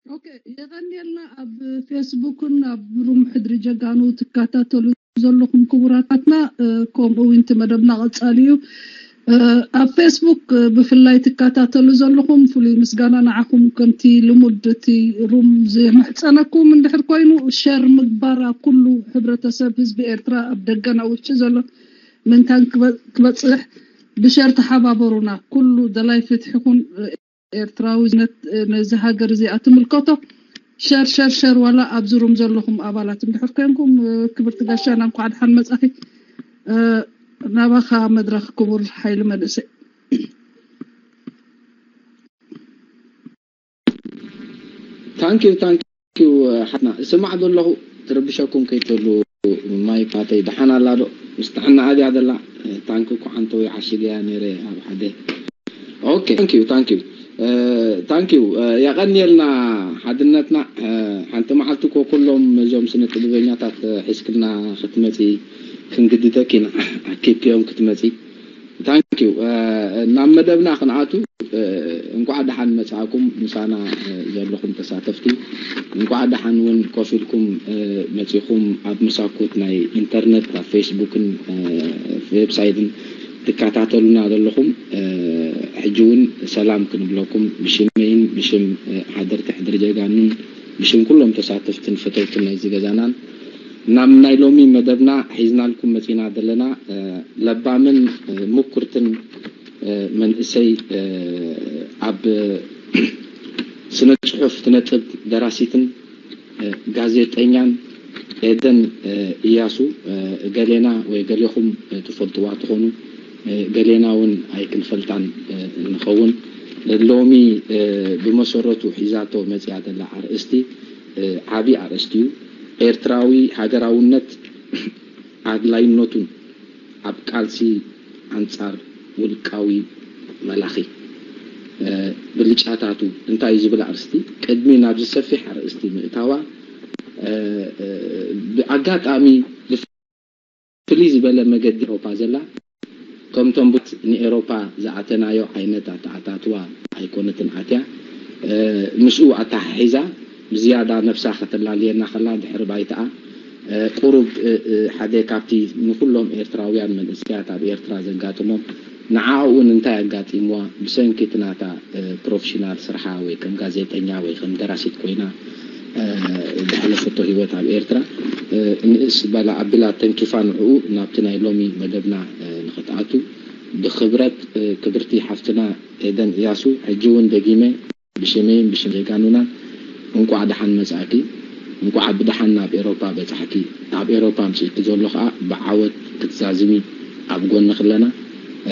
ኦኬ፣ የቐንየልና። ኣብ ፌስቡክን ኣብ ሩም ሕድሪ ጀጋኑ ትከታተሉ ዘለኹም ክቡራታትና፣ እ፣ ከምኡ እውን እቲ መደብና ቀጻሊ እዩ። እ፣ ኣብ ፌስቡክ፣ እ፣ ብፍላይ ትከታተሉ ዘለኹም ፍሉይ ምስጋና ንዓኹም። ከምቲ ልሙድ እቲ ሩም ዝምሕጸነኩም እንድሕር ኮይኑ፣ ሸር ምግባር ኣብ ኩሉ ሕብረተሰብ ህዝቢ ኤርትራ ኣብ ደገን ኣብ ውጭ ዘሎ ምንታን ክበ-፣ ክበጽሕ ብሸር ተሓባበሩና። ኩሉ ደላይ ፍትሒ ይኹን፣ እ፣ ኤርትራዊ ዝነት-፣ ነዚ ሃገር እዚኣ ትምልከቶ። ሸር፣ ሸር፣ ሸር፣ ዋላ ኣብዚ ሩም ዘለኹም ኣባላት እንድሕር ኮንኩም፣ እ፣ ክብርቲ ጋሻና እንኳዕ ደሓን መጻኺ። እ፣ ናባኻ መድረኽ ክቡር ሓይሊ መንእሰይ። ታንኪዩ፣ ታንኪዩ ሓትና። ስማዕ ዘለኹ ትርብሸኩም ከይትህሉ ማይክ ናተይ ደሓን ኣላ ዶ? ምስ ጥዕና ኣድያ ዘላ? ታንኪ እኮ ሓንቲ ወይ ዓሽገያ ነይረ ኣብ ሓደ። ኦኬ፣ ታንኪዩ፣ ታንኪዩ። እ፣ ታንኪዩ፣ እ፣ የቐንየልና ሓድነትና። እ፣ ሓንቲ መዓልቲ እኮ ኩሎም እዞም ስነ ጥበበኛታት ሒዝክልና ክትመጺ ክንግድደኪ ኢና። ኣኪብክዮም ክትመጺ። ታንኪዩ። እ፣ ናብ መደብና ክንኣቱ፣ እ፣ እንኳዕ ደሓን መጻእኩም ምሳና፣ እ፣ ዘለኹም ተሳተፍቲ። እንኳዕ ደሓን እውን ኮፍ ኢልኩም፣ እ፣ መጺኹም ኣብ መሳኩት ናይ ኢንተርነት፣ ኣብ ፌስቡክን፣ እ፣ ዌብሳይትን ትከታተሉና ዘለኹም፣ እ፣ ሕጂ እውን ሰላም ክንብለኩም ብሽመይን ብሽም፣ እ፣ ሓደርቲ ሕድሪ ጀጋኑን ብሽም ኩሎም ተሳተፍትን ፈተውትን ናይዚ ገዛናን ናብ ናይ ሎሚ መደብና ሒዝናልኩም መጺና ዘለና፣ እ፣ ለባምን፣ እ፣ ምኩርትን፣ እ፣ መንእሰይ፣ እ፣ ኣብ ስነ ጽሑፍ ትነጥብ ደራሲትን፣ እ፣ ጋዜጠኛን ኤደን፣ እ፣ እያሱ፣ እ፣ ገሌና ወይ ገሌኹም፣ እ፣ ትፈልጥዋ ትኾኑ፣ እ፣ ገሌና እውን ኣይክንፈልጣን፣ እ፣ ንኸውን። ሎሚ፣ እ፣ ብመሰረቱ ሒዛቶ መጺኣ ዘላ ኣርእስቲ፣ እ፣ ዓቢ ኣርእስቲ እዩ። ኤርትራዊ ሃገራውነት ኣድላይነቱን ኣብ ቃልሲ ኣንጻር ውልቃዊ መላኺ፣ እ፣ ብልጫታቱ እንታይ እዩ ዝብል ኣርእስቲ፣ ቅድሚ ናብዚ ሰፊሕ ኣርእስቲ ምእታዋ፣ እ፣ እ፣ ብኣጋጣሚ ብፍልይ ዝበለ መገዲ ኤሮፓ ዘላ፣ ከምቶም ቡት ንኤሮፓ ዝኣተናዮ ዓይነት ኣተኣታትዋ ኣይኮነትን ኣትያ። እ፣ ምስኡ ኣተሓሒዛ ብዝያዳ ነብሳ ከተላልየና ከላ ድሕሪ ባይታኣ፣ እ፣ ቁሩብ፣ እ፣ እ፣ ሓደ ካብቲ ንኩሎም ኤርትራውያን መንእሰያት ኣብ ኤርትራ ዘጋጥሞም፣ ንዓኣ እውን እንታይ ኣጋጢምዋ ብሰንኪ እቲ ናታ፣ እ፣ ፕሮፌሽናል ስርሓ ወይ ከም ጋዜጠኛ ወይ ከም ደራሲት ኮይና፣ እ፣ ዘሕለፈቶ ህይወት ኣብ ኤርትራ፣ እ፣ ንእስ በላ ኣቢላ ተንኪፋ ንዕኡ ናብቲ ናይ ሎሚ መደብና፣ እ፣ ንኽትኣቱ ብኽብረት፣ እ፣ ክብርቲ ሓፍትና ኤደን እያሱ ሕጂ እውን ደጊመ ብሽመይን ብሽም ጀጋኑናን እንቋዕ ደሓን መጻእኪ። እንቋዕ ብደሓን ናብ ኤሮፓ በጻሕኪ። ኣብ ኤሮፓ ኣምጺእኪ ዘሎ ከኣ ብዓወት ክትዛዝሚ ኣብ ጎንኺ ኣለና።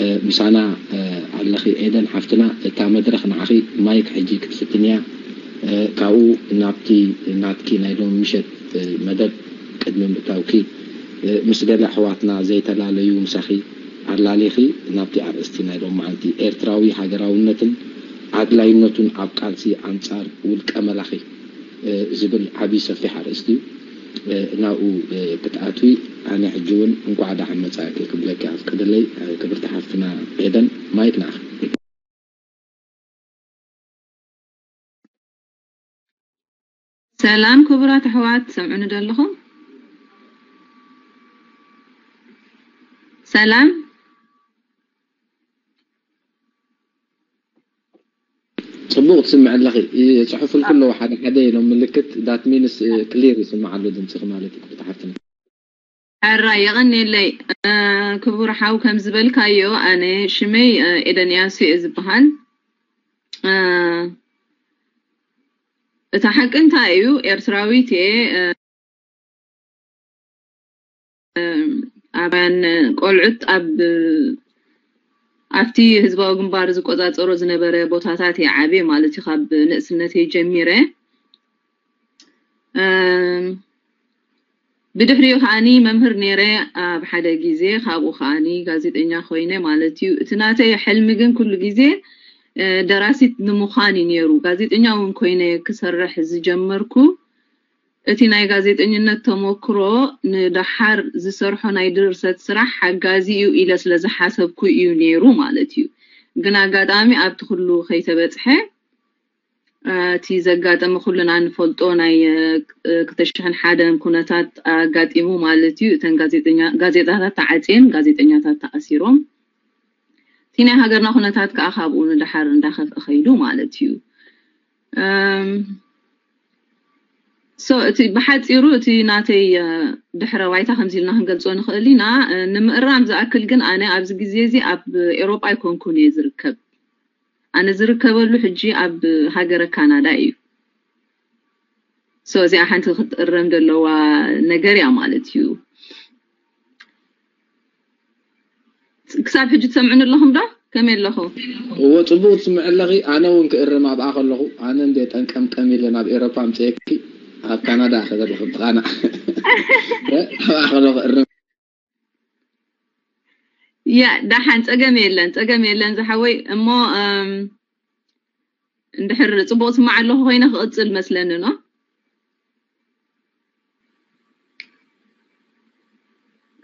እ፣ ምሳና፣ እ፣ ኣለኺ ኤደን ሓፍትና። እታ መድረኽ ንዓኺ ማይክ ሕጂ ክትፍትን እያ። እ፣ ካብኡ ናብቲ ናትኪ ናይ ሎሚ ምሸት፣ እ፣ መደብ ቅድሚ ምእታውኪ፣ እ፣ ምስ ገለ ኣሕዋትና ዘይተላለዩ ምሳኺ ኣላሊኺ ናብቲ ኣርእስቲ ናይ ሎሚ መዓልቲ ኤርትራዊ ሃገራውነትን ኣድላይነቱን ኣብ ቃልሲ ኣንጻር ውልቀ መላኺ፣ እ፣ ዝብል ዓቢ ሰፊሕ ኣርእስቲ እዩ። እ፣ ናብኡ፣ እ፣ ክትኣትዊ ኣነ ሕጂ እውን እንቋዕ ደሓን መጻእኪ ክብለኪ ኣፍቅደለይ፣ እ፣ ክብርቲ ሓፍትና ኤደን፣ ማይክ ንዓኺ። ሰላም ክቡራት ኣሕዋት፣ ትሰምዑኒ ዶ ኣለኹም? ሰላም። ጽቡቕ ትስምዒ ኣለኺ። ይጽሕፉልኪ ኣለዉ ሓደ ሓደ ኢሎም ምልክት፣ that means፣ እ፣ ክሊር ይስማዕ ኣሎ ድምፅኺ ማለት እዩ ክብርቲ ሓፍትና። ሕራይ የቐንየለይ። እ፣ ክቡር ሓው ከም ዝበልካዮ ኣነ ሽመይ፣ እ፣ ኤደን ያሱ እየ ዝበሃል። እ፣ እቲ ሓቂ እንታይ እዩ? ኤርትራዊት እየ። እ፣ ኣባያን ቆልዑት ኣብ ኣብቲ ህዝባዊ ግንባር ዝቆጻጸሮ ዝነበረ ቦታታት እየ ዓብየ ማለት እዩ። ካብ ንእስነተይ ጀሚረ ብድሕሪኡ ከዓኒ መምህር ነይረ ኣብ ሓደ ግዜ፣ ካብኡ ከዓኒ ጋዜጠኛ ኮይነ ማለት እዩ። እቲ ናተይ ሕልሚ ግን ኩሉ ግዜ ደራሲት ንምዃን እዩ ነይሩ። ጋዜጠኛ እውን ኮይነ ክሰርሕ ዝጀመርኩ እቲ ናይ ጋዜጠኝነት ተሞክሮ ንደሓር ዝሰርሖ ናይ ድርሰት ስራሕ ሓጋዚ እዩ ኢለ ስለ ዝሓሰብኩ እዩ ነይሩ ማለት እዩ። ግን ኣጋጣሚ ኣብቲ ኩሉ ከይተበጽሐ እቲ ዘጋጠመ ኩልና ንፈልጦ ናይ ክልተ ሽሕን ሓደን ኩነታት ኣጋጢሙ ማለት እዩ። እተን ጋዜጠኛ ጋዜጣታት ተዓፅየን፣ ጋዜጠኛታት ተኣሲሮም፣ እቲ ናይ ሃገርና ኩነታት ከዓ ካብኡ ንደሓር እንዳኸፍአ ከይዱ ማለት እዩ። So እቲ ብሓፂሩ እቲ ናተይ ድሕረ ባይታ ከምዚ ኢልና ክንገልፆ ንኽእል ኢና። ንምእራም ዝኣክል ግን ኣነ ኣብዚ ግዜ እዚ ኣብ ኤሮጳ ኣይኮንኩን እየ ዝርከብ። ኣነ ዝርከበሉ ሕጂ ኣብ ሃገረ ካናዳ እዩ። So እዚኣ ሓንቲ ክትእረም ዘለዋ ነገር እያ ማለት እዩ። ክሳብ ሕጂ ትሰምዑኒ ኣለኹም ዶ? ከመይ ኣለኹ? እዎ፣ ፅቡቅ ትስምዕ ኣለኺ። ኣነ እውን ክእርም ኣብኣ ከለኹ፣ ኣነ እንደ ጠንቀምቀም ኢለ ናብ ኤሮፓ ኣምፅኤኪ፣ ኣብ ካናዳ ከዘለኹ ትኻና ኣብኣ ከለኹ እርም። ያ፣ ደሓን፣ ፀገም የለን፣ ፀገም የለን ዝሓወይ። እሞ እንድሕር ፅቡቅ ስማዕ ኣለኹ ኮይነ ክቕፅል መስለኒ ኖ?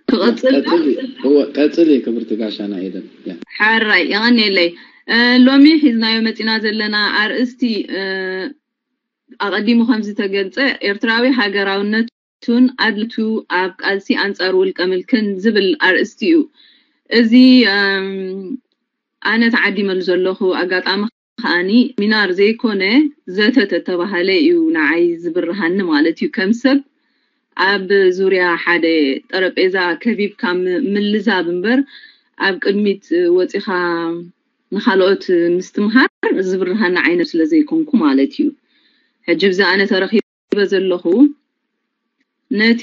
ክቕፅል ዶ? ቀፅሊ ክብርቲ ጋሻና ኤደን። ሓራይ፣ የቐንየለይ። ሎሚ ሒዝናዮ መፂና ዘለና ኣርእስቲ ኣቐዲሙ ከምዝተገልፀ፣ ኤርትራዊ ሃገራውነቱን ኣድላይነቱ ኣብ ቃልሲ ኣንፃር ውልቀ ምልክን ዝብል ኣርእስቲ እዩ። እዚ ኣነ ተዓዲመሉ ዘለኹ ኣጋጣሚ ከዓኒ ሚናር ዘይኮነ ዘተ ተተባሃለ እዩ ንዓይ ዝብርሃኒ ማለት እዩ። ከም ሰብ ኣብ ዙርያ ሓደ ጠረጴዛ ከቢብካ ምልዛብ እምበር ኣብ ቅድሚት ወፂኻ ንኻልኦት ምስትምሃር ዝብርሃኒ ዓይነት ስለ ዘይኮንኩ ማለት እዩ። ሕጂ ብዚ ኣነ ተረኺበ ዘለኹ ነቲ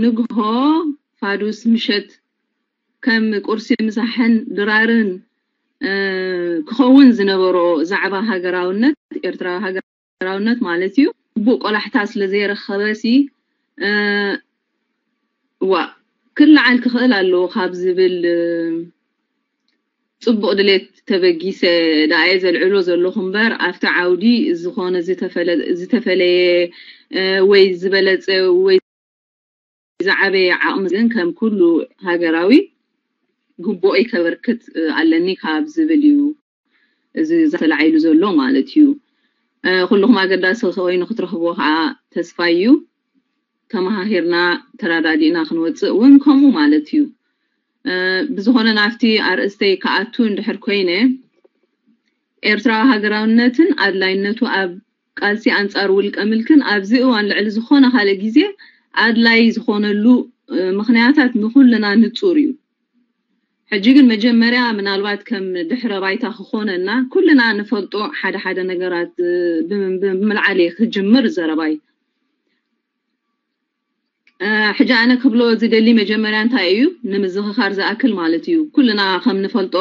ንግሆ ፋዱስ ምሸት ከም ቁርሲ ምሳሕን ድራርን ክኸውን ዝነበሮ ዛዕባ ሃገራውነት፣ ኤርትራዊ ሃገራውነት ማለት እዩ፣ ግቡእ ቆላሕታ ስለ ዘይረኸበሲ ዋ ክለዓል ክኽእል ኣለዎ ካብ ዝብል ፅቡቕ ድሌት ተበጊሰ ደኣየ ዘልዕሎ ዘለኹ እምበር ኣብቲ ዓውዲ ዝኾነ ዝተፈለየ ወይ ዝበለፀ ወይ ዝዓበየ ዓቕሚ ግን ከም ኩሉ ሃገራዊ ግቡኦይ ከበርክት ኣለኒ ካብ ዝብል እዩ እዚ ተላዒሉ ዘሎ ማለት እዩ። ኩልኹም ኣገዳሲ ኮይኑ ክትረኽብዎ ከዓ ተስፋ እዩ። ተመሃሂርና ተረዳዲእና ክንወፅእ እውን ከምኡ ማለት እዩ። ብዝኾነ ናብቲ ኣርእስተይ ክኣቱ እንድሕር ኮይነ ኤርትራዊ ሃገራውነትን ኣድላይነቱ ኣብ ቃልሲ ኣንጻር ውልቀ ምልክን ኣብዚ እዋን ልዕሊ ዝኾነ ካልእ ግዜ ኣድላይ ዝኾነሉ ምኽንያታት ንኹልና ንጹር እዩ። ሕጂ ግን መጀመርያ ምናልባት ከም ድሕረ ባይታ ክኾነና ኩልና ንፈልጦ ሓደ ሓደ ነገራት ብምልዓል እየ ክጅምር ዘረባይ። ሕጂ ኣነ ክብሎ ዝደሊ መጀመርያ እንታይ እዩ ንምዝኽኻር ዝኣክል ማለት እዩ ኩልና ከም ንፈልጦ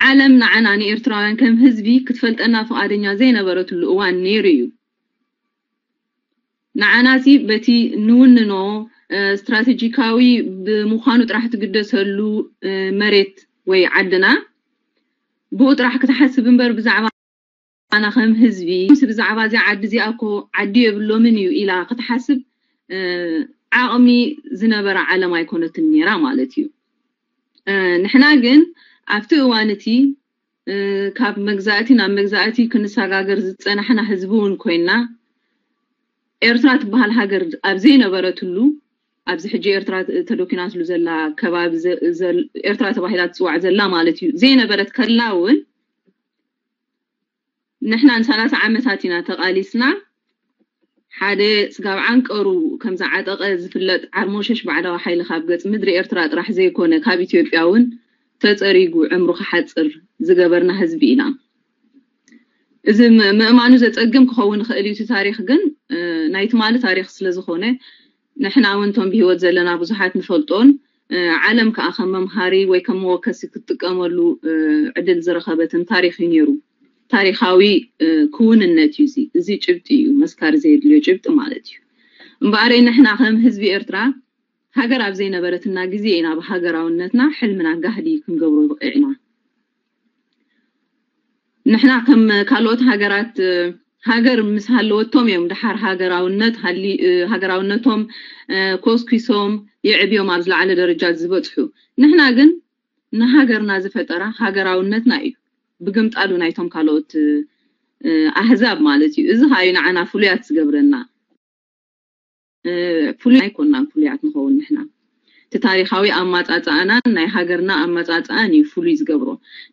ዓለም ንዓና ንኤርትራውያን ከም ህዝቢ ክትፈልጠና ፍቓደኛ ዘይነበረትሉ እዋን ነይሩ እዩ። ንዓና ሲ በቲ ንውንኖ ስትራቴጂካዊ ብምዃኑ ጥራሕ ትግደሰሉ መሬት ወይ ዓድና ብኡ ጥራሕ ክትሓስብ እምበር ብዛዕባ ኣና ከም ህዝቢ ምስ ብዛዕባ እዚ ዓዲ እዚኣ እኮ ዓዲ የብሎምን እዩ ኢላ ክትሓስብ ዓቕሚ ዝነበራ ዓለም ኣይኮነትን ነይራ ማለት እዩ። ንሕና ግን ኣብቲ እዋን እቲ ካብ መግዛእቲ ናብ መግዛእቲ ክንሰጋገር ዝፀናሕና ህዝቢ እውን ኮይና ኤርትራ ትበሃል ሃገር ኣብ ዘይነበረትሉ ኣብዚ ሕጂ ኤርትራ ተደኪናትሉ ዘላ ከባቢ ኤርትራ ተባሂላ ትፅዋዕ ዘላ ማለት እዩ ዘይነበረት ከላ እውን ንሕና ንሰላሳ ዓመታት ኢና ተቓሊስና። ሓደ ስጋብ ዓንቀሩ ከም ዝዓጠቐ ዝፍለጥ ዓርሞሸሽ ባዕዳዊ ሓይሊ ካብ ገጽ ምድሪ ኤርትራ ጥራሕ ዘይኮነ ካብ ኢትዮጵያ እውን ተጸሪጉ ዕምሩ ክሓጽር ዝገበርና ህዝቢ ኢና። እዚ ምእማኑ ዘጸግም ክኸውን ይኽእል እዩ። እቲ ታሪኽ ግን ናይ ትማሊ ታሪኽ ስለ ዝኾነ ንሕና እውን እቶም ብህይወት ዘለና ብዙሓት ንፈልጦን ዓለም ከዓ ከም መምሃሪ ወይ ከም መወከሲ ክትጥቀመሉ ዕድል ዝረኸበትን ታሪኽ እዩ ነይሩ። ታሪኻዊ ክውንነት እዩ እዚ። እዚ ጭብጢ እዩ መስካሪ ዘየድልዮ ጭብጢ ማለት እዩ። እምበኣረይ ንሕና ከም ህዝቢ ኤርትራ ሃገር ኣብ ዘይነበረትና ግዜ ኢና ብሃገራውነትና ሕልምና ጋህዲ ክንገብሮ በቒዕና። ንሕና ከም ካልኦት ሃገራት ሃገር ምስ ሃለወቶም እዮም ደሓር ሃገራውነት ሃገራውነቶም ኮስኪሶም የዕብዮም ኣብ ዝለዓለ ደረጃ ዝበፅሑ። ንሕና ግን ንሃገርና ዝፈጠራ ሃገራውነትና እዩ። ብግምጣሉ ናይቶም ካልኦት ኣህዛብ ማለት እዩ። እዚ ከዓ እዩ ንዓና ፍሉያት ዝገብረና። ፍሉይ ኣይኮናን ፍሉያት ንኸውን ንሕና። እቲ ታሪኻዊ ኣማፃፅኣናን ናይ ሃገርና ኣማፃፅኣን እዩ ፍሉይ ዝገብሮ።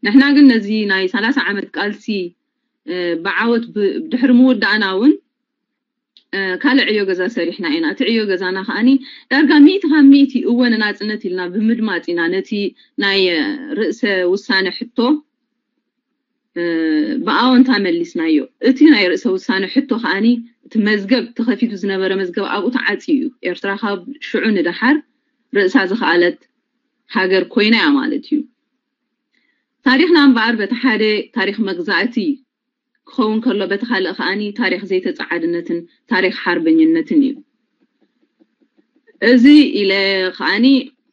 ንሕና ግን ነዚ ናይ ሰላሳ ዓመት ቃልሲ ብዓወት ድሕሪ ምውዳእና እውን ካልእ ዕዮ ገዛ ሰሪሕና ኢና። እቲ ዕዮ ገዛና ከዓኒ ዳርጋ ሚእቲ ካብ ሚእቲ እወ ንናፅነት ኢልና ብምድማፅ ኢና ነቲ ናይ ርእሰ ውሳነ ሕቶ ብኣወንታ መሊስናዮ። እቲ ናይ ርእሰ ውሳነ ሕቶ ከዓኒ እቲ መዝገብ ተኸፊቱ ዝነበረ መዝገብ ኣብኡ ተዓፅዩ እዩ። ኤርትራ ካብ ሽዑ ንደሓር ርእሳ ዝኸኣለት ሃገር ኮይና እያ ማለት እዩ። ታሪኽና እምበኣር በቲ ሓደ ታሪኽ መግዛእቲ ክኸውን ከሎ በቲ ካልእ ከዓኒ ታሪኽ ዘይተፀዓድነትን ታሪኽ ሓርበኝነትን እዩ። እዚ ኢለ ከዓኒ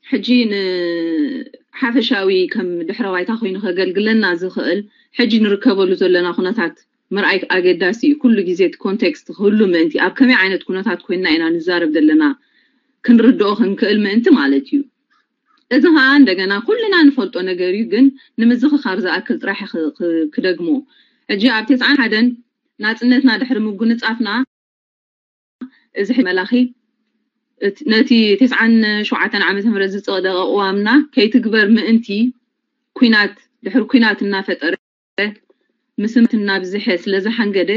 ሕጂ ንሓፈሻዊ ከም ድሕረ ባይታ ኮይኑ ከገልግለና ዝኽእል ሕጂ ንርከበሉ ዘለና ኩነታት ምርኣይ ኣገዳሲ እዩ። ኩሉ ግዜ እቲ ኮንቴክስት ክህሉ ምእንቲ ኣብ ከመይ ዓይነት ኩነታት ኮይንና ኢና ንዛረብ ዘለና ክንርድኦ ክንክእል ምእንቲ ማለት እዩ። እዚ ከዓ እንደገና ኩልና ንፈልጦ ነገር እዩ፣ ግን ንምዝኽኻር ዝኣክል ጥራሕ ክደግሞ። ሕጂ ኣብ ተስዓን ሓደን ናፅነትና ድሕሪ ምጉንፃፍና እዚ መላኺ ነቲ ተስዓን ሸውዓተን ዓመተ ምህረት ዝፀደቐ ቅዋምና ከይትግበር ምእንቲ ኩናት ድሕሪ ኩናት እናፈጠረ ምስምት እናብዝሐ ስለ ዝሓንገደ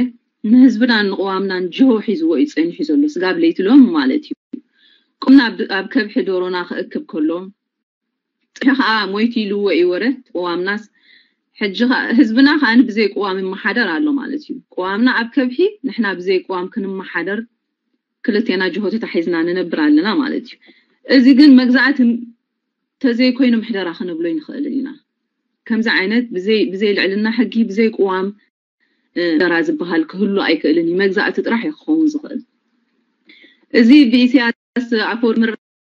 ንህዝብናን ንቅዋምናን ጅሆ ሒዝዎ እዩ ፀኒሑ ዘሎ። ስጋብ ለይቲ ሎም ማለት እዩ። ቁምና ኣብ ከብሒ ዶሮና ክእክብ ከሎ ፅሒ ከዓ ሞይቱ ኢልዎ እዩ ወረ። ቅዋምናስ ሕጂ ህዝብና ከዓ ብዘይ ቅዋም ይመሓደር ኣሎ ማለት እዩ። ቅዋምና ኣብ ከብሒ ንሕና ብዘይ ቅዋም ክንመሓደር ክልቴና ጅሆ ተታሒዝና ንነብር ኣለና ማለት እዩ። እዚ ግን መግዛእቲ ተዘይኮይኑ ምሕደራ ክንብሎ ይንኽእልን ኢና። ከምዚ ዓይነት ብዘይ ልዕልና ሕጊ ብዘይ ቅዋም ምሕደራ ዝበሃል ክህሉ ኣይክእልን እዩ። መግዛእቲ ጥራሕ እዩ ክኸውን ዝኽእል። እዚ ብኢሳያስ ኣፈወርቂ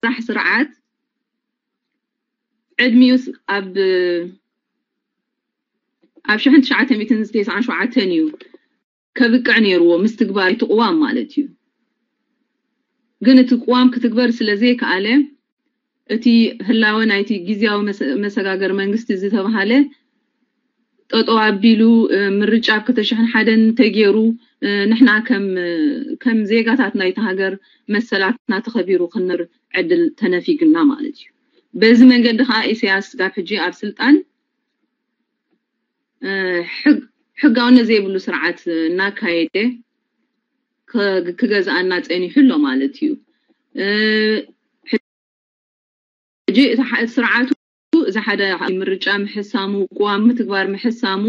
ምራሕ ስርዓት ዕድሚኡስ ኣብ ኣብ ሽሕን ትሽዓተ ሚእትን ተስዓን ሸውዓተን እዩ ከብቅዕ ነይርዎ ምስ ትግባር እቲ ቅዋም ማለት እዩ። ግን እቲ ቅዋም ክትግበር ስለ ዘይከኣለ እቲ ህላወ ናይቲ ግዝያዊ መሰጋገሪ መንግስቲ ዝተባሃለ ጠጠው ኣቢሉ ምርጫ ኣብ ክልተ ሽሕን ሓደን ተገይሩ ንሕና ከም ዜጋታት ናይቲ ሃገር መሰላትና ተኸቢሩ ክንነብር ዕድል ተነፊግና ማለት እዩ። በዚ መንገዲ ከዓ ኢሳያስ ስጋብ ሕጂ ኣብ ስልጣን ሕጋውነት ዘይብሉ ስርዓት እናካየደ ክገዝኣና ፀኒሑ ኣሎ ማለት እዩ። ሕጂ እቲ ስርዓቱ እዚ ሓደ ምርጫ ምሕሳሙ፣ ቅዋም ምትግባር ምሕሳሙ፣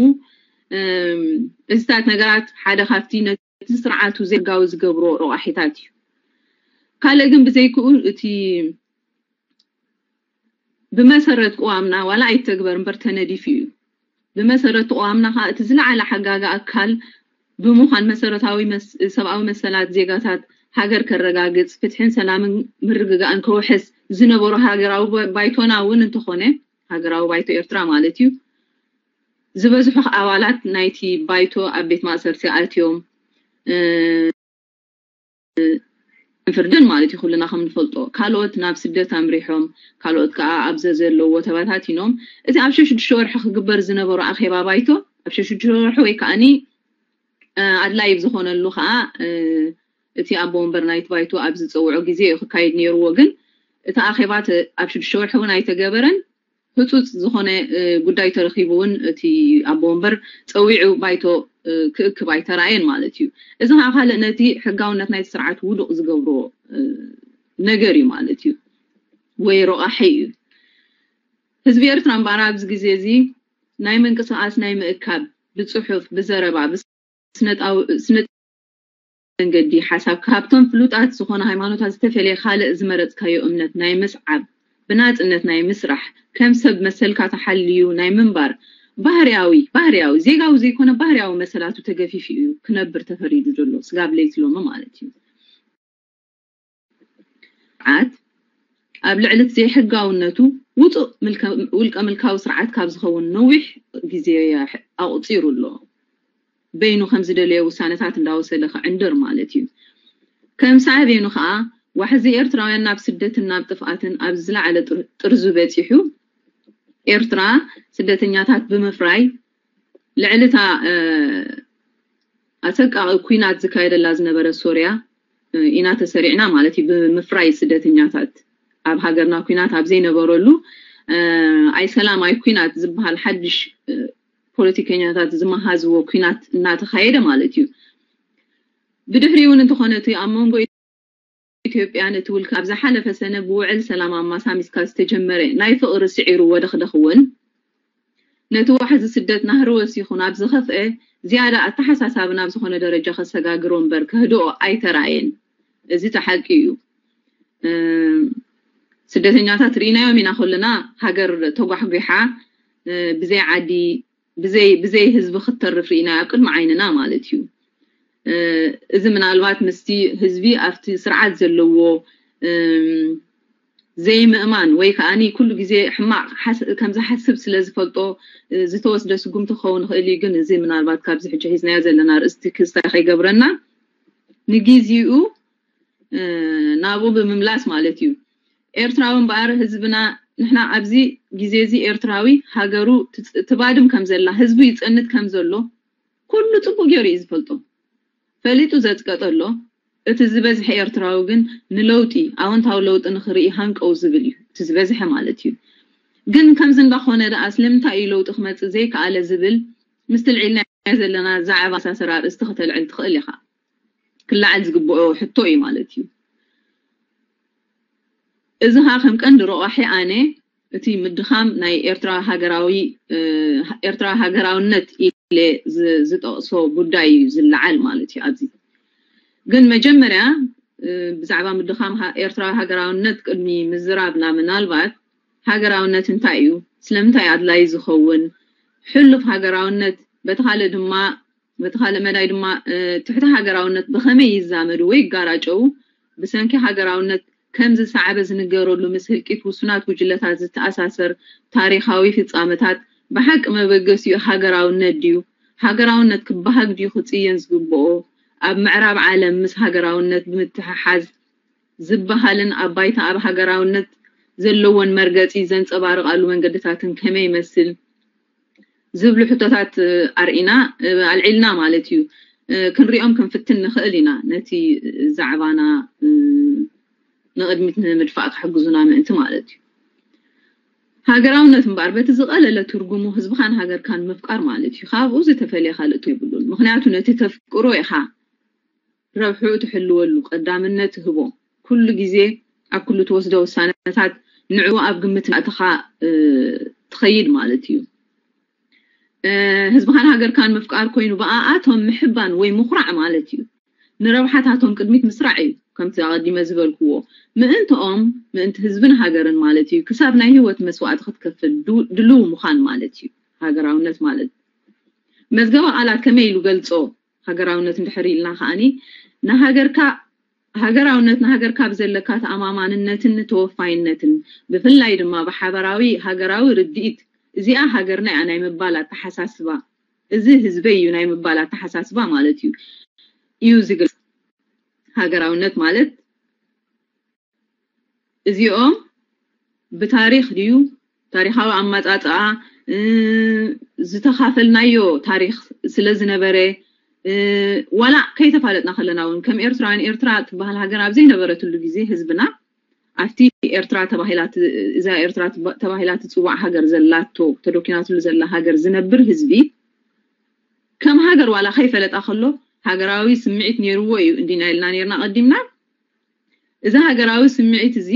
እዚታት ነገራት ሓደ ካብቲ ነቲ ስርዓቱ ዘይሕጋዊ ዝገብሮ ረቋሒታት እዩ። ካልእ ግን ብዘይክኡ እቲ ብመሰረት ቅዋምና ዋላ ኣይተግበር እምበር ተነዲፉ እዩ። ብመሰረት ቅዋምና ከዓ እቲ ዝለዓለ ሓጋጋ ኣካል ብምዃን መሰረታዊ ሰብኣዊ መሰላት ዜጋታት ሃገር ከረጋግፅ፣ ፍትሕን ሰላምን ምርግጋእን ከውሕስ ዝነበሮ ሃገራዊ ባይቶና እውን እንተኾነ፣ ሃገራዊ ባይቶ ኤርትራ ማለት እዩ፣ ዝበዝሑ ኣባላት ናይቲ ባይቶ ኣብ ቤት ማእሰርቲ ኣትዮም ፍርድን ማለት እዩ። ኩልና ከም ንፈልጦ ካልኦት ናብ ስደት ኣምሪሖም፣ ካልኦት ከዓ ኣብ ዘዘለዎ ተበታቲኖም። እቲ ኣብ ሸሽዱሽተ ወርሒ ክግበር ዝነበሮ ኣኼባ ባይቶ ኣብ ሸሽዱሽተ ወርሒ ወይ ከዓኒ ኣድላይ ብዝኾነሉ ከዓ እቲ ኣቦ ወንበር ናይቲ ባይቶ ኣብ ዝፀውዖ ግዜ እዩ ክካየድ ነይርዎ። ግን እቲ ኣኼባ ኣብ ሽዱሽተ ወርሒ እውን ኣይተገበረን። ህፁፅ ዝኾነ ጉዳይ ተረኺቡ እውን እቲ ኣቦ ወንበር ፀዊዑ ባይቶ ክእክብ ኣይተራእየን ማለት እዩ። እዚ ከዓ ካልእ ነቲ ሕጋውነት ናይቲ ስርዓት ውዱቕ ዝገብሮ ነገር እዩ ማለት እዩ፣ ወይ ረቋሒ እዩ። ህዝቢ ኤርትራ እምበኣር ኣብዚ ግዜ እዚ ናይ ምንቅስቃስ ናይ ምእካብ ብፅሑፍ ብዘረባ ብስነጣዊ መንገዲ ሓሳብ ካብቶም ፍሉጣት ዝኾነ ሃይማኖታት ዝተፈለየ ካልእ ዝመረፅካዮ እምነት ናይ ምስዓብ ብናፅነት ናይ ምስራሕ ከም ሰብ መሰልካ ተሓልዩ ናይ ምንባር ባህርያዊ ባህርያዊ ዜጋዊ ዘይኮነ ባህርያዊ መሰላቱ ተገፊፉ እዩ ክነብር ተፈሪዱ ዘሎ ስጋብ ለይቲ ሎሚ ማለት እዩ። ስርዓት ኣብ ልዕሊ እቲ ዘይሕጋውነቱ ውፁእ ውልቀ ምልካዊ ስርዓት ካብ ዝኸውን ነዊሕ ግዜ ኣቑፂሩ ኣሎ። በይኑ ከም ዝደለዮ ውሳነታት እንዳወሰደ ክዕንድር ማለት እዩ። ከም ሳዕቤኑ ከዓ ዋሕዚ ኤርትራውያን ናብ ስደትን ናብ ጥፍኣትን ኣብ ዝለዓለ ጥርዙ በፂሑ ኤርትራ ስደተኛታት ብምፍራይ ልዕሊ እታ ኣሰቃቂ ኲናት ዝካየደላ ዝነበረ ሶርያ ኢና ተሰሪዕና ማለት እዩ። ብምፍራይ ስደተኛታት ኣብ ሃገርና ኲናት ኣብ ዘይነበረሉ ኣይ ሰላም ኣይ ኲናት ዝበሃል ሓድሽ ፖለቲከኛታት ዝመሃዝዎ ኲናት እናተኻየደ ማለት እዩ። ብድሕሪኡ እውን እንተኾነ እቲ ኣብ መንጎ ኢትዮጵያን እቲ ውልቀ ኣብ ዝሓለፈ ሰነ ብውዕል ሰላም ኣብ ማሳሚስካ ዝተጀመረ ናይ ፍቕሪ ስዒሩ ወደኽደኽ እውን ነቲ ዋሕዚ ስደት ናህሪ ወሲኹ ናብ ዝኸፍአ ዝያዳ ኣተሓሳሳቢ ናብ ዝኾነ ደረጃ ከሰጋግሮ እምበር ከህድኦ ኣይተራእየን። እዚ እቲ ሓቂ እዩ። ስደተኛታት ርኢናዮም ኢና ከለና ሃገር ተጓሕጒሓ ብዘይ ዓዲ ብዘይ ብዘይ ህዝቢ ክትተርፍ ርኢና ኣብ ቅድሚ ዓይንና ማለት እዩ። እዚ ምናልባት ምስቲ ህዝቢ ኣብቲ ስርዓት ዘለዎ ዘይምእማን ወይ ከዓኒ ኩሉ ግዜ ሕማቕ ከም ዝሓስብ ስለ ዝፈልጦ ዝተወስደ ስጉምቲ ክኸውን ይኽእል እዩ። ግን እዚ ምናልባት ካብዚ ሕጂ ሒዝናዮ ዘለና ርእስቲ ክስታይ ከይገብረና ንግዜኡ ናብኡ ብምምላስ ማለት እዩ። ኤርትራዊ እምበኣር ህዝብና ንሕና ኣብዚ ግዜ እዚ ኤርትራዊ ሃገሩ ትባድም ከም ዘላ ህዝቡ ይጸንት ከም ዘሎ ኩሉ ጽቡቕ ገይሩ እዩ ዝፈልጦ። ፈሊጡ ዘጽቀጠ ኣሎ። እቲ ዝበዝሐ ኤርትራዊ ግን ንለውጢ ኣወንታዊ ለውጢ ንኽርኢ ሃንቀው ዝብል እዩ። እቲ ዝበዝሐ ማለት እዩ። ግን ከምዚ እንዳኾነ ደኣ ስለምንታይ እዩ ለውጢ ክመጽእ ዘይከኣለ ዝብል ምስቲ ልዒልና ዘለና ዛዕባ ኣሳሰር ኣርእስቲ ከተልዕል ትኽእል ኢኻ። ክለዓል ዝግብኦ ሕቶ እዩ ማለት እዩ። እዚ ኸዓ ከም ቀንዲ ረቋሒ ኣነ እቲ ምድኻም ናይ ኤርትራ ሃገራዊ ኤርትራ ሃገራውነት ኢለ ዝጠቕሶ ጉዳይ እዩ ዝለዓል ማለት እዩ። ኣብዚ ግን መጀመርያ ብዛዕባ ምድኻም ኤርትራ ሃገራውነት ቅድሚ ምዝራብና ምናልባት ሃገራውነት እንታይ እዩ? ስለምንታይ ኣድላይ ዝኸውን? ሕሉፍ ሃገራውነት በቲ ካልእ ድማ በቲ ካልእ መዳይ ድማ ትሕቲ ሃገራውነት ብኸመይ ይዛመዱ ወይ ይጋራጨው? ብሰንኪ ሃገራውነት ከም ዝሰዓበ ዝንገረሉ ምስ ህልቂት ውሱናት ጉጅለታት ዝተኣሳሰር ታሪኻዊ ፍጻመታት ብሓቂ መበገሲኡ ሃገራውነት ድዩ? ሃገራውነት ክበሃግ ድዩ ክጽየን ዝግብኦ? ኣብ ምዕራብ ዓለም ምስ ሃገራውነት ብምትሕሓዝ ዝበሃልን ኣብ ባይታ ኣብ ሃገራውነት ዘለወን መርገጺ ዘንጸባርቓሉ መንገድታትን ከመይ ይመስል? ዝብሉ ሕቶታት ኣርኢና ኣልዒልና ማለት እዩ። ክንሪኦም ክንፍትን ንኽእል ኢና ነቲ ዛዕባና ንቕድሚት ንምድፋእ ክሕግዙና ምእንቲ ማለት እዩ። ሃገራውነት እምበኣር በቲ ዝቐለለ ትርጉሙ ህዝብኻን ሃገርካን ምፍቃር ማለት እዩ። ካብኡ ዝተፈልየ ካልእ የብሉን። ምኽንያቱ ነቲ ተፍቅሮ ኢኻ ረብሕኡ ትሕልወሉ ቀዳምነት ህቦ። ኩሉ ግዜ ኣብ ኩሉ ትወስዶ ውሳነታት ንዕኡ ኣብ ግምት ኣእትኻ ትኸይድ ማለት እዩ። ህዝብኻን ሃገርካን ምፍቃር ኮይኑ ብኣኣቶም ምሕባን ወይ ምኹራዕ ማለት እዩ። ንረብሓታቶም ቅድሚት ምስራዕ እዩ። ከምቲ ኣቐዲመ ዝበልክዎ ምእንትኦም ምእንቲ ህዝብን ሃገርን ማለት እዩ። ክሳብ ናይ ህይወት መስዋእቲ ክትከፍል ድልው ምዃን ማለት እዩ። ሃገራውነት ማለት መዝገበ ቃላት ከመይ ኢሉ ገልጾ? ሃገራውነት እንድሕር ኢልና ከዓኒ ንሃገርካ ሃገራውነት ንሃገርካ ብዘለካ ተኣማማንነትን ተወፋይነትን ብፍላይ ድማ ብሓበራዊ ሃገራዊ ርድኢት እዚኣ ሃገርና እያ ናይ ምባል ኣተሓሳስባ እዚ ህዝበይ እዩ ናይ ምባል ኣተሓሳስባ ማለት እዩ እዩ ዝገልጽ። ሃገራውነት ማለት እዚኦም ብታሪኽ ድዩ ታሪኻዊ ኣመጻጽኣ ዝተኻፈልናዮ ታሪኽ ስለ ዝነበረ ዋላ ከይተፋለጥና ከለና እውን ከም ኤርትራውያን ኤርትራ ትበሃል ሃገር ኣብ ዘይነበረትሉ ግዜ ህዝብና ኣብቲ ኤርትራ ተባሂላ እዛ ኤርትራ ተባሂላ ትፅዋዕ ሃገር ዘላቶ ተዶኪናትሉ ዘላ ሃገር ዝነብር ህዝቢ ከም ሃገር ዋላ ከይፈለጣ ከሎ ሃገራዊ ስምዒት ነይርዎ እዩ እንዲና ኢልና ነርና ቀዲምና። እዚ ሃገራዊ ስምዒት እዚ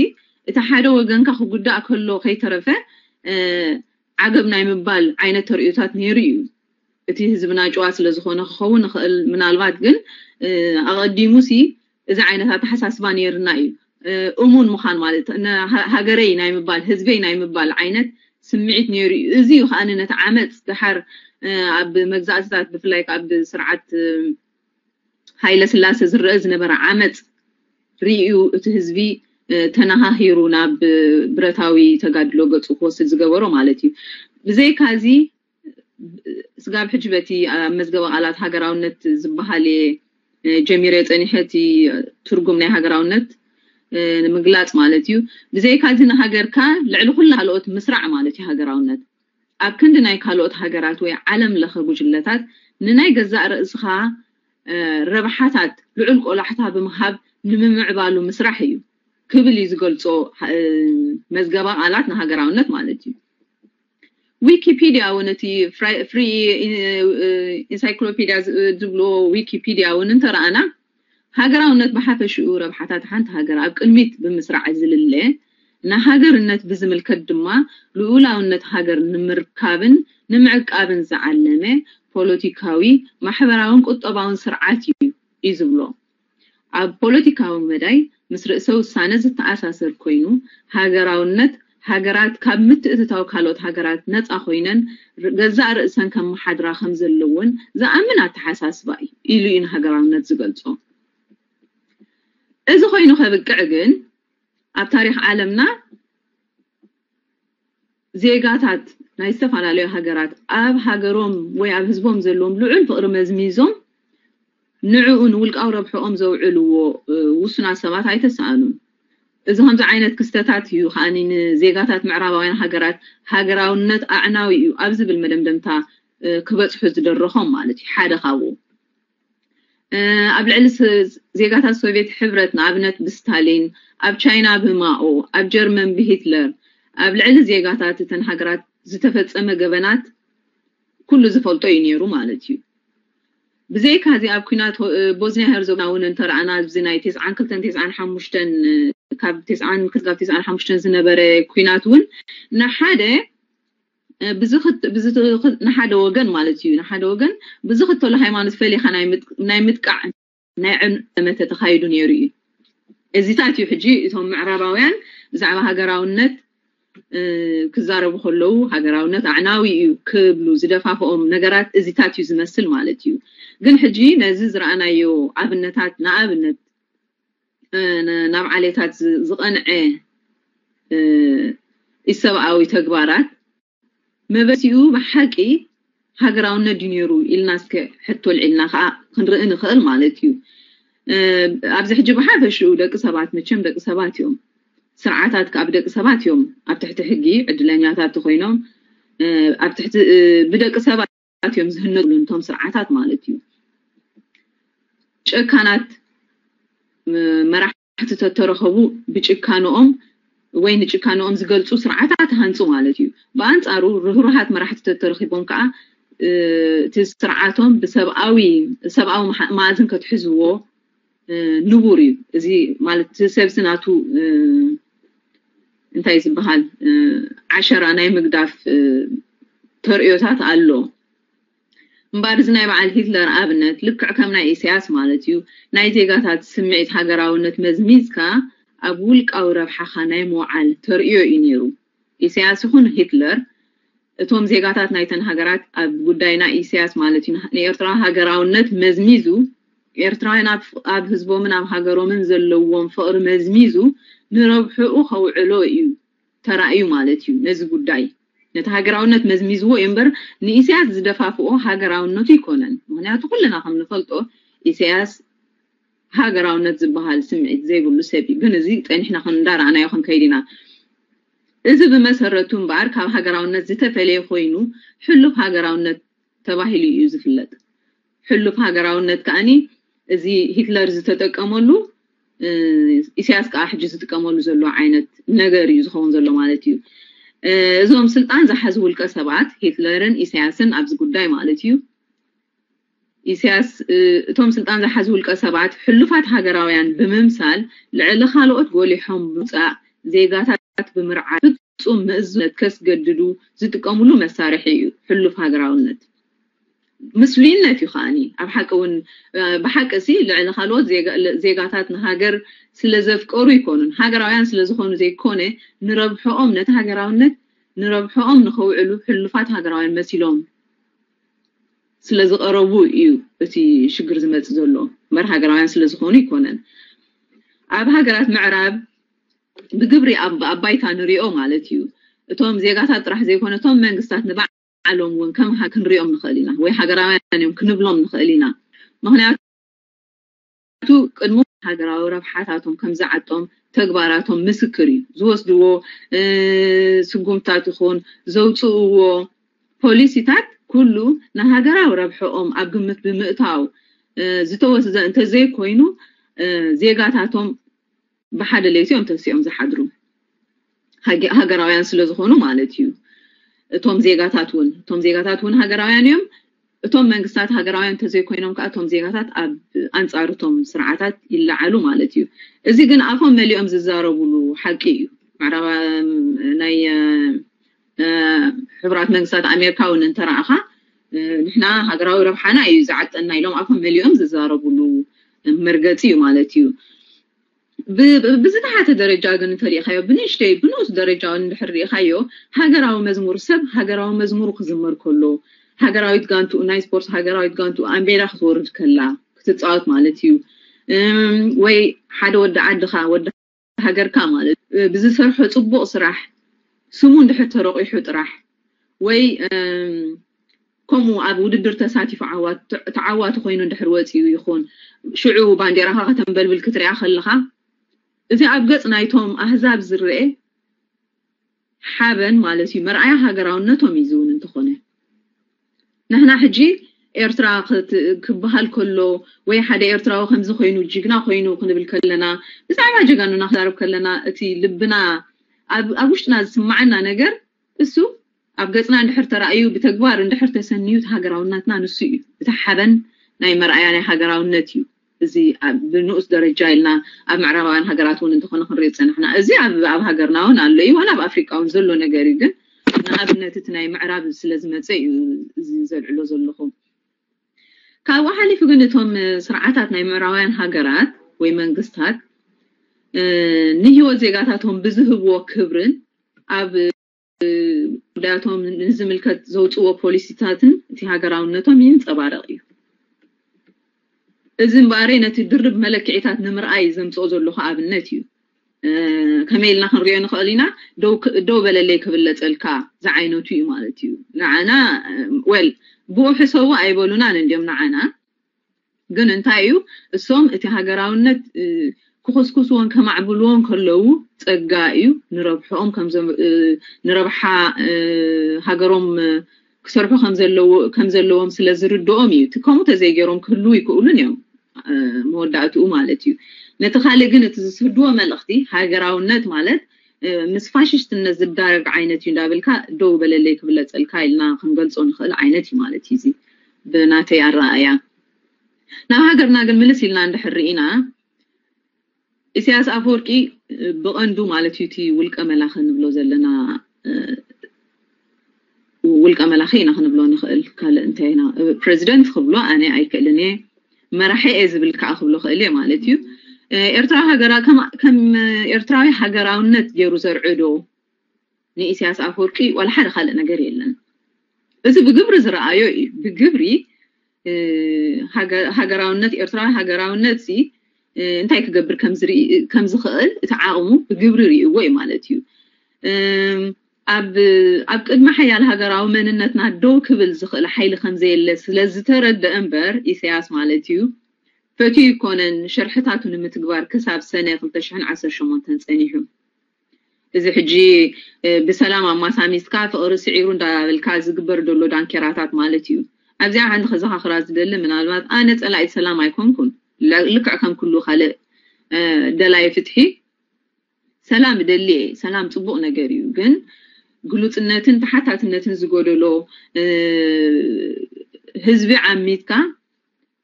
እቲ ሓደ ወገንካ ክጉዳእ ከሎ ከይተረፈ ዓገብ ናይ ምባል ዓይነት ተርእዮታት ነይሩ እዩ። እቲ ህዝብና ጭዋ ስለ ዝኾነ ክኸውን ይኽእል ምናልባት ግን ኣቐዲሙ ሲ እዚ ዓይነት ኣተሓሳስባ ነይርና እዩ። እሙን ምዃን ማለት ሃገረይ ናይ ምባል ህዝበይ ናይ ምባል ዓይነት ስምዒት ነይሩ እዩ። እዚ እዩ ከዓ ነቲ ዓመፅ ደሓር ኣብ መግዛእትታት ብፍላይ ከዓ ብስርዓት ሃይለ ስላሰ ዝረአ ዝነበረ ዓመፅ ርእዩ እቲ ህዝቢ ተነሃሂሩ ናብ ብረታዊ ተጋድሎ ገፁ ክወስድ ዝገበሮ ማለት እዩ። ብዘይካዚ ስጋብ ሕጂ በቲ ኣብ መዝገበ ቃላት ሃገራውነት ዝበሃል እየ ጀሚረ ፀኒሐ እቲ ትርጉም ናይ ሃገራውነት ንምግላፅ ማለት እዩ። ብዘይካዚ ንሃገርካ ልዕሊ ኩላ ካልኦት ምስራዕ ማለት እዩ ሃገራውነት። ኣብ ክንዲ ናይ ካልኦት ሃገራት ወይ ዓለም ለኸ ጉጅለታት ንናይ ገዛእ ርእስኻ ረብሓታት ልዑል ቆላሕታ ብምሃብ ንምምዕባሉ ምስራሕ እዩ ክብል እዩ ዝገልጾ። መዝገባ ቃላት ንሃገራውነት ማለት እዩ። ዊኪፒድያ እውን እቲ ፍሪ ኢንሳይክሎፒድያ ዝብሎ ዊኪፒድያ እውን እንተረኣና ሃገራውነት ብሓፈሽኡ ረብሓታት ሓንቲ ሃገር ኣብ ቅድሚት ብምስራዕ ዝልለ፣ ንሃገርነት ብዝምልከት ድማ ልኡላውነት ሃገር ንምርካብን ንምዕቃብን ዝዓለመ ፖለቲካዊ፣ ማሕበራውን ቁጠባውን ስርዓት እዩ እዩ ዝብሎ። ኣብ ፖለቲካዊ መዳይ ምስ ርእሰ ውሳነ ዝተኣሳሰር ኮይኑ፣ ሃገራውነት ሃገራት ካብ ምትእትታው ካልኦት ሃገራት ነፃ ኮይነን ገዛእ ርእሰን ከመሓድራ ከም ዘለወን ዝኣምን ኣተሓሳስባ እዩ ኢሉ እዩ ንሃገራውነት ዝገልጾ። እዚ ኮይኑ ከብቅዕ ግን ኣብ ታሪኽ ዓለምና ዜጋታት ናይ ዝተፈላለዩ ሃገራት ኣብ ሃገሮም ወይ ኣብ ህዝቦም ዘለዎም ልዑል ፍቕሪ መዝሚዞም ንዕኡ ንውልቃዊ ረብሕኦም ዘውዕልዎ ውሱናት ሰባት ኣይተሰኣኑን። እዚ ከምዚ ዓይነት ክስተታት እዩ ከዓኒ ንዜጋታት ምዕራባውያን ሃገራት ሃገራውነት ኣዕናዊ እዩ ኣብ ዝብል መደምደምታ ክበፅሑ ዝደረኾም ማለት እዩ። ሓደ ካብኡ ኣብ ልዕሊ ዜጋታት ሶቪየት ሕብረት ንኣብነት ብስታሊን፣ ኣብ ቻይና ብማኦ፣ ኣብ ጀርመን ብሂትለር፣ ኣብ ልዕሊ ዜጋታት እተን ሃገራት ዝተፈጸመ ገበናት ኩሉ ዝፈልጦ እዩ ነይሩ ማለት እዩ። ብዘይካዚ ኣብ ኩናት ቦዝኒያ ሄርዞግና እውን እንተረኣና ኣብዚ ናይ ተስዓን ክልተን ተስዓን ሓሙሽተን ካብ ተስዓን ክልተን ካብ ተስዓን ሓሙሽተን ዝነበረ ኩናት እውን ንሓደ ንሓደ ወገን ማለት እዩ ንሓደ ወገን ብዝኽተሎ ሃይማኖት ፈሊኻ ናይ ምጥቃዕ ናይ ዕንወት ዘመተ ተኻይዱ ነይሩ እዩ። እዚታት እዩ ሕጂ እቶም ምዕራባውያን ብዛዕባ ሃገራውነት ክዛረቡ ከለዉ ሃገራውነት ኣዕናዊ እዩ ክብሉ ዝደፋፍኦም ነገራት እዚታት እዩ ዝመስል ማለት እዩ። ግን ሕጂ ነዚ ዝረኣናዮ ኣብነታት ንኣብነት ናብ ዓሌታት ዝቐንዐ ኢሰብኣዊ ተግባራት መበሲኡ ብሓቂ ሃገራውነት ድዩ ነይሩ ኢልና እስከ ሕቶ ልዒልና ከዓ ክንርኢ ንኽእል ማለት እዩ። ኣብዚ ሕጂ ብሓፈሽኡ ደቂ ሰባት መቸም ደቂ ሰባት እዮም። ስርዓታት ከዓ ብደቂ ሰባት እዮም ኣብ ትሕቲ ሕጊ ዕድለኛታት ተኮይኖም ኣብ ትሕቲ ብደቂ ሰባት እዮም ዝህነሉ እንቶም ስርዓታት ማለት እዩ። ጨካናት መራሕቲ ተተረኸቡ ብጭካንኦም ወይ ንጭካንኦም ዝገልፁ ስርዓታት ሃንፁ ማለት እዩ። ብኣንፃሩ ርህሩሃት መራሕቲ ተተረኺቦም ከዓ እቲ ስርዓቶም ብሰብኣዊ ሰብኣዊ መኣዝን ከትሕዝዎ ንቡር እዩ። እዚ ማለት እቲ ሰብሲ ናቱ እንታይ ዝበሃል ዓሸራ ናይ ምግዳፍ ተርእዮታት ኣሎ። እምባር እዚ ናይ በዓል ሂትለር ኣብነት ልክዕ ከም ናይ ኢሳያስ ማለት እዩ። ናይ ዜጋታት ስምዒት ሃገራውነት መዝሚዝካ ኣብ ውልቃዊ ረብሓኻ ናይ ምውዓል ተርእዮ እዩ ነይሩ። ኢሳያስ ይኹን ሂትለር እቶም ዜጋታት ናይተን ሃገራት ኣብ ጉዳይና ኢሳያስ ማለት እዩ ንኤርትራ ሃገራውነት መዝሚዙ ኤርትራውያን ኣብ ህዝቦምን ኣብ ሃገሮምን ዘለዎም ፍቕሪ መዝሚዙ ንረብሕኡ ከውዕሎ እዩ ተራእዩ ማለት እዩ። ነዚ ጉዳይ ነቲ ሃገራውነት መዝሚዝዎ እዩ እምበር ንኢሳያስ ዝደፋፍኦ ሃገራውነቱ ይኮነን። ምክንያቱ ኩልና ከም ንፈልጦ ኢሳያስ ሃገራውነት ዝበሃል ስምዒት ዘይብሉ ሰብ እዩ። ግን እዚ ጸኒሕና ክንዳረኣናዮ ክንከይድ ኢና። እዚ ብመሰረቱ እምበኣር ካብ ሃገራውነት ዝተፈለየ ኮይኑ ሕሉፍ ሃገራውነት ተባሂሉ እዩ ዝፍለጥ። ሕሉፍ ሃገራውነት ከዓኒ እዚ ሂትለር ዝተጠቀመሉ ኢሳያስ ከዓ ሕጂ ዝጥቀመሉ ዘሎ ዓይነት ነገር እዩ ዝኸውን ዘሎ ማለት እዩ። እዞም ስልጣን ዝሓዙ ውልቀ ሰባት ሂትለርን ኢሳያስን ኣብዚ ጉዳይ ማለት እዩ ኢሳያስ እቶም ስልጣን ዝሓዙ ውልቀ ሰባት ሕሉፋት ሃገራውያን ብምምሳል ልዕሊ ካልኦት ጎሊሖም ብምውፃእ ዜጋታት ብምርዓድ ፍፁም ምእዝነት ከስገድዱ ዝጥቀምሉ መሳርሒ እዩ ሕሉፍ ሃገራውነት። ምስሉይነት እዩ ከዓኒ ኣብ ሓቂ እውን ብሓቂ ሲ ልዕሊ ካልኦት ዜጋታት ንሃገር ስለ ዘፍቀሩ ይኮኑን ሃገራውያን ስለ ዝኾኑ ዘይኮነ ንረብሕኦም ነቲ ሃገራውነት ንረብሕኦም ንኸውዕሉ ሕሉፋት ሃገራውያን መሲሎም ስለ ዝቐረቡ እዩ እቲ ሽግር ዝመፅእ ዘሎ እምበር ሃገራውያን ስለ ዝኾኑ ይኮነን። ኣብ ሃገራት ምዕራብ ብግብሪ ኣብ ባይታ ንሪኦ ማለት እዩ። እቶም ዜጋታት ጥራሕ ዘይኮነ እቶም መንግስታት ንባዕሎም እውን ከም ክንሪኦም ንኽእል ኢና ወይ ሃገራውያን እዮም ክንብሎም ንኽእል ኢና። ምክንያቱ ቅድሚ ሃገራዊ ረብሓታቶም ከም ዝዓጦም ተግባራቶም ምስክር እዩ። ዝወስድዎ ስጉምታት ይኹን ዘውፅእዎ ፖሊሲታት ኩሉ ንሃገራዊ ረብሐኦም ኣብ ግምት ብምእታው ዝተወስደ እንተዘይኮይኑ ዜጋታቶም ብሓደ ለይቲ እዮም ተሲኦም ዝሓድሩ። ሃገራውያን ስለ ዝኾኑ ማለት እዩ። እቶም ዜጋታት እውን እቶም ዜጋታት እውን ሃገራውያን እዮም። እቶም መንግስታት ሃገራውያን እንተዘይኮይኖም ከዓ እቶም ዜጋታት ኣብ ኣንፃር እቶም ስርዓታት ይለዓሉ ማለት እዩ። እዚ ግን ኣፎም መሊኦም ዝዛረቡሉ ሓቂ እዩ። ምዕራብ ናይ ሕቡራት መንግስታት ኣሜሪካ እውን እንተረኣኻ ንሕና ሃገራዊ ረብሓና እዩ ዝዓጠና ኢሎም ኣፎም መሊኦም ዝዛረቡሉ መርገፂ እዩ ማለት እዩ። ብዝተሓተ ደረጃ ግን እንተሪኢኻዮ ብንእሽተይ ብንኡስ ደረጃ እንድሕር ሪኢኻዮ ሃገራዊ መዝሙር ሰብ ሃገራዊ መዝሙሩ ክዝመር ከሎ ሃገራዊት ጋንትኡ ናይ ስፖርት ሃገራዊት ጋንትኡ ኣንቤዳ ክትወርድ ከላ ክትፃወት ማለት እዩ። ወይ ሓደ ወዲ ዓድኻ ወዲ ሃገርካ ማለት ብዝሰርሖ ፅቡቕ ስራሕ ስሙ እንድሕር ተረቂሑ ጥራሕ ወይ ከምኡ ኣብ ውድድር ተሳቲፉ ተዓዋቲ ኮይኑ እንድሕር ወፂኡ ይኹን ሽዑ ባንዴራኻ ከተንበልብል ክትሪኣ ከለኻ እቲ ኣብ ገፅ ናይቶም ኣህዛብ ዝረአ ሓበን ማለት እዩ። መርኣያ ሃገራውነቶም እዩ ዝውን እንተኾነ ንሕና ሕጂ ኤርትራ ክበሃል ከሎ ወይ ሓደ ኤርትራዊ ከምዚ ኮይኑ ጅግና ኮይኑ ክንብል ከለና ብዛዕባ ጀጋኑና ክዛረብ ከለና እቲ ልብና ኣብ ውሽጥና ዝስማዓና ነገር እሱ ኣብ ገጽና እንድሕር ተራእዩ ብተግባር እንድሕር ተሰንዩ እቲ ሃገራውነትና ንሱ እዩ። እቲ ሓበን ናይ መርኣያ ናይ ሃገራውነት እዩ። እዚ ብንኡስ ደረጃ ኢልና ኣብ ምዕራባውያን ሃገራት እውን እንተኾነ ክንሪኦ ዝጸናሕና እዚ ኣብ ሃገርና እውን ኣሎ እዩ ዋላ ኣብ ኣፍሪቃ እውን ዘሎ ነገር እዩ ግን ንኣብነት እቲ ናይ ምዕራብ ስለ ዝመፀ እዩ እዚ ዘልዕሎ ዘለኹ። ካብኡ ሓሊፉ ግን እቶም ስርዓታት ናይ ምዕራባውያን ሃገራት ወይ መንግስታት ንህይወት ዜጋታቶም ብዝህብዎ ክብርን ኣብ ጉዳያቶም ንዝምልከት ዘውፅዎ ፖሊሲታትን እቲ ሃገራውነቶም ይንፀባረቕ እዩ። እዚ እምበኣረይ ነቲ ድርብ መለክዒታት ንምርኣይ ዘምፅኦ ዘለኹ ኣብነት እዩ። ከመይ ኢልና ክንሪኦ ንኽእል ኢና? ደው በለለይ ክብለፀልካ ዝዓይነቱ እዩ ማለት እዩ። ንዓና ወል ብኡ ሕሰቡ ኣይበሉናን እንዲዮም ንዓና ግን እንታይ እዩ እሶም እቲ ሃገራውነት ክኹስኩስዎን ከማዕብልዎን ከለዉ ፀጋ እዩ ንረብሕኦም ንረብሓ ሃገሮም ክሰርሑ ከም ዘለዎም ስለ ዝርድኦም እዩ። ከምኡ ተዘይገይሮም ክህልዉ ይክእሉን እዮም መወዳእትኡ ማለት እዩ። ነቲ ካልእ ግን እቲ ዝስህድዎ መልእኽቲ ሃገራውነት ማለት ምስ ፋሽስትነት ዝዳረግ ዓይነት እዩ እንዳበልካ ደው በለለይ ክብለፀልካ ኢልና ክንገልፆ ንኽእል ዓይነት እዩ ማለት እዩ። እዚ ብናተይ ኣረኣእያ ናብ ሃገርና ግን ምልስ ኢልና እንድሕር ርኢና ኢሳያስ ኣፈወርቂ ብቐንዱ ማለት እዩ እቲ ውልቀ መላኺ ንብሎ ዘለና ውልቀ መላኺ ኢና ክንብሎ ንኽእል። ካልእ እንታይ ኢና ፕሬዚደንት ክብሎ ኣነ ኣይክእልን እየ። መራሒ እየ ዝብል ከዓ ክብሎ ክእል እየ ማለት እዩ። ኤርትራዊ ሃገራ ከም ኤርትራዊ ሃገራውነት ገይሩ ዘርዕዶ ንኢሳያስ ኣፈወርቂ ዋላ ሓደ ካልእ ነገር የለን። እዚ ብግብሪ ዝረኣዮ እዩ። ብግብሪ ሃገራውነት ኤርትራዊ ሃገራውነት ሲ እንታይ ክገብር ከም ዝኽእል እቲ ዓቕሙ ብግብሪ ርእይዎ እዩ ማለት እዩ። ኣብ ኣብ ቅድሚ ሓያል ሃገራዊ መንነትና ደው ክብል ዝኽእል ሓይሊ ከም ዘየለ ስለ ዝተረደአ እምበር ኢሳያስ ማለት እዩ ፈትዩ ይኮነን ሸርሕታቱ ንምትግባር ክሳብ ሰነ ክልተ ሽሕን ዓሰርተ ሸሞንተን ጸኒሑ። እዚ ሕጂ ብሰላም ኣማሳሚስካ ፍቕሪ ስዒሩ እንዳበልካ ዝግበር ዘሎ ዳንኬራታት ማለት እዩ። ኣብዚኣ ሓንቲ ከዘኻኽራ ዝደሊ ምናልባት ኣነ ጸላኢ ሰላም ኣይኮንኩን። ልክዕ ከም ኩሉ ካልእ ደላይ ፍትሒ ሰላም እደሊ እየ። ሰላም ጽቡቕ ነገር እዩ፣ ግን ግሉጽነትን ተሓታትነትን ዝጎደሎ ህዝቢ ዓሚትካ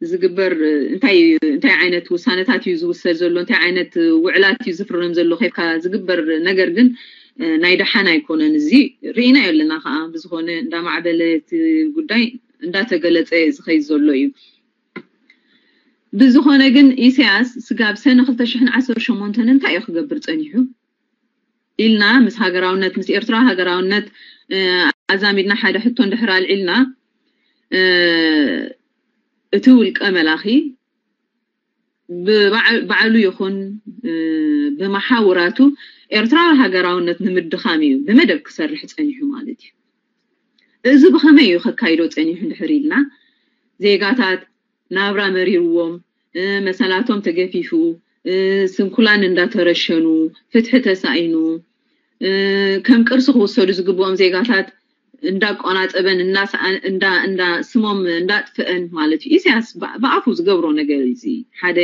ዝግበር እንታይ እንታይ ዓይነት ውሳነታት እዩ ዝውሰድ ዘሎ፣ እንታይ ዓይነት ውዕላት እዩ ዝፍረም ዘሎ ከይካ ዝግበር ነገር ግን ናይ ደሓን ኣይኮነን። እዚ ርኢናዮ ኣለና ከዓ ብዝኾነ እንዳማዕበለ እቲ ጉዳይ እንዳተገለፀ ዝኸይድ ዘሎ እዩ። ብዝኾነ ግን ኢሳያስ ስጋብ ሰነ ክልተ ሽሕን ዓሰርተ ሸሞንተን እንታይ እዩ ክገብር ፀኒሑ ኢልና ምስ ሃገራውነት ምስ ኤርትራ ሃገራውነት ኣዛሚድና ሓደ ሕቶ እንድሕር ኣልዒልና እቲ ውልቀ መላኺ ባዕሉ ይኹን ብመሓውራቱ ኤርትራዊ ሃገራውነት ንምድኻም እዩ ብመደብ ክሰርሕ ፀኒሑ ማለት እዩ። እዚ ብኸመይ እዩ ከካይዶ ፀኒሑ እንድሕር ኢልና ዜጋታት ናብራ መሪርዎም መሰላቶም ተገፊፉ ስንኩላን እንዳተረሸኑ ፍትሒ ተሳኢኑ ከም ቅርሲ ክውሰዱ ዝግብኦም ዜጋታት እንዳቆናጸበን እንዳስኣ- እንዳ እንዳ ስሞም እንዳጥፍአን ማለት እዩ። ኢሳያስ ብ- ብኣፉ ዝገብሮ ነገር እዚ ሓደ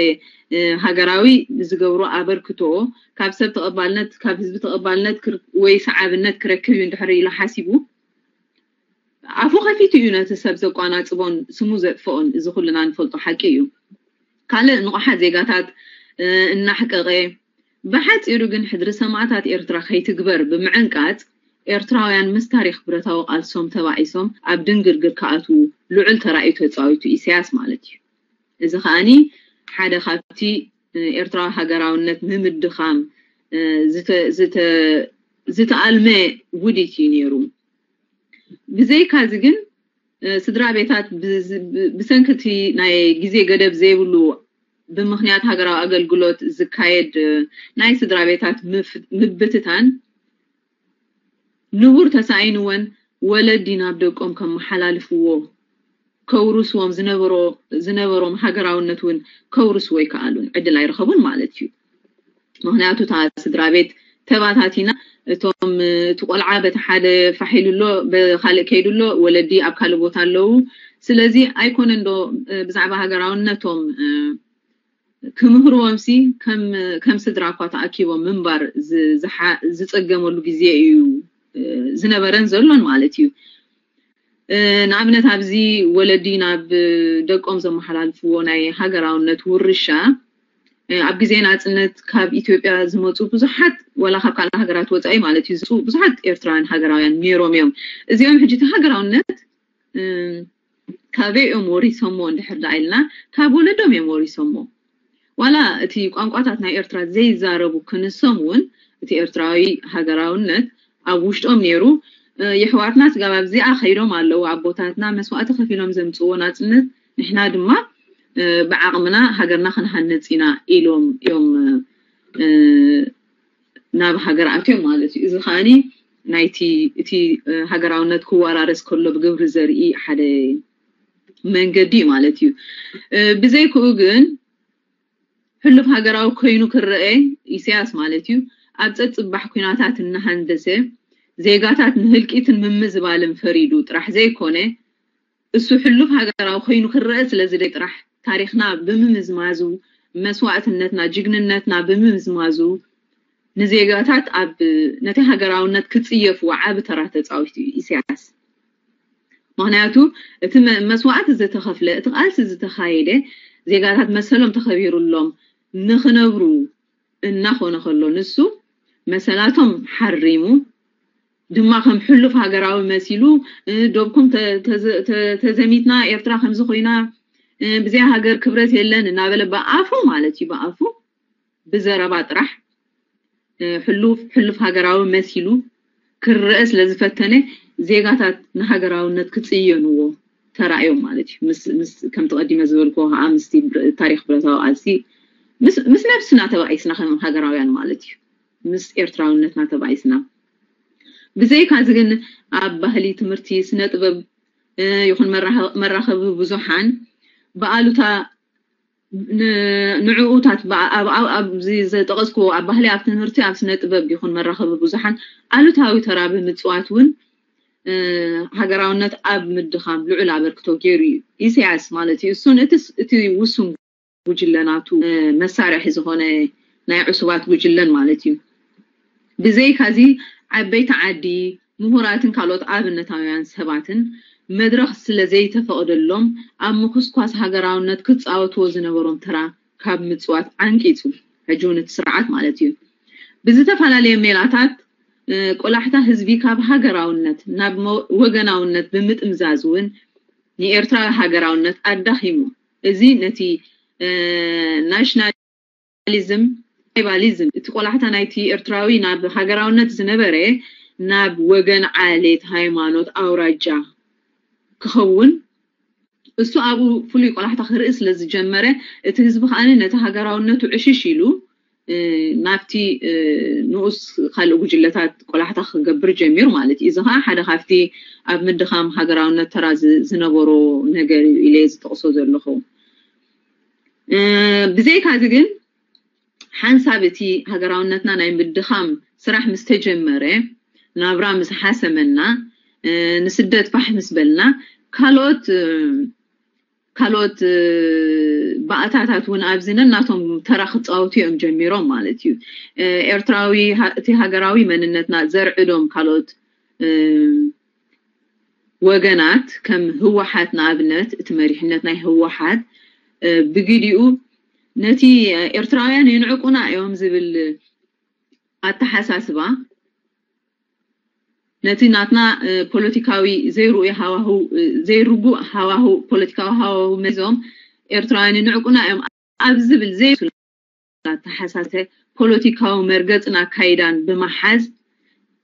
እ፣ ሃገራዊ ዝገብሮ ኣበርክቶ ካብ ሰብ ተቐባልነት ካብ ህዝቢ ተቐባልነት ክር- ወይ ሰዓብነት ክረክብ እዩ እንድሕር ኢሉ ሓሲቡ ኣፉ ከፊቱ እዩ ነቲ ሰብ ዘቋናጽቦን ስሙ ዘጥፍኦን። እዚ ኩልና ንፈልጦ ሓቂ እዩ። ካልእ ንቑሓት ዜጋታት እ፣ እናሕቀቐ ብሓፂሩ ግን ሕድሪ ሰማእታት ኤርትራ ከይትግበር ብምዕንቃጽ ኤርትራውያን ምስ ታሪኽ ብረታዊ ቃልሶም ተባኢሶም ኣብ ድንግርግር ክኣትዉ ልዑል ተራእዩ ተፃዊቱ ኢሳያስ ማለት እዩ። እዚ ከኣኒ ሓደ ካብቲ እ፣ ኤርትራዊ ሃገራውነት ንምድኻም እ፣ ዝተ- ዝተ- ዝተኣልመ ውዲት እዩ ነይሩ። ብዘይካዚ ግን እ፣ ስድራ ቤታት ብዝ- ብ- ብሰንኪ እቲ ናይ ግዜ ገደብ ዘይብሉ ብምኽንያት ሃገራዊ ኣገልግሎት ዝካየድ እ፣ ናይ ስድራ ቤታት ምፍ- ምብትታን ንቡር ተሳኢንወን ወለዲ ናብ ደቆም ከመሓላልፍዎ ከውርስዎም ዝነበሮ ዝነበሮም ሃገራውነት እውን ከውርስዎ ኣይከኣሉን፣ ዕድል ኣይረኸቡን ማለት እዩ። ምክንያቱ እታ ስድራ ቤት ተባታቲና እቶም እቲ ቆልዓ በቲ ሓደ ፋሕ ኢሉ ኣሎ፣ ብካልእ ከይዱ ኣሎ፣ ወለዲ ኣብ ካልእ ቦታ ኣለዉ። ስለዚ ኣይኮነን ዶ እ፣ ብዛዕባ ሃገራውነቶም እ፣ ክምህርዎም ሲ ከም ከም ስድራ እኳ ተኣኪቦም ምንባር ዝ- ዝሓ- ዝጸገመሉ ግዜ እዩ እ፣ ዝነበረን ዘሎን ማለት እዩ። እ፣ ንኣብነት ኣብዚ ወለዲ ናብ ደቆም ዘመሓላልፍዎ ናይ ሃገራውነት ውርሻ እ፣ ኣብ ግዜ ናጽነት ካብ ኢትዮጵያ ዝመጹ ብዙሓት ወላ ካብ ካልእ ሃገራት ወጻኢ ማለት እዩ ዝመጹ ብዙሓት ኤርትራውያን ሃገራውያን ነይሮም እዮም። እዚኦም ሕጂ እቲ ሃገራውነት እ፣ ካበይ እዮም ወሪሶሞ እንድሕር ደኣ ኢልና ካብ ወለዶም እዮም ወሪሶሞ። ዋላ እቲ ቋንቋታት ናይ ኤርትራ ዘይዛረቡ ክንሶም እውን እቲ ኤርትራዊ ሃገራውነት ኣብ ውሽጦም ነይሩ። እ፣ የሕዋትና ስጋብ ኣብዚኣ ከይዶም ኣለዉ። ኣቦታትና መስዋእቲ ከፊሎም ዘምፅዎ ናፅነት ንሕና ድማ እ፣ ብዓቕምና ሃገርና ክንሃንፅ ኢና ኢሎም እዮም እ፣ ናብ ሃገር ኣትዮም ማለት እዩ። እዚ ከዓኒ ናይቲ እቲ እ፣ ሃገራውነት ክወራረስ ከሎ ብግብሪ ዘርኢ ሓደ መንገዲ እዩ ማለት እዩ። እ፣ ብዘይክኡ ግን ሕሉፍ ሃገራዊ ኮይኑ ክረአ ኢሳያስ ማለት እዩ ኣብ ጸጽባሕ ኩናታት እናሃንደሰ ዜጋታት ንህልቂትን ምምዝባልን ፈሪዱ ጥራሕ ዘይኮነ እሱ ሕሉፍ ሃገራዊ ኮይኑ ክረአ ስለዝደሊ ጥራሕ ታሪኽና ብምምዝማዙ መስዋእትነትና ጅግንነትና ብምምዝማዙ ንዜጋታት ኣብ ነቲ ሃገራውነት ክጽየፍዎ ዓቢ ተራ ተጻዊቱ እዩ ኢሳያስ። ምክንያቱ እቲ መ- መስዋእቲ ዝተኸፍለ እቲ ቃልሲ ዝተኻየደ ዜጋታት መሰሎም ተኸቢሩሎም ንኽነብሩ እናኾነ ከሎ ንሱ መሰላቶም ሓሪሙ ድማ ከም ሕሉፍ ሃገራዊ መሲሉ እ፣ ዶብኩም ተ- ተዘ- ተ- ተዘሚትና ኤርትራ ከምዚ ኮይና እ፣ ብዘይ ሃገር ክብረት የለን እናበለ ብኣፉ ማለት እዩ ብኣፉ ብዘረባ ጥራሕ እ፣ ሕሉፍ ሕሉፍ ሃገራዊ መሲሉ ክረአ ስለ ዝፈተነ ዜጋታት ንሃገራውነት ክጽየንዎ ተራእዮም ማለት እዩ። ምስ ምስ ከምቲ ቀዲመ ዝበልክዎ ከዓ ምስቲ ብር- ታሪኽ ብረታዊ ቃልሲ ምስ ምስ ነብስና ተባኢስና ከም ሃገራውያን ማለት እዩ። ምስ ኤርትራውነትና ተባኢስና ብዘይካዚ ግን ኣብ ባህሊ ትምህርቲ ስነ ጥበብ እ፣ ይኹን መራኸ- መራኸቢ ብዙሓን ብኣሉታ ን- ንዕኡታት ብኣ- ኣብ- ኣብ- ኣብዚ ዘጠቐስኩዎ ኣብ ባህሊ ኣብ ትምህርቲ ኣብ ስነ ጥበብ ይኹን መራኸቢ ብዙሓን ኣሉታዊ ተራ ብምፅዋት እውን እ፣ ሃገራውነት ኣብ ምድኻም ልዑል ኣበርክቶ ገይሩ እዩ ኢሳያስ ማለት እዩ። እሱን እቲ ስ- እቲ ውሱን ጉጅለ ናቱ እ፣ መሳርሒ ዝኾነ ናይ ዕሱባት ጉጅለን ማለት እዩ። ብዘይካዚ ዓበይቲ ዓዲ ምሁራትን ካልኦት ኣብነታውያን ሰባትን መድረኽ ስለ ዘይተፈቕደሎም ኣብ ምኹስኳስ ሃገራውነት ክፃወትዎ ዝነበሮም ተራ ካብ ምፅዋት ዓንቂፁ ሕጂ እውን እቲ ስርዓት ማለት እዩ ብዝተፈላለየ ሜላታት እ፣ ቆላሕታ ህዝቢ ካብ ሃገራውነት ናብ መ- ወገናውነት ብምጥምዛዝ እውን ንኤርትራዊ ሃገራውነት ኣዳኺሙ እዚ ነቲ እ፣ ናሽናሊዝም ትራይባሊዝም እቲ ቆላሕታ ናይቲ ኤርትራዊ ናብ ሃገራውነት ዝነበረ ናብ ወገን ዓሌት ሃይማኖት ኣውራጃ ክኸውን እሱ ኣብኡ ፍሉይ ቆላሕታ ክርኢ ስለ ዝጀመረ እቲ ህዝቢ ከዓኒ ነቲ ሃገራውነቱ ዕሽሽ ኢሉ እ፣ ናብቲ እ፣ ንኡስ ካልእ ጉጅለታት ቆላሕታ ክገብር ጀሚሩ ማለት እዩ። እዚ ከዓ ሓደ ካብቲ ኣብ ምድኻም ሃገራውነት ተራ ዝ- ዝነበሮ ነገር እዩ ኢለ ዝጠቕሶ ዘለኹ። እ፣ ብዘይካዚ ግን ሓንሳብ እቲ ሃገራውነትና ናይ ምድኻም ስራሕ ምስ ተጀመረ ናብራ ምስ ሓሰመና ንስደት ፋሕ ምስ በልና ካልኦት ካልኦት ባእታታት እውን ኣብዚ ነናቶም ተራ ክፃወቱ እዮም ጀሚሮም ማለት እዩ። ኤርትራዊ እቲ ሃገራዊ መንነትና ዘርዕዶም ካልኦት ወገናት ከም ህወሓት ንኣብነት እቲ መሪሕነት ናይ ህወሓት ብግዲኡ ነቲ ኤርትራውያን ይንዕቁና እዮም ዝብል ኣተሓሳስባ ነቲ ናትና ፖለቲካዊ ዘይርኡ ሃዋሁ ዘይርጉእ ሃዋሁ ፖለቲካዊ ሃዋሁ መዞም ኤርትራውያን ይንዕቁና እዮም ኣብ ዝብል ዘይሱል ኣተሓሳሰ ፖለቲካዊ መርገፅን ኣካይዳን ብምሓዝ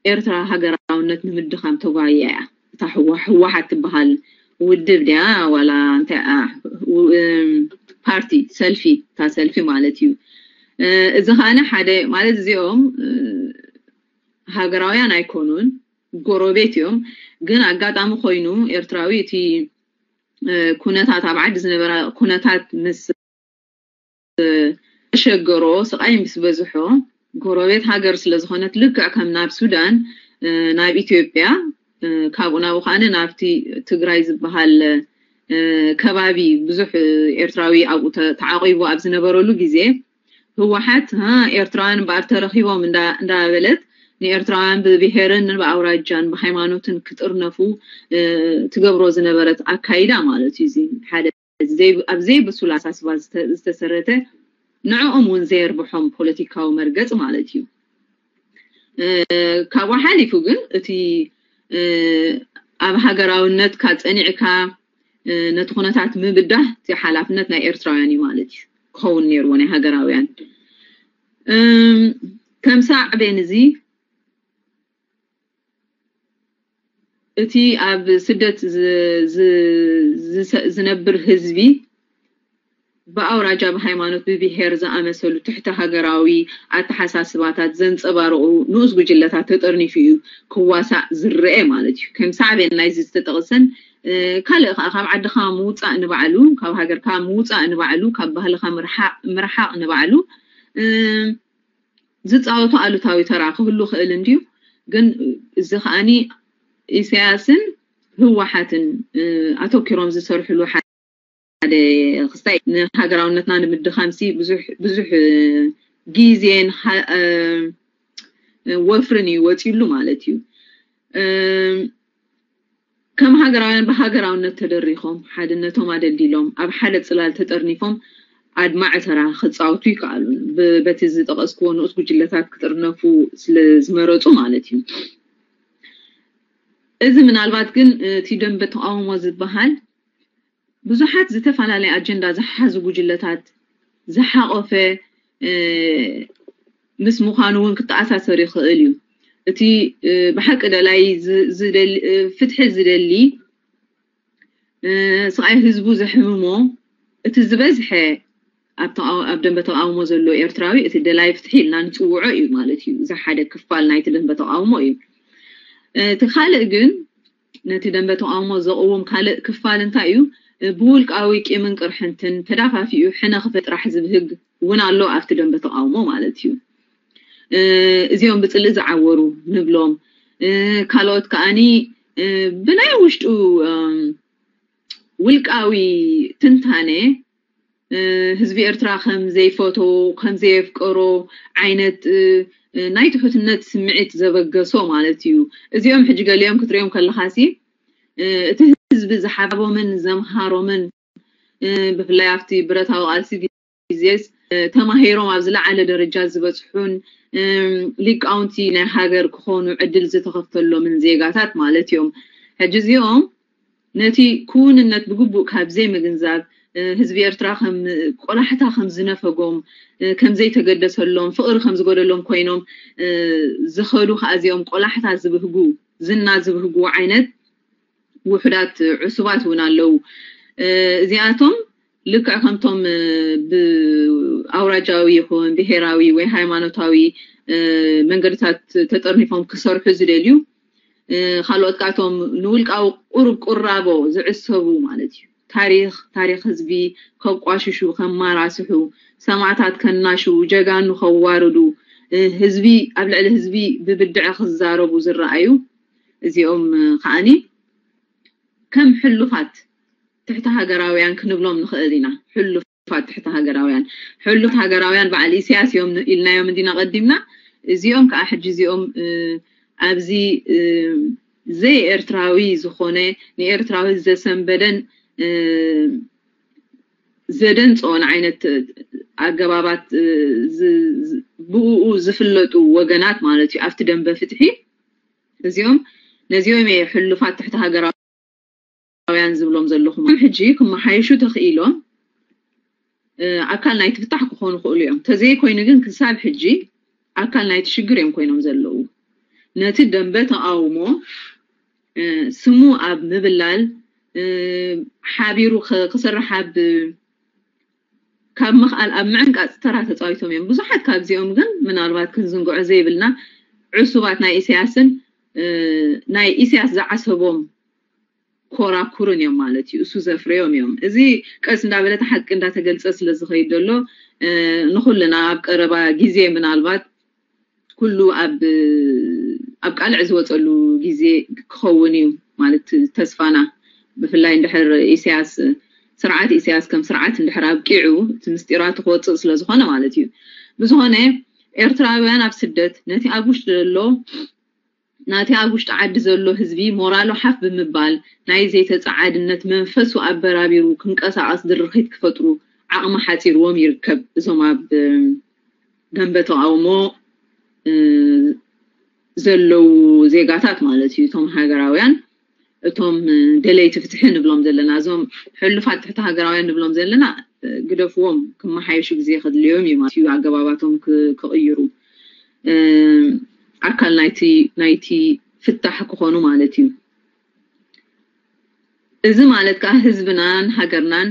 ኤርትራ ሃገራውነት ንምድኻም ተጓያ እያ። እታ ህወሓት ትበሃል ውድብ ድያ ዋላ እንታይ ፓርቲ ሰልፊ እታ ሰልፊ ማለት እዩ። እዚ ከዓነ ሓደ ማለት እዚኦም ሃገራውያን ኣይኮኑን፣ ጎረቤት እዮም። ግን ኣጋጣሚ ኮይኑ ኤርትራዊ እቲ ኩነታት ኣብ ዓዲ ዝነበረ ኩነታት ምስ ተሸገሮ ስቃይ ምስ በዝሖ ጎረቤት ሃገር ስለዝኾነት ልክዕ ከም ናብ ሱዳን ናብ ኢትዮጵያ ካብኡ ናብኡ ከዓነ ናብቲ ትግራይ ዝበሃል ከባቢ ብዙሕ ኤርትራዊ ኣብኡ ተዓቂቡ ኣብ ዝነበረሉ ግዜ ህወሓት ኤርትራውያን እምበኣር ተረኺቦም እንዳበለት ንኤርትራውያን ብብሄርን ብኣውራጃን ብሃይማኖትን ክጥርነፉ ትገብሮ ዝነበረት ኣካይዳ ማለት እዩ። እዚ ሓደ ኣብ ዘይብሱል ኣሳስባ ዝተሰረተ ንዕኦም እውን ዘየርብሖም ፖለቲካዊ መርገፂ ማለት እዩ። ካብኡ ሓሊፉ ግን እቲ ኣብ ሃገራውነትካ ፀኒዕካ ነቲ ኩነታት ምብዳህ እቲ ሓላፍነት ናይ ኤርትራውያን እዩ ማለት እዩ ክኸውን ነይርዎ ናይ ሃገራውያን። ከም ሳዕቤን እዚ እቲ ኣብ ስደት ዝነብር ህዝቢ ብኣውራጃ ብሃይማኖት ብብሄር ዝኣመሰሉ ትሕቲ ሃገራዊ ኣተሓሳስባታት ዘንፀባርቑ ንኡስ ጉጅለታት ተጠርኒፉ እዩ ክዋሳእ ዝረአ ማለት እዩ። ከም ሳዕቤን ናይዚ ዝተጠቕሰን ካልእ ከዓ ካብ ዓድኻ ምውፃእ ንባዕሉ ካብ ሃገርካ ምውፃእ ንባዕሉ ካብ ባህልኻ ምርሓቕ ንባዕሉ ዝፃወቱ ኣሉታዊ ተራ ክህሉ ክእል እንድዩ። ግን እዚ ከዓኒ ኢሳያስን ህወሓትን ኣተኪሮም ዝሰርሕሉ ሓደ ክስታይ ንሃገራውነትና ንምድኻምሲ ብዙሕ ግዜን ወፍርን እዩ ወፂሉ ማለት እዩ። ከም ሃገራውያን ብሃገራውነት ተደሪኾም ሓድነቶም ኣደልዲሎም ኣብ ሓደ ፅላል ተጠርኒፎም ኣድማዒ ተራ ክፃወቱ ይከኣሉ። በቲ ዝጠቐስክዎ ንኡስ ጉጅለታት ክጥርነፉ ስለ ዝመረፁ ማለት እዩ። እዚ ምናልባት ግን እቲ ደንበ ተቃውሞ ዝበሃል ብዙሓት ዝተፈላለየ ኣጀንዳ ዝሓዙ ጉጅለታት ዝሓቆፈ ምስ ምዃኑ እውን ክተኣሳሰር ይኽእል እዩ። እቲ ብሓቂ ደላይ ፍትሒ ዝደሊ ስቃይ ህዝቡ ዘሕምሞ እቲ ዝበዝሐ ኣብ ደንበ ተቃውሞ ዘሎ ኤርትራዊ እቲ ደላይ ፍትሒ ኢልና ንፅውዖ እዩ ማለት እዩ። እዚ ሓደ ክፋል ናይቲ ደንበ ተቃውሞ እዩ። እቲ ካልእ ግን ነቲ ደንበ ተቃውሞ ዘቕውም ካልእ ክፋል እንታይ እዩ? ብውልቃዊ ቂምን ቅርሕንትን ተዳፋፊኡ ሕነ ክፈጥራሕ ዝብህግ እውን ኣሎ ኣብቲ ደንበ ተቃውሞ ማለት እዩ። እዚኦም ብፅልኢ ዝዓወሩ ንብሎም ካልኦት ከዓኒ ብናይ ውሽጡ ውልቃዊ ትንታነ ህዝቢ ኤርትራ ከም ዘይፈቶ ከም ዘየፍቀሮ ዓይነት ናይ ትሑትነት ስምዒት ዘበገሶ ማለት እዩ። እዚኦም ሕጂ ገሊኦም ክትሪኦም ከለኻሲ እቲ ህዝቢ ዝሓቦምን ዘምሃሮምን ብፍላይ ኣብቲ ብረታዊ ቃልሲ ግዜስ ተማሂሮም ኣብ ዝለዓለ ደረጃ ዝበፅሑን ሊቃውንቲ ናይ ሃገር ክኾኑ ዕድል ዝተኸፍተሎምን ዜጋታት ማለት እዮም። ሕጂ እዚኦም ነቲ ክውንነት ብግቡእ ካብ ዘይምግንዛብ ህዝቢ ኤርትራ ከም ቆላሕታ ከም ዝነፈጎም ከም ዘይተገደሰሎም ፍቕሪ ከም ዝጎደሎም ኮይኖም ዝኸዱ ከዓ እዚኦም ቆላሕታ ዝብህጉ ዝና ዝብህጉ ዓይነት ውሑዳት ዕሱባት እውን ኣለዉ። እዚኣቶም ልክዕ ከምቶም ብኣውራጃዊ ይኹን ብሄራዊ ወይ ሃይማኖታዊ መንገድታት ተጠርኒፎም ክሰርሑ ዝደልዩ ካልኦት ካቶም ንውልቃዊ ቁሩብ ቁራቦ ዝዕሰቡ ማለት እዩ። ታሪኽ ታሪኽ ህዝቢ ከቋሽሹ ከማራስሑ ሰማዕታት ከናሽዉ ጀጋኑ ከዋርዱ ህዝቢ ኣብ ልዕሊ ህዝቢ ብብድዐ ክዛረቡ ዝረኣዩ እዚኦም ከዓኒ ከም ሕሉፋት ትሕቲ ሃገራውያን ክንብሎም ንኽእል ኢና። ሕሉፋት ትሕቲ ሃገራውያን፣ ሕሉፍ ሃገራውያን በዓል ኢሳያስ እዮም ኢልናዮም እንዲና ቀዲምና። እዚኦም ከዓ ሕጂ እዚኦም ኣብዚ ዘይ ኤርትራዊ ዝኾነ ንኤርትራዊ ዘሰንበደን ዘደንፅኦን ዓይነት ኣገባባት ብኡ ዝፍለጡ ወገናት ማለት እዩ። ኣብቲ ደንበ ፍትሒ እዚኦም ነዚኦም እየ ሕሉፋት ትሕቲ ሃገራውያን ዝብሎም ዘለኹ። ሕጂ ክመሓየሹ ተኽኢሎም ኣካል ናይቲ ፍታሕ ክኾኑ ክእሉ እዮም። ተዘይኮይኑ ግን ክሳብ ሕጂ ኣካል ናይቲ ሽግር እዮም ኮይኖም ዘለዉ። ነቲ ደንበ ተቃውሞ ስሙ ኣብ ምብላል ሓቢሩ ክሰርሕ ኣብ ካብ ምኽኣል ኣብ ምዕንቃፅ ተራ ተፃዊቶም እዮም። ብዙሓት ካብዚኦም ግን ምናልባት ክንዝንግዖ ዘይብልና ዕሱባት ናይ ኢሳያስን ናይ ኢሳያስ ዝዓሰቦም ኮራኩርን እዮም ማለት እዩ። እሱ ዘፍረዮም እዮም። እዚ ቀስ እንዳበለ እቲ ሓቂ እንዳተገልፀ ስለ ዝኸይድ ዘሎ ንኹልና ኣብ ቀረባ ግዜ ምናልባት ኩሉ ኣብ ኣብ ቃልዕ ዝወፀሉ ግዜ ክኸውን እዩ ማለት ተስፋና። ብፍላይ እንድሕር ኢሳያስ ስርዓት ኢሳያስ ከም ስርዓት እንድሕር ኣብቂዑ እቲ ምስጢራቱ ክወፅእ ስለ ዝኾነ ማለት እዩ። ብዝኾነ ኤርትራውያን ኣብ ስደት ነቲ ኣብ ውሽጢ ዘሎ ናቲ ኣብ ውሽጢ ዓዲ ዘሎ ህዝቢ ሞራሉ ሓፍ ብምባል ናይ ዘይተፀዓድነት መንፈሱ ኣበራቢሩ ክንቀሳቐስ ድርኺት ክፈጥሩ ዓቕሚ ሓፂርዎም ይርከብ። እዞም ኣብ ደንበ ተቃውሞ ዘለዉ ዜጋታት ማለት እዩ። እቶም ሃገራውያን እቶም ደለይቲ ፍትሒ ንብሎም ዘለና እዞም ሕሉፋት ትሕቲ ሃገራውያን ንብሎም ዘለና ግደፍዎም፣ ክመሓየሹ ግዜ ከድልዮም እዩ ማለት እዩ። ኣገባባቶም ክቕይሩ ኣካል ናይቲ ናይቲ ፍታሕ ክኾኑ ማለት እዩ። እዚ ማለት ከዓ ህዝብናን ሃገርናን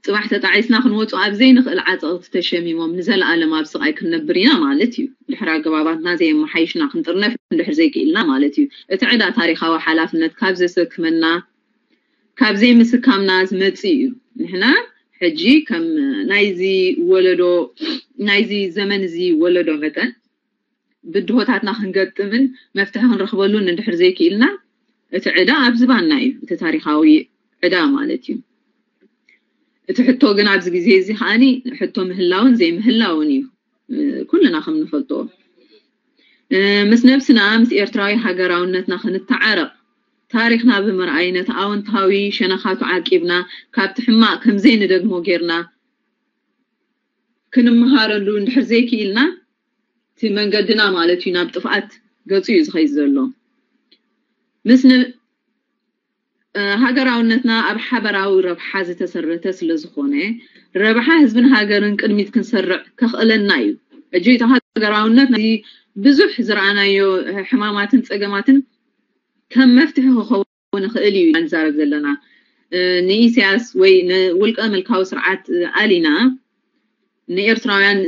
ፅባሕ ተጣዒስና ክንወፁ ኣብ ዘይንኽእል ዓፀቕቲ ተሸሚሞም ንዘለኣለም ኣብ ስቓይ ክንነብር ኢና ማለት እዩ። ድሕሪ ኣገባባትና ዘየመሓይሽና ክንጥርነፍ እንድሕር ዘይክኢልና ማለት እዩ። እቲ ዕዳ ታሪኻዊ ሓላፍነት ካብ ዘሰክመና ካብ ዘይምስካምና ዝመፅእ እዩ። ንሕና ሕጂ ከም ናይዚ ወለዶ ናይዚ ዘመን እዚ ወለዶ መጠን ብድሆታትና ክንገጥምን መፍትሒ ክንረኽበሉን እንድሕር ዘይክኢልና እቲ ዕዳ ኣብ ዝባንና እዩ። እቲ ታሪኻዊ ዕዳ ማለት እዩ። እቲ ሕቶ ግን ኣብዚ ግዜ እዚ ከዓኒ ሕቶ ምህላውን ዘይምህላውን እዩ። ኩልና ከም ንፈልጦ ምስ ነብስና ምስ ኤርትራዊ ሃገራውነትና ክንተዓረቕ ታሪኽና ብምርኣይ ነቲ ኣወንታዊ ሸነኻቱ ዓቂብና ካብቲ ሕማቕ ከምዘይንደግሞ ጌርና ክንመሃረሉ እንድሕር ዘይክኢልና እቲ መንገድና ማለት እዩ ናብ ጥፍኣት ገፁ እዩ ዝኸይድ ዘሎ። ምስ ሃገራውነትና ኣብ ሓበራዊ ረብሓ ዝተሰረተ ስለ ዝኾነ ረብሓ ህዝብን ሃገርን ቅድሚት ክንሰርዕ ከኽእለና እዩ። ሕጂ እቲ ሃገራውነት ነዚ ብዙሕ ዝረኣናዮ ሕማማትን ፀገማትን ከም መፍትሒ ክኸውን ንኽእል እዩ ኢና ንዛረብ ዘለና። ንኢሳያስ ወይ ንውልቀ ምልካዊ ስርዓት ኣሊና ንኤርትራውያን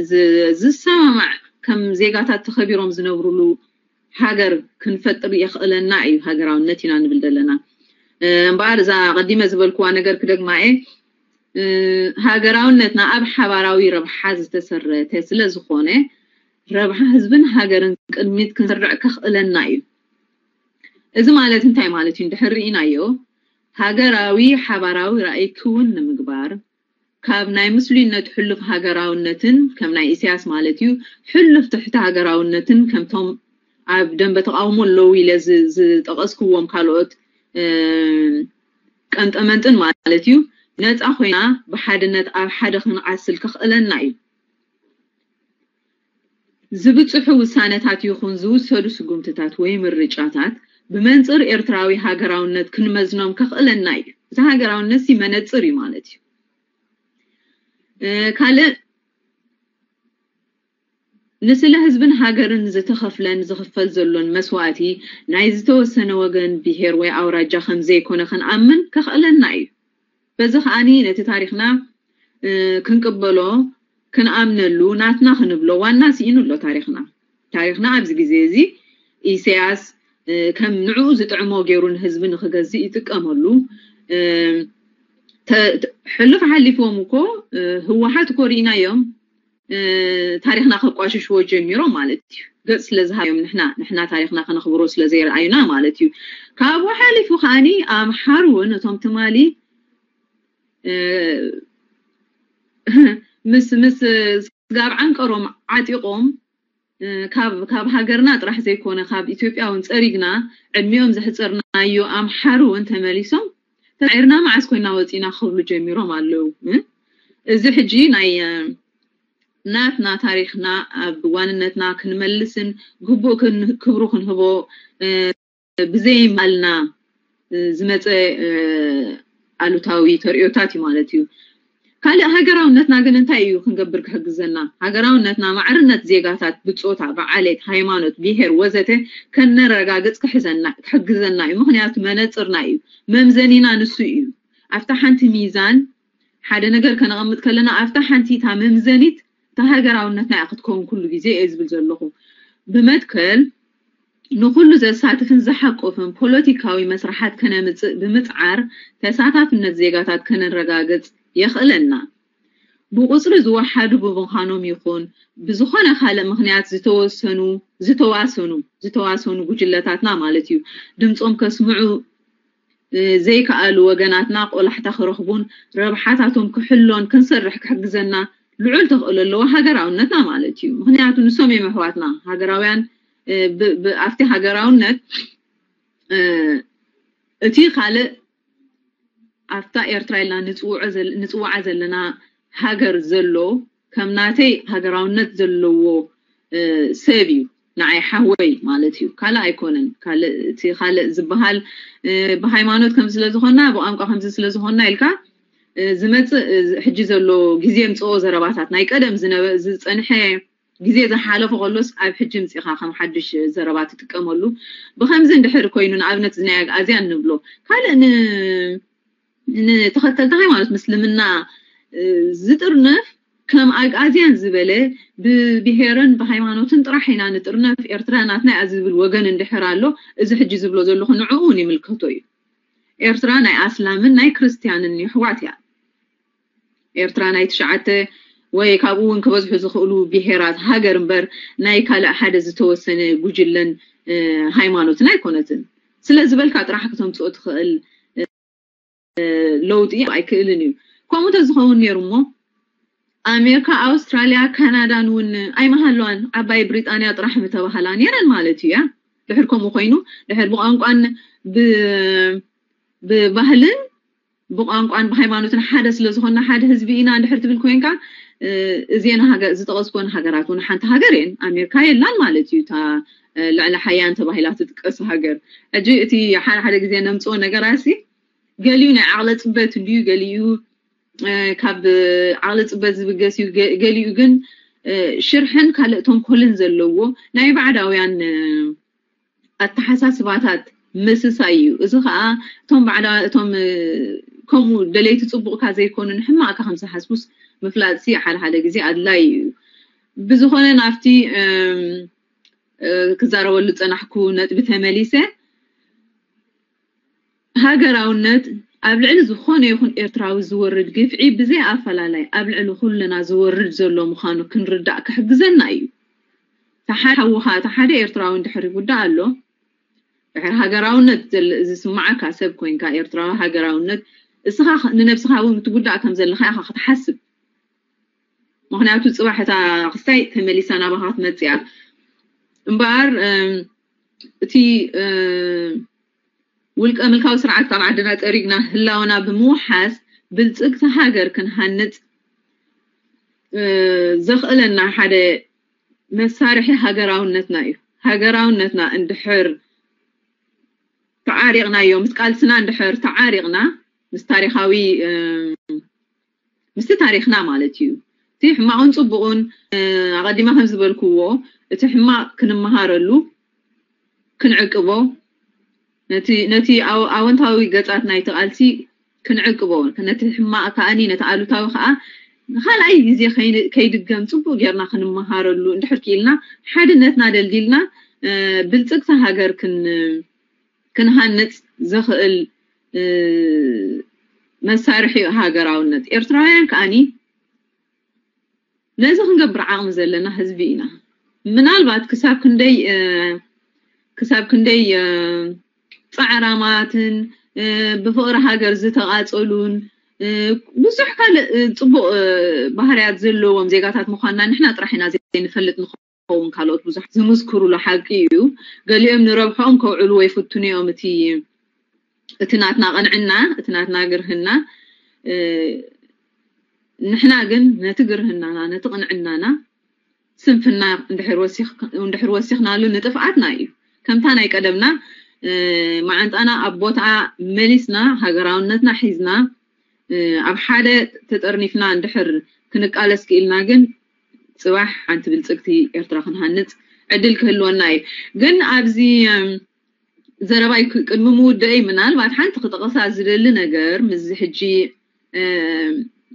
ዝሰማማዕ ከም ዜጋታት ተኸቢሮም ዝነብሩሉ ሃገር ክንፈጥር የኽእለና እዩ። ሃገራውነት ኢና ንብል ዘለና። እምበኣር እዛ ቀዲመ ዝበልክዋ ነገር ክደግማ እየ። ሃገራውነትና ኣብ ሓባራዊ ረብሓ ዝተሰረተ ስለ ዝኾነ ረብሓ ህዝብን ሃገርን ቅድሚት ክንሰርዕ ከኽእለና እዩ። እዚ ማለት እንታይ ማለት እዩ? እንድሕር ርኢናዮ ሃገራዊ ሓባራዊ ራእይ ክውን ንምግባር ካብ ናይ ምስሉይነት ሕሉፍ ሃገራውነትን ከም ናይ ኢሳያስ ማለት እዩ ሕሉፍ ትሕቲ ሃገራውነትን ከምቶም ኣብ ደንበ ተቃውሞ ኣለዉ ኢለ ዝጠቐስክዎም ካልኦት ቀንጠመንጥን ማለት እዩ ነፃ ኮይና ብሓድነት ኣብ ሓደ ክንዓስል ከኽእለና እዩ። ዝብፅሑ ውሳነታት ይኹን ዝውሰዱ ስጉምትታት ወይ ምርጫታት ብመንፅር ኤርትራዊ ሃገራውነት ክንመዝኖም ከኽእለና እዩ። እቲ ሃገራውነት ሲ መነፅር እዩ ማለት እዩ። ካልእ ንስለ ህዝብን ሃገርን ዝተኸፍለን ዝኽፈል ዘሎን መስዋእቲ ናይ ዝተወሰነ ወገን ብሄር ወይ ኣውራጃ ከም ዘይኮነ ክንኣምን ከኽእለና እዩ። በዚ ከዓኒ ነቲ ታሪኽና ክንቅበሎ ክንኣምነሉ ናትና ክንብሎ ዋና ስኢኑ ኣሎ ታሪኽና። ታሪኽና ኣብዚ ግዜ እዚ ኢሳያስ ከም ንዕኡ ዝጥዕሞ ገይሩ ንህዝቢ ንክገዝእ ይጥቀመሉ። ሕሉፍ ሓሊፍዎም እኮ ህወሓት እኮ ርኢናዮም ታሪኽና ከቋሽሽዎ ጀሚሮም ማለት እዩ። ገጽ ስለ ዝሃዮም ንሕና ንሕና ታሪኽና ከነኽብሮ ስለ ዘይረኣዩና ማለት እዩ። ካብኡ ሓሊፉ ከዓኒ ኣምሓሩ እውን እቶም ትማሊ ምስ ምስ ስጋብ ዓንቀሮም ዓጢቖም ካብ ካብ ሃገርና ጥራሕ ዘይኮነ ካብ ኢትዮጵያ እውን ጸሪግና ዕድሚኦም ዘሕጸርናዮ ኣምሓሩ እውን ተመሊሶም ተጻዒርና መዓስ ኮይና ወጺና ክብሉ ጀሚሮም ኣለዉ። እዚ ሕጂ ናይ ናትና ታሪኽና ኣብ ዋንነትና ክንመልስን ግቡእ ክብሩ ክንህቦ ብዘይምኣልና ዝመፀ ኣሉታዊ ተርእዮታት እዩ ማለት እዩ። ካልእ ሃገራውነትና ግን እንታይ እዩ ክንገብር ክሕግዘና? ሃገራውነትና ማዕርነት ዜጋታት ብፆታ፣ ብዓሌት፣ ሃይማኖት፣ ብሄር ወዘተ ከነረጋግፅ ክሕግዘና እዩ። ምክንያቱ መነፅርና እዩ፣ መምዘኒና ንሱ እዩ። ኣብታ ሓንቲ ሚዛን ሓደ ነገር ከነቐምጥ ከለና ኣብታ ሓንቲ እታ መምዘኒት እታ ሃገራውነትና እያ ክትከውን ኩሉ ግዜ እየ ዝብል ዘለኹ። ብመትከል ንኹሉ ዘሳትፍን ዝሓቁፍን ፖለቲካዊ መስርሓት ከነምፅእ ብምፅዓር ተሳታፍነት ዜጋታት ከነረጋግፅ የኽእለና። ብቁፅሪ ዝወሓዱ ብምዃኖም ይኹን ብዝኾነ ካልእ ምኽንያት ዝተወሰኑ ዝተዋሰኑ ዝተዋሰኑ ጉጅለታትና ማለት እዩ ድምፆም ከስምዑ ዘይከኣሉ ወገናትና ቆላሕታ ክረኽቡን ረብሓታቶም ክሕሎን ክንሰርሕ ክሕግዘና ልዑል ተኽእሎ ኣለዎ ሃገራውነትና ማለት እዩ። ምክንያቱ ንሶም እዮም ኣሕዋትና ሃገራውያን። ኣብቲ ሃገራውነት እቲ ካልእ ኣብታ ኤርትራ ኢልና ንፅውዓ ዘለና ሃገር ዘሎ ከም ናተይ ሃገራውነት ዘለዎ ሰብ እዩ ንዓይ ሓወይ ማለት እዩ። ካልእ ኣይኮነን። እቲ ካልእ ዝበሃል ብሃይማኖት ከምዚ ስለ ዝኾንና ብቋንቋ ከምዚ ስለ ዝኾንና ኢልካ ዝመፅእ ሕጂ ዘሎ ግዜ ምፅኦ ዘረባታት ናይ ቀደም ዝፀንሐ ግዜ ዝሓለፎ ከሎስ ኣብ ሕጂ ምፅኻ ከም ሓድሽ ዘረባ ትጥቀመሉ። ብከምዚ እንድሕር ኮይኑ ንኣብነት እዚ ናይ ኣግኣዝያን ንብሎ ካልእ ንተኸተልቲ ሃይማኖት ምስልምና ዝጥርነፍ ከም ኣግኣዝያን ዝበለ ብብሄርን ብሃይማኖትን ጥራሕ ኢና ንጥርነፍ ኤርትራ ናትና እያ ዝብል ወገን እንድሕር ኣሎ እዚ ሕጂ ዝብሎ ዘለኹ ንዕኡ እውን ይምልከቶ እዩ። ኤርትራ ናይ ኣስላምን ናይ ክርስትያንን የሕዋት እያ። ኤርትራ ናይ ትሽዓተ ወይ ካብኡ እውን ክበዝሑ ዝኽእሉ ብሄራት ሃገር እምበር ናይ ካልእ ሓደ ዝተወሰነ ጉጅለን ሃይማኖትን ኣይኮነትን። ስለ ዝበልካ ጥራሕ ክተምፅኦ ትኽእል ለውጢ ኣይክእልን እዩ። ከምኡ ተዝኸውን ነይሩ እሞ ኣሜሪካ፣ ኣውስትራልያ፣ ካናዳን እውን ኣይመሃለዋን ዓባይ ብሪጣንያ ጥራሕ ምተባሃላ ነይረን ማለት እዩ። ያ ድሕር ከምኡ ኮይኑ ድሕር ብቋንቋን ብባህልን ብቋንቋን ብሃይማኖትን ሓደ ስለ ዝኾንና ሓደ ህዝቢ ኢና እንድሕር ትብል ኮይንካ እዚአን ዝጠቐስኮን ሃገራት እውን ሓንቲ ሃገር እየን። ኣሜሪካ የላን ማለት እዩ እታ ልዕሊ ሓያን ተባሂላ ትጥቀስ ሃገር። ሕጂ እቲ ሓደ ሓደ ግዜ ነምፅኦ ነገራት ሲ ገሊኡ ናይ ዓቕለ ፅበት እንድዩ፣ ገሊኡ ካብ ዓቕሊ ፅበት ዝብገስ እዩ፣ ገሊኡ ግን ሽርሕን ካልእ ተንኮልን ዘለዎ ናይ ባዕዳውያን ኣተሓሳስባታት ምስሳይ እዩ። እዚ ከዓ እቶም ባዕዳ እቶም ከምኡ ደለይቲ ፅቡቕካ ዘይኮኑ ንሕማቕካ ከም ዝሓስቡስ ምፍላጥሲ ሓደ ሓደ ግዜ ኣድላይ እዩ። ብዝኾነ ናብቲ ክዛረበሉ ዝፀናሕኩ ነጥቢ ተመሊሰ ሃገራውነት ኣብ ልዕሊ ዝኾነ ይኹን ኤርትራዊ ዝወርድ ግፍዒ ብዘይ ኣፈላላይ ኣብ ልዕሊ ኩልና ዝወርድ ዘሎ ምዃኑ ክንርዳእ ክሕግዘና እዩ። ተሓሓውኻ እቲ ሓደ ኤርትራዊ እንድሕር ይጉዳእ ኣሎ ድሕር ሃገራውነት ዝስማዓካ ሰብ ኮይንካ ኤርትራዊ ሃገራውነት እስኻ ንነብስኻ እውን ትጉዳእ ከም ዘለኻ ኢኻ ክትሓስብ። ምክንያቱ ፅባሕ እታ ክስታይ ተመሊሳ ናባኻ ክትመፅእ እያ እምበኣር እቲ ውልቀ ምልካዊ ስርዓት ካብ ዓድና ፀሪግና ህላወና ብምውሓስ ብልፅግቲ ሃገር ክንሃንፅ ዘኽእለና ሓደ መሳርሒ ሃገራውነትና እዩ። ሃገራውነትና እንድሕር ተዓሪቕናዮ ምስ ቃልስና እንድሕር ተዓሪቕና ምስ ታሪኻዊ ምስቲ ታሪኽና ማለት እዩ። እቲ ሕማቕን ፅቡቕን ኣቐዲመ ከም ዝበልክዎ እቲ ሕማቕ ክንመሃረሉ ክንዕቅቦ ነቲ ኣወንታዊ ገፃት ናይቲ ቃልሲ ክንዕቅቦ ነቲ ሕማቕ ከዓኒ ነቲ ኣሉታዊ ከዓ ንካልኣይ ግዜ ከይድገም ፅቡቅ ጌርና ክንመሃረሉ እንድሕር ክኢልና ሓድነትና ደልዲልና ብልፅግቲ ሃገር ክንሃንፅ ዘኽእል መሳርሒ ሃገራውነት ኤርትራውያን ከዓኒ ነዚ ክንገብር ዓቕሚ ዘለና ህዝቢ ኢና። ምናልባት ክሳብ ክንደይ ክሳብ ክንደይ ፃዕራማትን ብፍቕሪ ሃገር ዝተቓፀሉን ብዙሕ ካልእ ፅቡቕ ባህርያት ዘለዎም ዜጋታት ምዃንና ንሕና ጥራሕ ኢና ዘይንፈልጥ ንኸውን። ካልኦት ብዙሕ ዝምስክሩሉ ሓቂ እዩ። ገሊኦም ንረብሖም ከውዕሉ ወይ ፍቱን እዮም። እቲ እቲ ናትና ቅንዕና፣ እቲ ናትና ግርህና፣ ንሕና ግን ነቲ ግርህናና፣ ነቲ ቅንዕናና ስንፍና እንድሕር ወሲኽናሉ ንጥፍኣትና እዩ። ከምታ ናይ ቀደምና መዓንጣና ኣብ ቦታኣ መሊስና፣ ሃገራውነትና ሒዝና፣ ኣብ ሓደ ተጠርኒፍና እንድሕር ክንቃለስ ክኢልና ግን፣ ፅባሕ ሓንቲ ብልፅግቲ ኤርትራ ክንሃንፅ ዕድል ክህልወና እዩ። ግን ኣብዚ ዘረባይ ቅድሚ ምውደይ፣ ምናልባት ሓንቲ ክጠቐሳ ዝደሊ ነገር፣ ምስዚ ሕጂ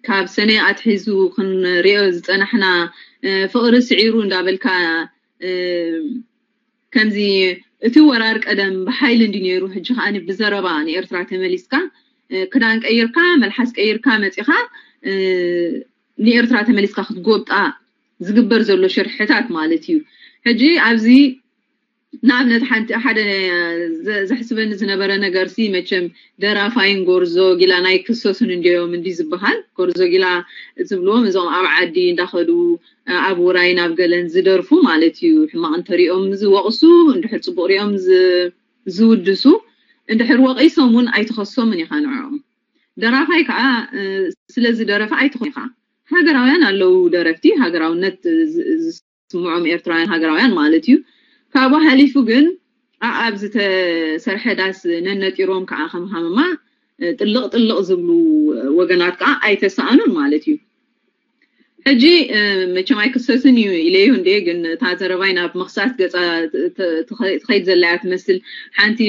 ካብ ሰነ ኣትሒዙ ክንሪኦ ዝፀናሕና ፍቕሪ ስዒሩ እንዳበልካ፣ ከምዚ እቲ ወራር ቀደም ብሓይሊ እንዲ ነይሩ፣ ሕጂ ከኣ ብዘረባ ንኤርትራ ተመሊስካ፣ ክዳን ቀይርካ፣ መልሓስ ቀይርካ መጺኻ፣ ንኤርትራ ተመሊስካ ክትጎብጣ ዝግበር ዘሎ ሽርሕታት ማለት እዩ። ሕጂ ኣብዚ ንኣብነት ሓንቲ ሓደ ዘሕስበኒ ዝነበረ ነገር ሲ፣ መቸም ደራፋይን ጎርዞ ጊላ ናይ ክሰሱን እንዲዮም እንዲ ዝበሃል። ጎርዞ ጊላ ዝብልዎም እዞም ኣብ ዓዲ እንዳኸዱ ኣብ ውራይ ናብ ገለን ዝደርፉ ማለት እዩ። ሕማቕ እንተሪኦም ዝወቕሱ፣ እንድሕር ፅቡቕ ሪኦም ዝውድሱ፣ እንድሕር ወቒሶም እውን ኣይትኸሶምን ኢኻ ንዕኦም። ደራፋይ ከዓ ስለ ዝደረፈ ኣይትኾን ኢኻ። ሃገራውያን ኣለዉ ደረፍቲ፣ ሃገራውነት ዝስምዖም ኤርትራውያን ሃገራውያን ማለት እዩ። ካብኡ ሓሊፉ ግን ኣኣብ ዝተሰርሐ ዳስ ነነጢሮም ከዓ ከም ሃመማ ጥልቕ ጥልቕ ዝብሉ ወገናት ከዓ ኣይተሰኣኑን ማለት እዩ። ሕጂ መቸም ኣይክሰስን እዩ ኢለዩ እንዴ፣ ግን እታ ዘረባይ ናብ ምኽሳስ ገፃ ትኸይድ ዘላ እያ ትመስል። ሓንቲ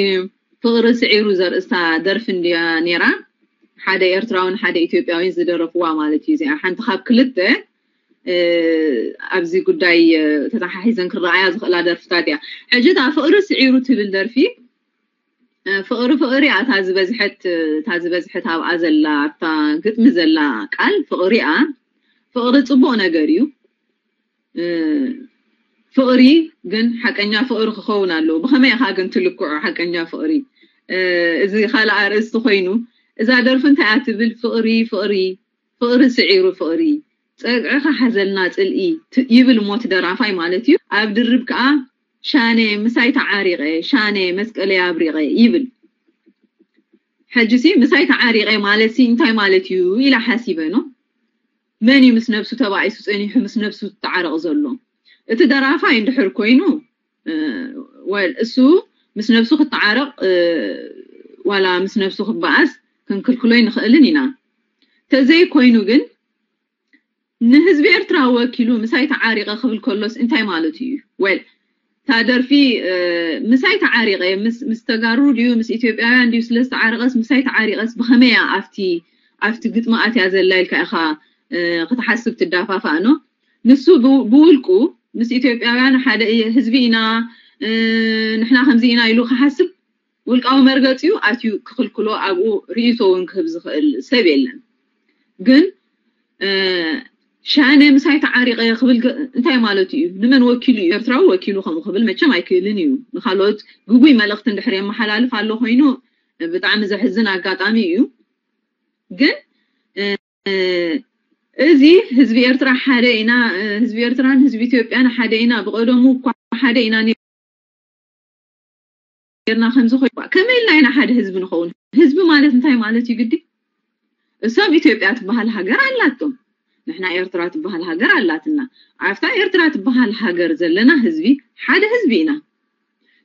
ፍቕሪ ስዒሩ ዘርእስታ ደርፊ እንድያ ነይራ። ሓደ ኤርትራውን ሓደ ኢትዮጵያውን ዝደረፍዋ ማለት እዩ። እዚኣ ሓንቲ ካብ ክልተ ኣብዚ ጉዳይ ተተሓሒዘን ክረኣያ ዝኽእላ ደርፍታት እያ። ሕጂ እታ ፍቕሪ ስዒሩ ትብል ደርፊ፣ ፍቕሪ ፍቕሪ እያ እታ ዝበዝሐት፣ እታ ዝበዝሐት ኣብኣ ዘላ፣ ኣብታ ግጥሚ ዘላ ቃል ፍቕሪ እያ። ፍቕሪ ጽቡቕ ነገር እዩ። ፍቕሪ ግን ሓቀኛ ፍቕሪ ክኸውን ኣለዎ። ብኸመይ ኢኻ ግን ትልክዖ ሓቀኛ ፍቕሪ? እዚ ካልእ ኣርእስቲ ኮይኑ፣ እዛ ደርፊ እንታይ እያ ትብል? ፍቕሪ ፍቕሪ ፍቕሪ ስዒሩ ፍቕሪ፣ ጸግዒ ክሓዘልና ጽልኢ ይብል እሞ እቲ ደራፋይ ማለት እዩ። ኣብ ድርብ ከኣ ሻነ ምሳይ ተዓሪቐ፣ ሻነ መስቀለይ ኣብሪቐ ይብል። ሕጂሲ ምሳይ ተዓሪቐ ማለትሲ እንታይ ማለት እዩ ኢለ ሓሲበ ነው። መን እዩ ምስ ነብሱ ተባኢሱ ጸኒሑ ምስ ነብሱ ዝተዓረቕ ዘሎ? እቲ ደራፋይ እንድሕር ኮይኑ፣ ወል እሱ ምስ ነብሱ ክተዓረቕ ዋላ ምስ ነብሱ ክበኣስ ክንክልክሎ ይንኽእልን ኢና። ተዘይኮይኑ ግን ንህዝቢ ኤርትራ ወኪሉ ምሳይ ተዓሪቐ ክብል ከሎስ እንታይ ማለቱ እዩ? ወል እታ ደርፊ ምሳይ ተዓሪቐ ምስ ምስ ተጋሩ ድዩ ምስ ኢትዮጵያውያን ድዩ ስለ ዝተዓረቐስ ምሳይ ተዓሪቐስ ብኸመይ እያ ኣብቲ ኣብቲ ግጥሚ ኣትያ ዘላ ኢልካ ኢኻ ክትሓስብ ትዳፋፋእ ነው። ንሱ ብውልቁ ምስ ኢትዮጵያውያን ሓደ ህዝቢ ኢና፣ ንሕና ከምዚ ኢና ኢሉ ክሓስብ ውልቃዊ መርገፂኡ ኣትዩ ክኽልክሎ ኣብኡ ርእይቶ እውን ክህብ ዝኽእል ሰብ የለን። ግን ሻነ ምሳይ ተዓሪቐ ክብል እንታይ ማለቱ እዩ? ንመን ወኪሉ እዩ? ኤርትራዊ ወኪሉ ከምኡ ክብል መቸም ኣይክእልን እዩ። ንካልኦት ግጉይ መልእኽቲ እንድሕር የመሓላልፍ ኣሎ ኮይኑ ብጣዕሚ ዘሕዝን ኣጋጣሚ እዩ። ግን እዚ ህዝቢ ኤርትራ ሓደ ኢና፣ ህዝቢ ኤርትራን ህዝቢ ኢትዮጵያን ሓደ ኢና፣ ብቐደሙ እኳ ሓደ ኢና ርና ከምዚ ኮይ ከመይ ኢልና ኢና ሓደ ህዝቢ ንኸውን? ህዝቢ ማለት እንታይ ማለት እዩ ግዲ? እሶም ኢትዮጵያ ትበሃል ሃገር ኣላቶም፣ ንሕና ኤርትራ ትበሃል ሃገር ኣላትና። ኣብታ ኤርትራ ትበሃል ሃገር ዘለና ህዝቢ ሓደ ህዝቢ ኢና።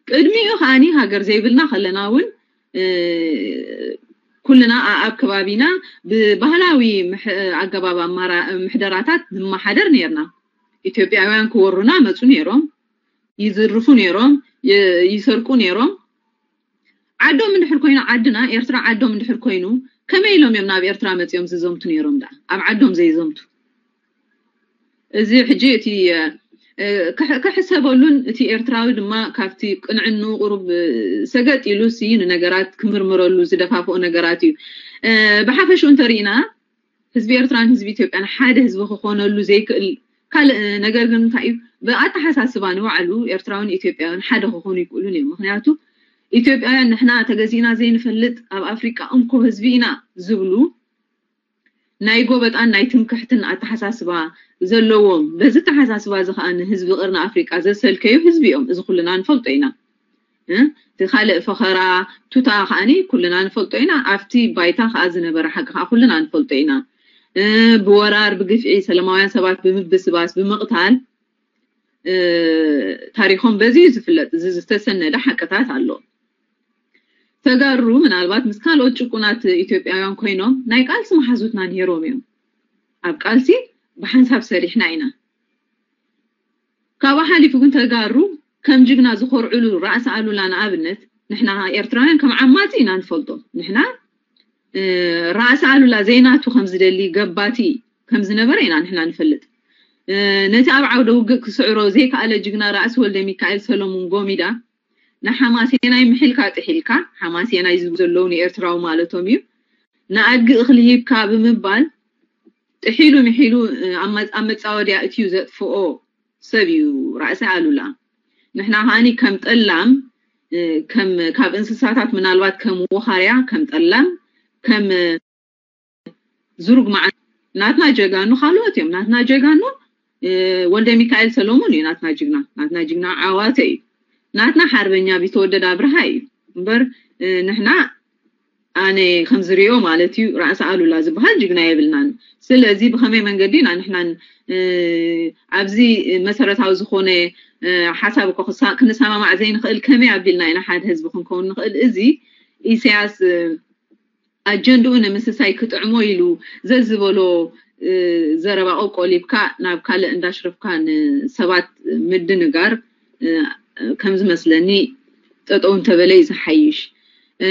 ቅድሚኡ ከዓኒ ሃገር ዘይብልና ከለና እውን ኩልና ኣብ ከባቢና ብባህላዊ ኣገባብ ምሕደራታት ንመሓደር ነርና። ኢትዮጵያውያን ክወሩና መፁ ነይሮም፣ ይዝርፉ ነይሮም፣ ይሰርቁ ነይሮም። ዓዶም እንድሕር ኮይኑ፣ ዓድና ኤርትራ ዓዶም እንድሕር ኮይኑ፣ ከመይ ኢሎም እዮም ናብ ኤርትራ መፂኦም ዝዘምቱ ነይሮም? ዳ ኣብ ዓዶም ዘይዘምቱ? እዚ ሕጂ እቲ ክሕሰበሉን እቲ ኤርትራዊ ድማ ካብቲ ቅንዕኑ ቁሩብ ሰገጥ ኢሉ ሲ ንነገራት ክምርምረሉ ዝደፋፍኦ ነገራት እዩ። ብሓፈሽኡ እንተሪኢና ህዝቢ ኤርትራን ህዝቢ ኢትዮጵያን ሓደ ህዝቢ ክኾነሉ ዘይክእል ካልእ ነገር ግን እንታይ እዩ፣ ብኣተሓሳስባ ንባዕሉ ኤርትራውን ኢትዮጵያውያን ሓደ ክኾኑ ይክእሉን እዮም። ምክንያቱ ኢትዮጵያውያን ንሕና ተገዚእና ዘይንፈልጥ፣ ኣብ ኣፍሪቃ እንኮ ህዝቢ ኢና ዝብሉ ናይ ጎበጣን ናይ ትምክሕትን ኣተሓሳስባ ዘለዎም፣ በዚ ኣተሓሳስባ እዚ ከዓ ንህዝቢ ቅርኒ ኣፍሪቃ ዘሰልከዩ ህዝቢ እዮም። እዚ ኩልና ንፈልጦ ኢና። እ? እቲ ካልእ ፈኸራ ቱታ ከዓኒ ኩልና ንፈልጦ ኢና። ኣብቲ ባይታ ከዓ ዝነበረ ሓቂ ከዓ ኩልና ንፈልጦ ኢና። እ፣ ብወራር፣ ብግፍዒ፣ ሰላማውያን ሰባት ብምብስባስ፣ ብምቕታል፣ እ፣ ታሪኾም በዚ እዩ ዝፍለጥ። እዚ ዝተሰነደ ሓቅታት ኣሎ። ተጋሩ ምናልባት ምስ ካልኦት ጭቁናት ኢትዮጵያውያን ኮይኖም ናይ ቃልሲ መሓዙትና ነይሮም እዮም። ኣብ ቃልሲ ብሓንሳብ ሰሪሕና ኢና። ካብኡ ሓሊፉ ግን ተጋሩ ከም ጅግና ዝኾርዕሉ ራእሲ ኣሉላ ንኣብነት ንሕና ኤርትራውያን ከም ዓማጺ ኢና ንፈልጦ። ንሕና፣ እ፣ ራእሲ ኣሉላ ዘይናቱ ከም ዝደሊ ገባቲ ከም ዝነበረ ኢና ንሕና ንፈልጥ። እ፣ ነቲ ኣብ ዓውደ ውግእ ክስዕሮ ዘይከኣለ ጅግና ራእሲ ወልደ ሚካኤል ሰሎሙን ጎሚዳ ንሓማሴናይ ምሒልካ ጥሒልካ፣ ሓማሴናይ ዝብሉ ዘለዉ ንኤርትራዊ ማለቶም እዩ፣ ንኣድጊ እኽሊ ሂብካ ብምባል ጥሒሉ ምሒሉ፣ እ፣ ኣብ መ-፣ ኣብ መጻወድያ እትዩ ዘጥፍኦ ሰብ እዩ ራእሲ ኣሉላ። ንሕና ከኣኒ ከም ጠላም፣ እ፣ ከም ካብ እንስሳታት ምናልባት ከም ወኻርያ፣ ከም ጠላም፣ ከም፣ እ፣ ዝሩግ መዓ-፣ ናትና ጀጋኑ ካልኦት እዮም። ናትና ጀጋኑ፣ እ፣ ወልደ ሚካኤል ሰሎሙን እዩ ናትና ጅግና። ናትና ጅግና ዓዋተ እዩ። ናትና ሓርበኛ ቢተወደድ ኣብርሃ እዩ። እምበር፣ እ፣ ንሕና ኣነ ከም ዝሪኦ ማለት እዩ፣ ራእሲ ኣሉላ ዝበሃል ጅግና የብልናን። ስለዚ ብኸመይ መንገዲ ኢና ንሕናን፣ እ፣ ኣብዚ መሰረታዊ ዝኾነ፣ እ፣ ሓሳብ እኮ ክሳ-፣ ክንሰማማዕ ዘይንኽእል ከመይ ኣቢልና ኢና ሓደ ህዝቢ ክንከውን ንኽእል? እዚ ኢሳያስ፣ እ፣ ኣጀንድኡ ንምስሳይ ክጥዕሞ ኢሉ ዘዝበሎ፣ እ፣ ዘረባ ቆቆሊብካ ናብ ካልእ እንዳሽረፍካ ንሰባት ምድንጋር፣ እ፣ ከም ዝመስለኒ ጠጠው እንተበለ እዩ ዝሓይሽ። እ፣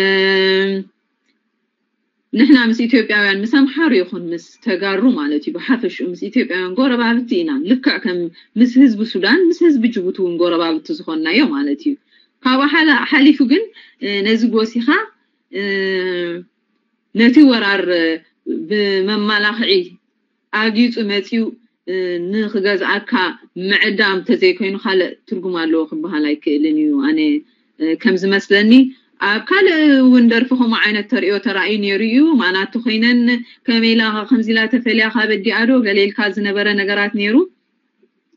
ንሕና ምስ ኢትዮጵያውያን፣ ምስ ኣምሓሩ ይኹን ምስ ተጋሩ ማለት እዩ፣ ብሓፈሽኡ ምስ ኢትዮጵያውያን ጎረባብቲ ኢና። ልክዕ ከም ምስ ህዝቢ ሱዳን፣ ምስ ህዝቢ ጅቡቲ እውን ጎረባብቲ ዝኾንናዮ ማለት እዩ። ካብኡ ሓላ-፣ ሓሊፉ ግን፣ እ፣ ነዚ ጎሲኻ፣ እ፣ ነቲ ወራር፣ እ፣ ብመማላኽዒ ኣጊጹ መጺኡ፣ እ፣ ንኽገዝኣካ ምዕዳም ተዘይኮይኑ ካልእ ትርጉም ኣለዎ ክበሃል ኣይክእልን እዩ። ኣነ፣ እ፣ ከም ዝመስለኒ ኣብ ካልእ እውን ደርፊ ከምኡ ዓይነት ተርእዮ ተራእዩ ነይሩ እዩ። ማናቱ ኮይነን ከመይ ኢላ ከምዚ ኢላ ተፈልያ ካብ ኣዲኣ ዶ ገለ ኢልካ ዝነበረ ነገራት ነይሩ።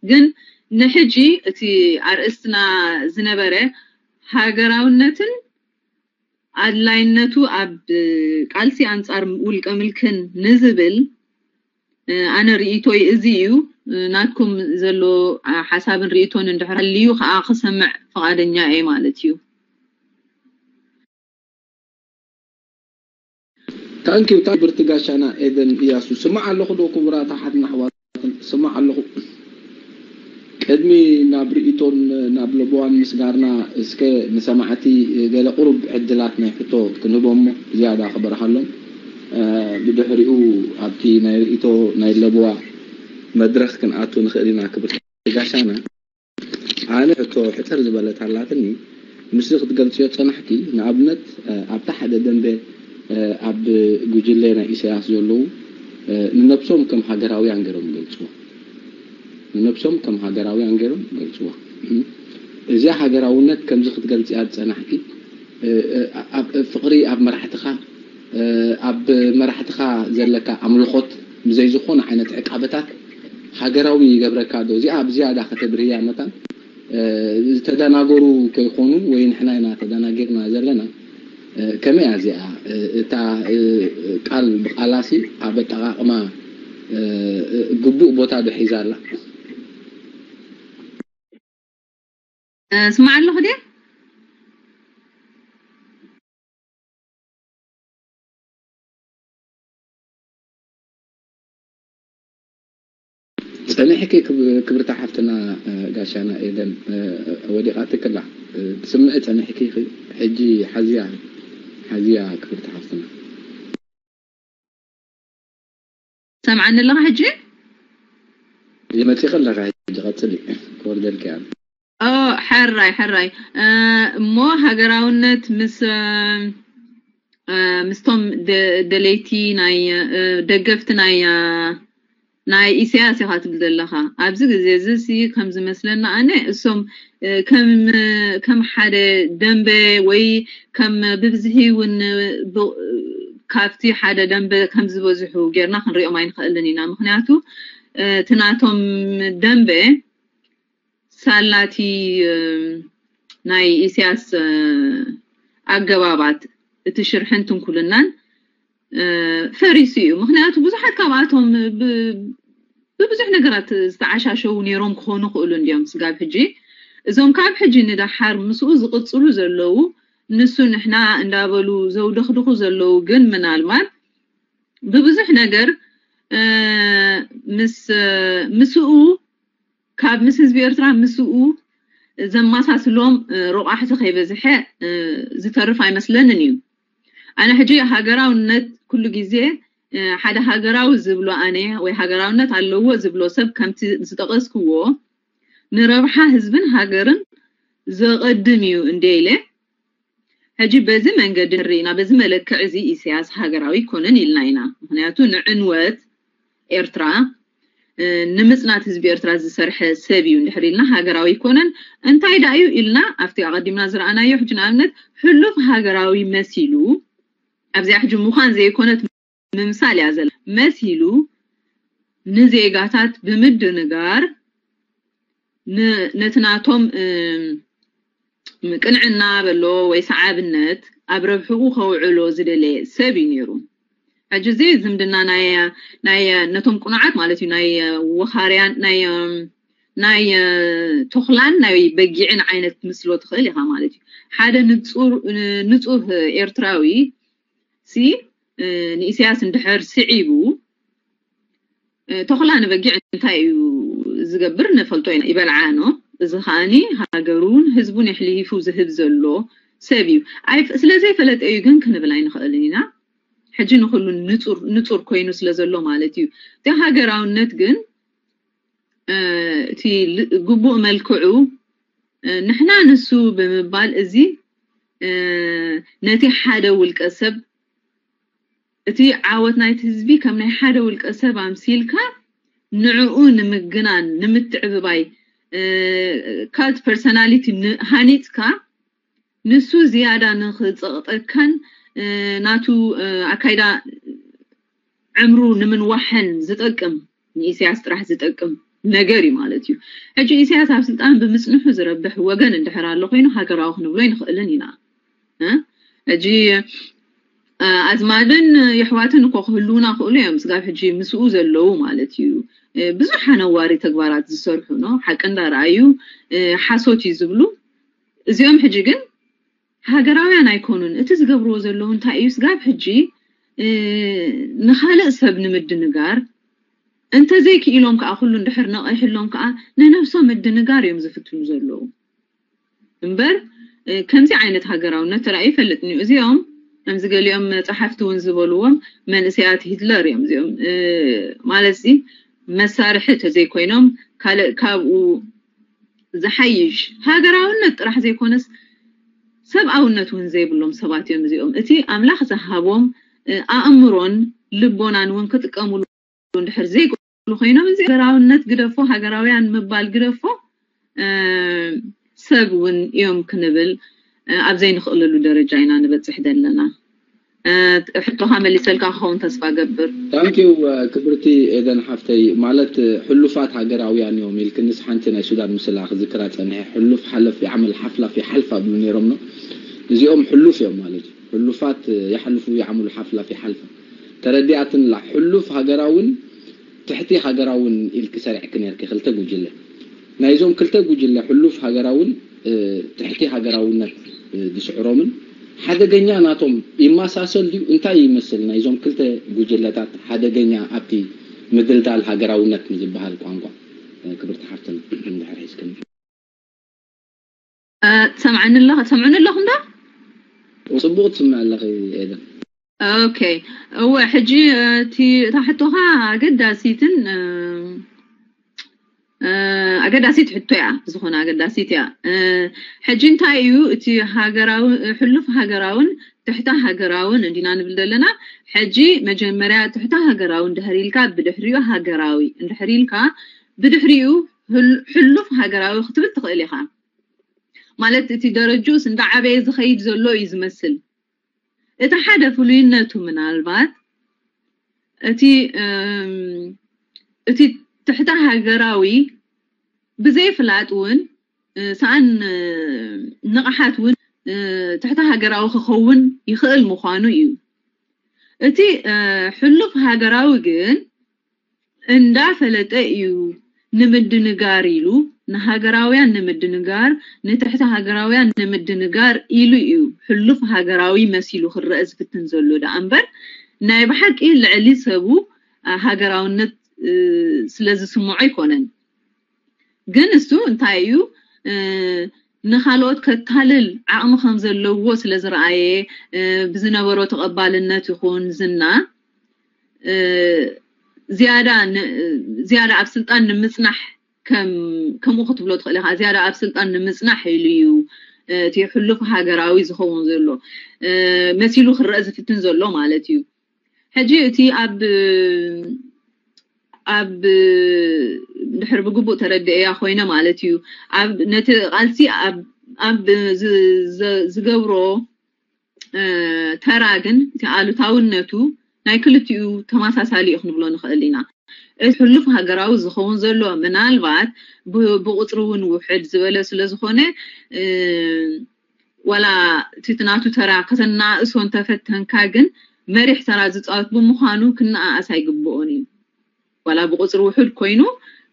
ግን ንሕጂ እቲ ኣርእስትና ዝነበረ ሃገራውነትን ኣድላይነቱ ኣብ ቃልሲ ኣንጻር ውልቀ ምልክን ንዝብል፣ እ፣ ኣነ ርእይቶይ እዚ እዩ። እ፣ ናትኩም ዘሎ፣ እ፣ ሓሳብን ርእይቶን እንድሕር ሃልዩ ከኣ ክሰምዕ ፍቓደኛ እየ ማለት እዩ። ታንኪዩ፣ ክብርቲ ጋሻና ኤደን እያሱ። ስማዕ ኣለኹ ዶ ክቡራት ኣሓትና ኣሕዋትን? ስማዕ ኣለኹ። ቅድሚ ናብ ርእይቶን ናብ ለበዋን ምስጋርና፣ እስከ ንሰማዕቲ ገለ ቁሩብ ዕድላት ናይ ሕቶ ክንህቦም እሞ ዝያዳ ክበርሃሎም፣ እ፣ ብድሕሪኡ ኣብቲ ናይ ርእይቶ ናይ ለበዋ መድረኽ ክንኣቱ ንኽእል ኢና። ክብርቲ ጋሻና፣ ኣነ ሕቶ ሕጽር ዝበለት ኣላትኒ፣ ምስዚ ክትገልጽዮ ጸናሕኪ። ንኣብነት፣ እ፣ ኣብታ ሓደ ደንበ፣ እ፣ ኣብ ጉጅለ ናይ ኢሳያስ ዘለዉ፣ እ፣ ንነብሶም ከም ሃገራውያን ገይሮም ይገልጽዎ። ንነብሶም ከም ሃገራውያን ገይሮም ይገልጽዎ። እዚኣ ሃገራውነት ከምዚ ክትገልጽያ ዝጸናሕኪ፣ እ፣ እ፣ ኣብ ፍቕሪ ኣብ መራሕትኻ፣ እ፣ ኣብ መራሕትኻ ዘለካ ኣምልኾት ብዘይ ዝኾነ ዓይነት ዕቃበታት ሃገራዊ ይገብረካ ዶ? እዚኣ ብዝያዳ ከተብርህያ መታን፣ እ፣ ዝተደናገሩ ከይኾኑ ወይ ንሕና ኢና ተደናጊርና ዘለና፣ እ፣ ከመይ እያ እዚኣ፣ እ፣ እታ፣ እ፣ ቃል ብቓላሲ ኣብ ኣጠቓቕማ፣ እ፣ እ፣ ግቡእ ቦታ ዶ ሒዛ ኣላ? እ፣ ስማዕ ኣለኹ ድየ? ጸኒሕኪ ክብ-፣ ክብርቲ ሓፍትና፣ እ፣ ጋሻና ኤደን፣ እ፣ ወዲቓትክላ። እ፣ ትስምዒ ጸኒሕኪ ኢኺ። ሕጂ ሓዝያ፣ ሓዝያ ክብርቲ ሓፍትና። ሰምዓኒ ኣለኻ ሕጂ? ይመጺኺ ኣለኻ ሕጂ፣ ቀጽሊ። ክወርደልኪ እያ። ኦ፣ ሕራይ፣ ሕራይ። እ፣ እሞ ሃገራውነት ምስ፣ እ፣ ምስቶም ደ-፣ ደለይቲ ናይ፣ እ፣ ደገፍቲ ናይ፣ እ፣ ናይ ኢሳያስ ኢኻ ትብል ዘለኻ። ኣብዚ ግዜ እዚ ሲ ከም ዝመስለና ኣነ እሶም ከም ከም ሓደ ደንበ ወይ ከም ብብዝሒ እውን ካብቲ ሓደ ደንበ ከም ዝበዝሑ ጌርና ክንሪኦም ኣይንኽእልን ኢና። ምክንያቱ እቲ ናቶም ደንበ ሳላቲ ናይ ኢሳያስ ኣገባባት እቲ ሽርሕን ትንኩልናን ፈሪሱ እዩ። ምክንያቱ ብዙሓት ካብኣቶም ብብዙሕ ነገራት ዝተዓሻሸዉ ነይሮም ክኾኑ ክእሉ እንዲዮም። ስጋብ ሕጂ እዞም ካብ ሕጂ ንደሓር ምስኡ ዝቕፅሉ ዘለዉ ንሱ ንሕና እንዳበሉ ዘውደኽድኹ ዘለዉ ግን ምናልባት ብብዙሕ ነገር ምስ ምስኡ ካብ ምስ ህዝቢ ኤርትራ ምስኡ ዘማሳስሎም ረቋሕቲ ከይበዝሐ ዝተርፍ ኣይመስለንን እዩ። ኣነ ሕጂ ሃገራውነት ኩሉ ግዜ ሓደ ሃገራዊ ዝብሎ ኣነ ወይ ሃገራውነት ኣለዎ ዝብሎ ሰብ ከምቲ ዝጠቐስክዎ ንረብሓ ህዝብን ሃገርን ዘቐድም እዩ እንደ ኢለ ሕጂ በዚ መንገዲ ርኢና በዚ መለክዕ እዚ ኢሳያስ ሃገራዊ ኣይኮነን ኢልና ኢና። ምክንያቱ ንዕንወት ኤርትራ ንምጽናት ህዝቢ ኤርትራ ዝሰርሐ ሰብ እዩ እንድሕር ኢልና ሃገራዊ ኣይኮነን። እንታይ ደኣ እዩ ኢልና ኣብቲ ኣቐዲምና ዝረኣናዮ ሕጂ ንኣብነት ሕሉፍ ሃገራዊ መሲሉ ኣብዚኣ ሕጂ ምዃን ዘይኮነት ምምሳል እያ ዘላ መሲሉ ንዜጋታት ብምድንጋር ነቲ ናቶም ቅንዕና በሎ ወይ ሰዓብነት ኣብ ረብሕኡ ከውዕሎ ዝደለየ ሰብ እዩ ነይሩ። ሕጂ እዚ ዝምድና ናይ ናይ ነቶም ቁኑዓት ማለት እዩ ናይ ወኻርያን ናይ ናይ ተኽላን ናይ በጊዕን ዓይነት ምስሎ ትኽእል ኢኻ ማለት እዩ። ሓደ ንጹር ንጹህ ኤርትራዊ ሲ ንኢሳያስ እንድሕር ስዒቡ ተኽላ ንበጊዕ እንታይ እዩ ዝገብር ንፈልጦ ኢና፣ ይበልዓ ኖ። እዚ ከዓኒ ሃገሩን ህዝቡን የሕሊፉ ዝህብ ዘሎ ሰብ እዩ። ስለዘይፈለጠ እዩ ግን ክንብል ኣይንኽእልን ኢና። ሕጂ ንኩሉ ንጹር ኮይኑ ስለ ዘሎ ማለት እዩ። እቲ ሃገራውነት ግን እቲ ግቡእ መልክዑ ንሕና ንሱ ብምባል እዚ ነቲ ሓደ ውልቀ ሰብ እቲ ዓወት ናይቲ ህዝቢ ከም ናይ ሓደ ውልቀ ሰብ ኣምሲልካ ንዕኡ ንምግናን ንምትዕብባይ ካልት ፐርሶናሊቲ ሃኒፅካ ንሱ ዝያዳ ንክፀቕጠካን ናቱ ኣካይዳ ዕምሩ ንምንዋሐን ዝጠቅም ንኢሳያስ ጥራሕ ዝጠቅም ነገር እዩ ማለት እዩ። ሕጂ ኢሳያስ ኣብ ስልጣን ብምፅንሑ ዝረብሕ ወገን እንድሕር ኣሎ ኮይኑ ሃገራዊ ክንብሎ ይንኽእልን ኢና። ሕጂ ኣዝማድን የሕዋትን እኮ ክህልውና ክእሉ እዮም ስጋብ ሕጂ ምስኡ ዘለዉ ማለት እዩ። ብዙሕ ኣነዋሪ ተግባራት ዝሰርሑ ኖ ሓቂ እንዳረኣዩ ሓሶት እዩ ዝብሉ እዚኦም ሕጂ ግን ሃገራውያን ኣይኮኑን። እቲ ዝገብርዎ ዘለዉ እንታይ እዩ ስጋብ ሕጂ ንኻልእ ሰብ ንምድንጋር እንተዘይክኢሎም ከዓ ኩሉ እንድሕር ነቒሕሎም ከዓ ንነብሶም ምድንጋር እዮም ዝፍትኑ ዘለዉ እምበር ከምዚ ዓይነት ሃገራውነት ተራእዩ ይፈልጥን እዩ። እዚኦም ከምዚ ገሊኦም ጸሓፍቲ እውን ዝበልዎም መንእሰያት ሂትለር እዮም እዚኦም ማለት እዚ መሳርሒ ተዘይኮይኖም ካልእ ካብኡ ዝሓይሽ ሃገራውነት ጥራሕ ዘይኮነስ ሰብኣውነት እውን ዘይብሎም ሰባት እዮም እዚኦም። እቲ ኣምላኽ ዝሃቦም ኣእምሮን ልቦናን እውን ክጥቀምሉ እንድሕር ዘይክእሉ ኮይኖም እዚ ሃገራውነት ግደፎ ሃገራውያን ምባል ግደፎ ሰብ እውን እዮም ክንብል ኣብ ዘይንኽእለሉ ደረጃ ኢና ንበፅሕ ዘለና። ሕቶኻ መሊሰልካ ክኸውን ተስፋ ገብር። ታንኪዩ ክብርቲ ኤደን ሓፍተይ። ማለት ሕሉፋት ሃገራውያን እዮም ኢልክንስ ሓንቲ ናይ ሱዳን ምስላ ክዝክራ ፀኒሐ። ሕሉፍ ሓለፍ የዕመል ሓፍላፍ የሓልፍ ኣብሉ ነይሮም ነው። እዚኦም ሕሉፍ እዮም ማለት እዩ። ሕሉፋት የሕልፉ የዕምሉ ሓፍላፍ የሓልፋ። ተረዲኣትንላ ሕሉፍ ሃገራውን ትሕቲ ሃገራውን ኢልኪ ሰሪዕኪ ነርኪ ክልተ ጉጅለ ናይዞም ክልተ ጉጅለ ሕሉፍ ሃገራውን ትሕቲ ሃገራውነት ዝስዕሮምን ሓደገኛ ናቶም ይመሳሰል ድዩ እንታይ ይመስል ናይዞም ክልተ ጉጅለታት ሓደገኛ ኣብቲ ምድልዳል ሃገራውነት ንዝበሃል ቋንቋ ክብርቲ ሓፍትን እንድሕር ሒዝክን ትሰምዓኒ ኣለኻ ትሰምዑኒ ኣለኹም ዶ ፅቡቅ ትስምዕ ኣለኺ ኤደን ኦኬ እወ ሕጂ እቲ እታ ሕቶኻ ኣገዳሲትን ኣገዳሲት ሕቶ እያ። ብዝኾነ ኣገዳሲት እያ። ሕጂ እንታይ እዩ እቲ ሃገራዊ፣ ሕሉፍ ሃገራውን ትሕተ ሃገራውን እንዲና ንብል ዘለና? ሕጂ መጀመርያ ትሕተ ሃገራዊ እንድሕር ኢልካ፣ ብድሕሪኡ ሃገራዊ እንድሕር ኢልካ፣ ብድሕሪኡ ሕሉፍ ሃገራዊ ክትብል ትኽእል ኢኻ። ማለት እቲ ደረጅኡስ እንዳዓበየ ዝኸይድ ዘሎ እዩ ዝመስል። እቲ ሓደ ፍሉይነቱ ምናልባት እቲ እቲ ትሕተ ሃገራዊ ብዘይፍላጥ እውን ሰኣን ንቕሓት እውን ትሕተ ሃገራዊ ክኸውን ይኽእል ምዃኑ እዩ። እቲ ሕሉፍ ሃገራዊ ግን እንዳፈለጠ እዩ ንምድንጋር ኢሉ፣ ንሃገራውያን ንምድንጋር፣ ንትሕተ ሃገራውያን ንምድንጋር ኢሉ እዩ ሕሉፍ ሃገራዊ መሲሉ ክረአ ዝፍትን ዘሎ ደኣ እምበር፣ ናይ ብሓቂ ልዕሊ ሰቡ ሃገራውነት ስለ ዝስምዖ ኣይኮነን። ግን እሱ እንታይ እዩ፣ ንኻልኦት ከታልል ዓቕሚ ከም ዘለዎ ስለ ዝረኣየ፣ ብዝነበሮ ተቐባልነት ይኹን ዝና ዝያዳ ዝያዳ ኣብ ስልጣን ንምፅናሕ፣ ከምኡ ክትብሎ ትኽእል ኢኻ። ዝያዳ ኣብ ስልጣን ንምፅናሕ ኢሉ እዩ እቲ ሕሉፍ ሃገራዊ ዝኸውን ዘሎ፣ መሲሉ ክረአ ዝፍትን ዘሎ ማለት እዩ። ሕጂ እቲ ኣብ ኣብ ድሕር ብግቡእ ተረድእያ ኮይነ ማለት እዩ፣ ኣብ ነቲ ቃልሲ ኣብ ዝገብሮ ተራ ግን እቲ ኣሉታውነቱ ናይ ክልቲኡ ተመሳሳሊ እዩ ክንብሎ ንኽእል ኢና። እቲ ሕሉፍ ሃገራዊ ዝኸውን ዘሎ ምናልባት ብቁፅሪ እውን ውሕድ ዝበለ ስለ ዝኾነ፣ ዋላ እቲ ናቱ ተራ ከተናእሶ እንተፈተንካ ግን መሪሕ ተራ ዝፃወት ብምዃኑ ክነኣኣስ ኣይግብኦን እዩ። ዋላ ብቁፅሪ ውሑድ ኮይኑ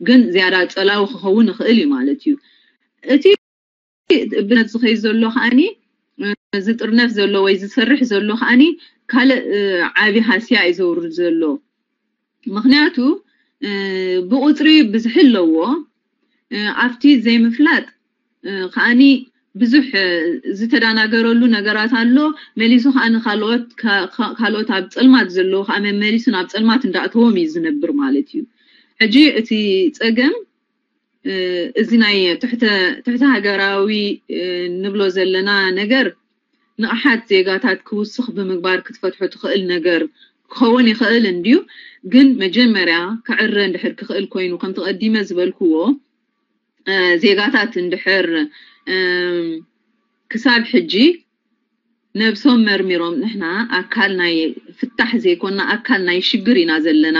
ግን ዝያዳ ፀላዊ ክኸውን ይኽእል እዩ ማለት እዩ። እቲ ብነት ዝኸይድ ዘሎ ከዓኒ ዝጥርነፍ ዘሎ ወይ ዝሰርሕ ዘሎ ከዓኒ ካልእ ዓቢ ሃስያ እዩ ዘውርድ ዘሎ። ምኽንያቱ ብቁፅሪ ብዝሒ ኣለዎ። ኣብቲ ዘይምፍላጥ ከዓኒ ብዙሕ ዝተዳናገረሉ ነገራት ኣሎ። መሊሱ ከዓ ንካልኦት ካልኦት ኣብ ፀልማት ዘለዉ ከዓ መመሊሱ ናብ ፀልማት እንዳእተዎም እዩ ዝነብር ማለት እዩ። ሕጂ እቲ ፀገም እዚ ናይ ትሕተ ሃገራዊ ንብሎ ዘለና ነገር ንቕሓት ዜጋታት ክውስኽ ብምግባር ክትፈትሖ ትኽእል ነገር ክኸውን ይኽእል እንድዩ። ግን መጀመርያ ክዕረ እንድሕር ክኽእል ኮይኑ ከምቲ ቀዲመ ዝበልክዎ ዜጋታት እንድሕር ክሳብ ሕጂ ነብሶም መርሚሮም ንሕና ኣካል ናይ ፍታሕ ዘይኮና ኣካል ናይ ሽግር ኢና ዘለና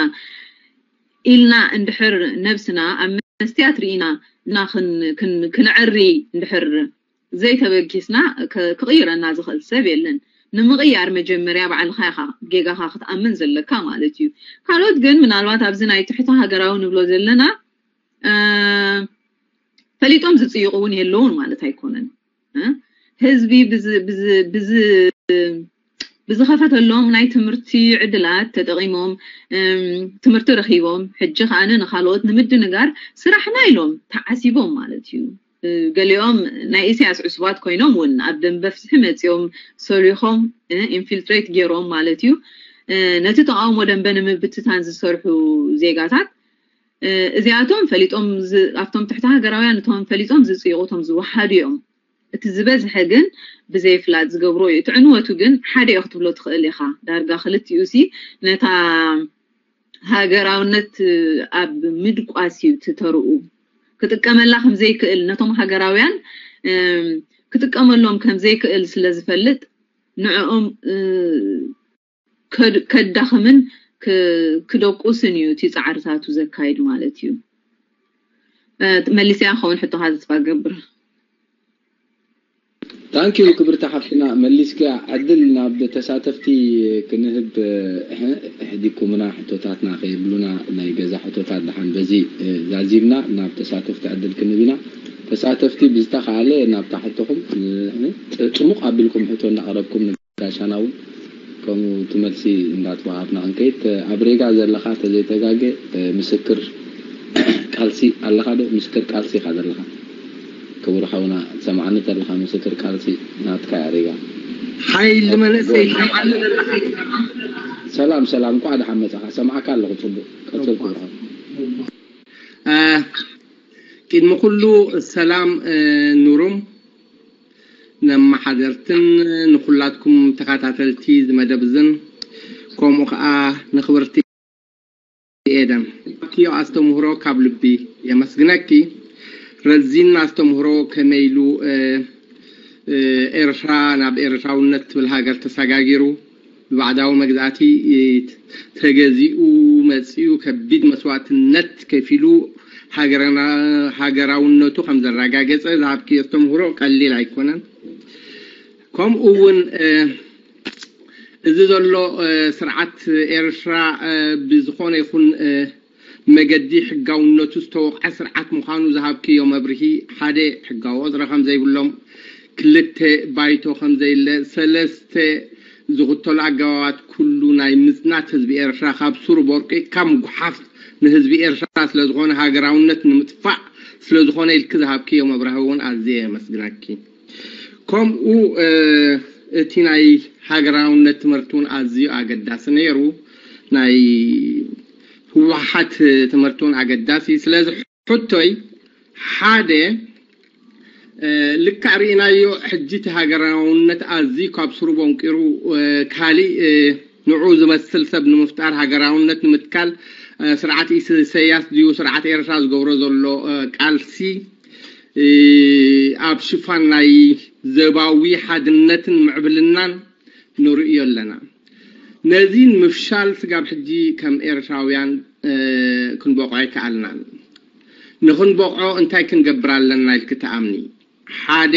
ኢልና እንድሕር ነብስና ኣብ መስትያት ርኢና እና ክንዕሪ እንድሕር ዘይተበጊስና ክቕይረና ዝኽእል ሰብ የለን። ንምቕያር መጀመርያ ባዕልኻ ኢኻ ጌጋኻ ክትኣምን ዘለካ ማለት እዩ። ካልኦት ግን ምናልባት ኣብዚ ናይ ትሕቲ ሃገራዊ ንብሎ ዘለና ፈሊጦም ዝፅይቑ እውን የለውን ማለት ኣይኮነን። ህዝቢ ብዝኸፈተሎም ናይ ትምህርቲ ዕድላት ተጠቒሞም ትምህርቲ ረኺቦም ሕጂ ከዓነ ንካልኦት ንምድንጋር ስራሕና ኢሎም ተዓሲቦም ማለት እዩ። ገሊኦም ናይ ኢሳያስ ዕሱባት ኮይኖም እውን ኣብ ደንበ ፍትሒ መፂኦም ሰሊኾም ኢንፊልትሬት ገይሮም ማለት እዩ። ነቲ ተቃውሞ ደንበ ንምብትታን ዝሰርሑ ዜጋታት እዚኣቶም ፈሊጦም ኣብቶም ትሕቲ ሃገራውያን እቶም ፈሊጦም ዝፅይቑ እቶም ዝወሓዱ እዮም። እቲ ዝበዝሐ ግን ብዘይፍላጥ ዝገብሮ እዩ። እቲ ዕንወቱ ግን ሓደ እዩ ክትብሎ ትኽእል ኢኻ። ዳርጋ ክልቲኡ ሲ ነታ ሃገራውነት ኣብ ምድቋስ እዩ ትተርኡ ክጥቀመላ ከምዘይክእል ነቶም ሃገራውያን ክጥቀመሎም ከምዘይክእል ስለ ዝፈልጥ ንዕኦም ከዳኽምን ክደቁስን እዩ እቲ ፃዕርታቱ ዘካይድ ማለት እዩ። መሊሰያ ክኸውን ሕቶኻ ተስፋ ገብር። ታንኪዩ ክብርቲ ሓፍትና መሊስክያ ዕድል ናብ ተሳተፍቲ ክንህብ ኣሕዲኩምና ሕቶታትና ከየብሉና ናይ ገዛ ሕቶታት ደሓን በዚ ዛዚምና ናብ ተሳተፍቲ ዕድል ክንህብ ኢና። ተሳተፍቲ ብዝተኻለ ናብታ ሕቶኹም ፅሙቕ ኣቢልኩም ሕቶ እንዳቕረብኩም ጋሻና እውን ከምኡ እቲ መልሲ እንዳተዋሃብና ክንከይድ ኣብ ሬጋ ዘለኻ ተዘይተጋገ ምስክር ቃልሲ ኣለኻ ዶ? ምስክር ቃልሲ ኢኻ ዘለኻ ክቡር ሓውና ትሰምዓኒ ተለኻ ምስክር ቃልሲ ናትካ እያ ሬጋ። ሓይሊ መለሰይ ሰላም ሰላም እንኳዕ ደሓን መጻኻ ሰምዓካ ኣለኹ ጽቡቕ ቀጽል ክቡር ሓው። ቅድሚ ኩሉ ሰላም ኑሩም ነመሓደርትን ንኩላትኩም ተኸታተልቲ ዝመደብ እዝን ከምኡ ከዓ ንኽብርቲ ኤደን ኣብቲ ኣስተምህሮ ካብ ልቢ የመስግነኪ። ረዚን ኣስተምህሮ ከመይ ኢሉ ኤርትራ ናብ ኤርትራውነት ትብል ሃገር ተሰጋጊሩ ብባዕዳዊ መግዛእቲ ተገዚኡ መፂኡ ከቢድ መስዋእትነት ከፊሉ ሃገራውነቱ ከም ዘረጋገፀ ዝሃብኪ ኣስተምህሮ ቀሊል ኣይኮነን። ከምኡ እውን እዚ ዘሎ ስርዓት ኤርትራ ብዝኾነ ይኹን መገዲ ሕጋውነቱ ዝተወቕዐ ስርዓት ምዃኑ ዝሃብክዮ መብርሂ ሓደ ሕጋዊ ወጥሪ ከም ዘይብሎም ክልተ ባይቶ ከም ዘየለ ሰለስተ ዝኽተሉ ኣገባባት ኩሉ ናይ ምጽናት ህዝቢ ኤርትራ ካብ ሱሩ ቦርቂቕካ ምጉሓፍ ንህዝቢ ኤርትራ ስለ ዝኾነ ሃገራውነት ንምጥፋእ ስለ ዝኾነ ኢልኪ ዝሃብክዮ መብርሂ እውን ኣዝየ የመስግነኪ። ከምኡ እቲ ናይ ሃገራውነት ትምህርቲ እውን ኣዝዩ ኣገዳሲ ነይሩ። ናይ ህወሓት ትምህርቲ እውን ኣገዳሲ። ስለዚ ሕቶይ ሓደ ልክዕ ርኢናዮ ሕጂ እቲ ሃገራውነት ኣዝዩ ካብ ስሩ ቦንቂሩ ካሊእ ንዑ ዝመስል ሰብ ንምፍጣር ሃገራውነት ንምትካል ስርዓት ኢሰያስ ድዩ ስርዓት ኤርትራ ዝገብሮ ዘሎ ቃልሲ ኣብ ሽፋን ናይ ዘባዊ ሓድነትን ምዕብልናን ንርእዮ ኣለና። ነዚ ንምፍሻል ስጋብ ሕጂ ከም ኤርትራውያን ክንበቕዖ ኣይከኣልናን። ንኽንበቕዖ እንታይ ክንገብር ኣለና ኢልኪ ትኣምኒ? ሓደ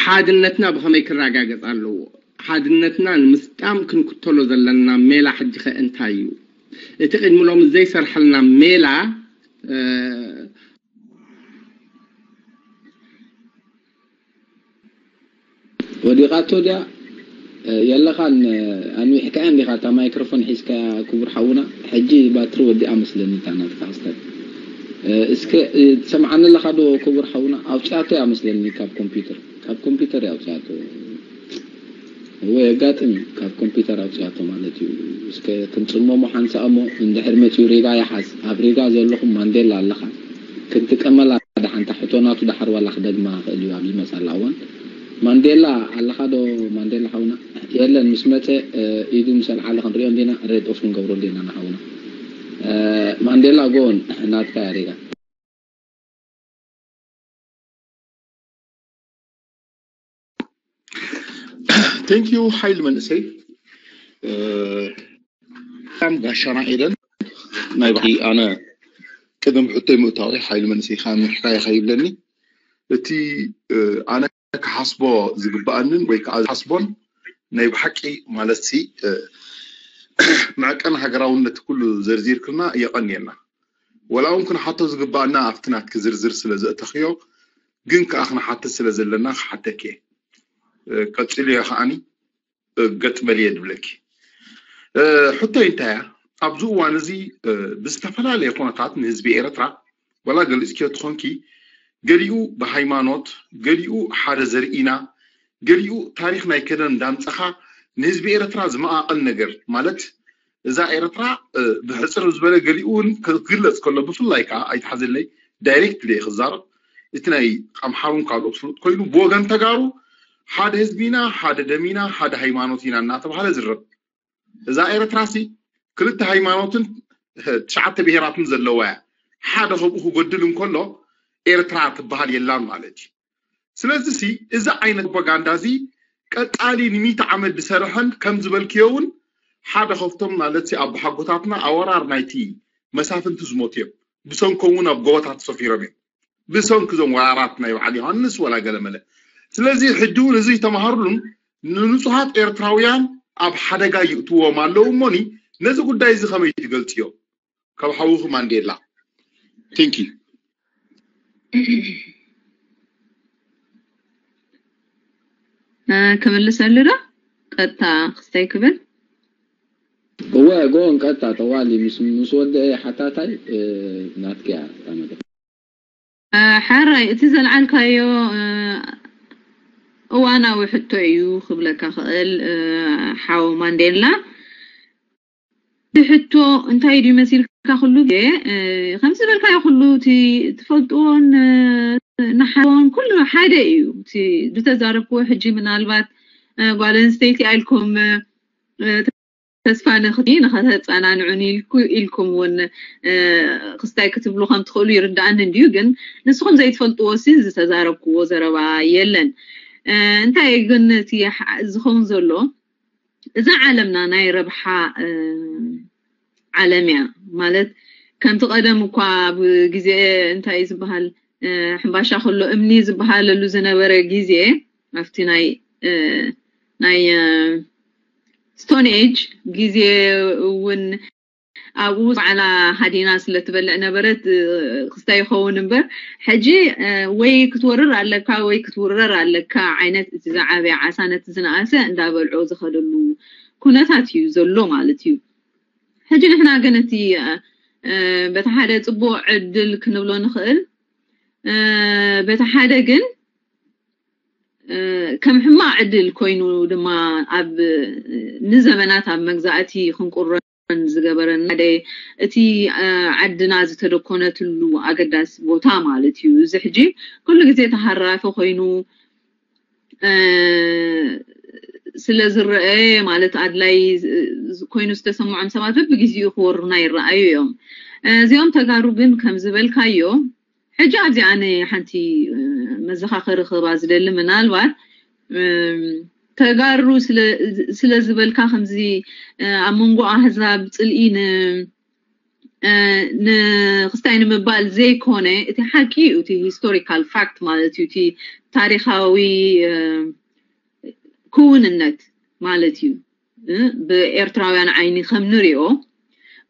ሓድነትና ብኸመይ ክረጋገጽ ኣለዎ? ሓድነትና ንምስጣም ክንክተሎ ዘለና ሜላ ሕጂ ኸ እንታይ እዩ? እቲ ቅድሚ ሎሚ ዘይሰርሐልና ሜላ ወዲቓቶ ድያ የለኻን ኣንዊሕካያ እንዲኻ እታ ማይክሮፎን ሒዝካያ ክቡር ሓውና። ሕጂ ባትሪ ወዲኣ መስለኒ እታ ናትካ ክስተት። እስከ ትሰምዓኒ ኣለኻ ዶ ክቡር ሓውና? ኣውፂኣቶ እያ መስለኒ ካብ ኮምፒውተር፣ ካብ ኮምፒውተር እያ ኣውፂኣቶ። እወ የጋጥም እዩ፣ ካብ ኮምፒውተር ኣውፂኣቶ ማለት እዩ። እስከ ክንፅመሞ ሓንሳእ እሞ እንድሕር መፂኡ ሪጋ ይሓዝ። ኣብ ሪጋ ዘለኹም ማንዴላ ኣለኻ፣ ክንጥቀመላ ደሓንታ ሕቶ ናቱ ደሓር ዋላ ክደግማ ክእል እዩ ኣብ ዝመፃላ እዋን። ማንዴላ ኣለኻ ዶ ማንዴላ ሓውና? የለን፣ ምስ መፀ ኢዱ ምስ ኣልዓለ ክንሪኦ እንዲና፣ ሬድ ኦፍ ክንገብሮ እንዲና ንሓውና። ማንዴላ ጎን ናትካ ያሬዳ። Thank you ሓይል መንእሰይ። ጋሻና ኤደን ናይ ባሕሪ ኣነ ቅድም ሕቶይ ምእታዊ ሓይል መንእሰይ ከዓ ምሕካይ ከይብለኒ እቲ ኣነ ክሓስቦ ዝግበኣንን ወይ ከዓ ዝሓስቦን ናይ ብሓቂ ማለት ሲ መዕቀን ሃገራውነት ኩሉ ዘርዚርክልና የቐንየልና። ወላ እውን ክንሓቶ ዝግበኣና ኣብቲ ናትኪ ዝርዝር ስለ ዘእተኽዮ ግን ከዓ ክንሓትት ስለ ዘለና ክሓተኪ እየ። ቀፂሉ እየ ከዓኒ ገጥ በልየ ድብለኪ። ሕቶይ እንታይ እያ? ኣብዚ እዋን እዚ ብዝተፈላለየ ኩነታት ንህዝቢ ኤረትራ ዋላ ገሊፅኪዮ ትኾንኪ ገሊኡ ብሃይማኖት ገሊኡ ሓደ ዘርኢና ገሊኡ ታሪኽ ናይ ከደን እንዳምፀኻ ንህዝቢ ኤረትራ ዝመቓቐል ነገር ማለት እዛ ኤረትራ ብሕፅር ዝበለ ገሊኡ እውን ክግለፅ ከሎ ብፍላይ ከዓ ኣይትሓዘለይ ዳይሬክትሊ እየ ክዛረብ እቲ ናይ ኣምሓሩን ካልኦት ፍሉጥ ኮይኑ ብወገን ተጋሩ ሓደ ህዝቢ ኢና ሓደ ደም ኢና ሓደ ሃይማኖት ኢና እናተባሃለ ዝረብ እዛ ኤረትራ ሲ ክልተ ሃይማኖትን ትሽዓተ ብሄራትን ዘለዋ እያ ሓደ ከምኡ ክጎድል እንከሎ ኤርትራ ትበሃል የላን ማለት እዩ ስለዚ ሲ እዚ ዓይነት ፕሮፓጋንዳ እዚ ቀፃሊ ንሚእቲ ዓመት ዝሰርሐን ከም ዝበልክዮ እውን ሓደ ከፍቶም ማለት ሲ ኣቦሓጎታትና ኣወራር ናይቲ መሳፍንቲ ዝሞት እዮም ብሰንኮም እውን ኣብ ጎቦታት ሰፊሮም እዮም ብሰንኪ እዞም ወራራት ናይ በዓል ዮሃንስ ወላ ገለመለ ስለዚ ሕጂ እውን እዚ ተምሃሩሉን ንንፁሃት ኤርትራውያን ኣብ ሓደጋ ይእትዎም ኣለዉ እሞኒ ነዚ ጉዳይ እዚ ከመይ ትገልፅዮ ካብ ሓውኺ ማንዴላ ቲንኪ ክምልሰሉ ዶ ቀጥታ ክስተይ ክብል እወ ጎን ቀጥታ ጠዋሊ ምስ ምስ ወደ ሓታታይ ናትኪያ ታመደ ሓራይ እቲ ዘልዓልካዮ እዋናዊ ሕቶ እዩ ክብለካ ክእል ሓው ማንዴላ እቲ ሕቶ እንታይ ድዩ መሲል ኩሉ ግዜ ከምዚ ዝበልካዮ ኩሉ እቲ ትፈልጥዎን ንሓውን ኩሉ ሓደ እዩ። እቲ ዝተዛረብክዎ ሕጂ ምናልባት ጓል ኣንስተይቲ ኢልኩም ተስፋ ንክትኒ ንኸተፀናንዑን ኢልኩም እውን ክስታይ ክትብሉ ከም ትኽእሉ ይርዳእኒ እንድዩ። ግን ንስኹም ዘይትፈልጥዎ ሲ ዝተዛረብክዎ ዘረባ የለን። እንታይ ግን እቲ ዝኸውን ዘሎ እዛ ዓለምና ናይ ረብሓ ዓለም እያ። ማለት ከምቲ ቀደም እኳ ኣብ ግዜ እንታይ እዩ ዝበሃል ሕምባሻ ከሎ እምኒ ዝበሃለሉ ዝነበረ ግዜ ኣብቲ ናይ ናይ ስቶን ኤጅ ግዜ እውን ኣብኡ ባዕላ ሃዲና ስለ ትበልዕ ነበረት ክስታይ ይኸውን እምበር ሕጂ ወይ ክትወርር ኣለካ ወይ ክትውረር ኣለካ ዓይነት እቲ ዝዓበየ ዓሳ ነቲ ዝነኣሰ እንዳበልዖ ዝኸደሉ ኩነታት እዩ ዘሎ ማለት እዩ። ሕጂ ንሕና ግን እቲ በቲ ሓደ ፅቡቅ ዕድል ክንብሎ ንኽእል፣ በቲ ሓደ ግን ከም ሕማቅ ዕድል ኮይኑ ድማ ኣብ ንዘመናት ኣብ መግዛእቲ ክንቁረን ዝገበረና ሓደ እቲ ዓድና ዝተደኮነትሉ ኣገዳሲ ቦታ ማለት እዩ። እዚ ሕጂ ኩሉ ግዜ ተሃራፊ ኮይኑ ስለ ዝረአ ማለት ኣድላይ ኮይኑ ዝተሰምዖም ሰባት በብግዜኡ ክወሩና ይረኣዩ እዮም። እዚኦም ተጋሩ ግን ከም ዝበልካዮ ሕጂ ኣብዚ ኣነ ሓንቲ መዘኻኸሪ ክህባ ዝደሊ ምናልባት ተጋሩ ስለ ዝበልካ ከምዚ ኣብ መንጎ ኣህዛብ ፅልኢ ንክስታይ ንምባል ዘይኮነ እቲ ሓቂ እዩ እቲ ሂስቶሪካል ፋክት ማለት እዩ እቲ ታሪካዊ ክውንነት ማለት እዩ። ብኤርትራውያን ዓይኒ ከም ንሪኦ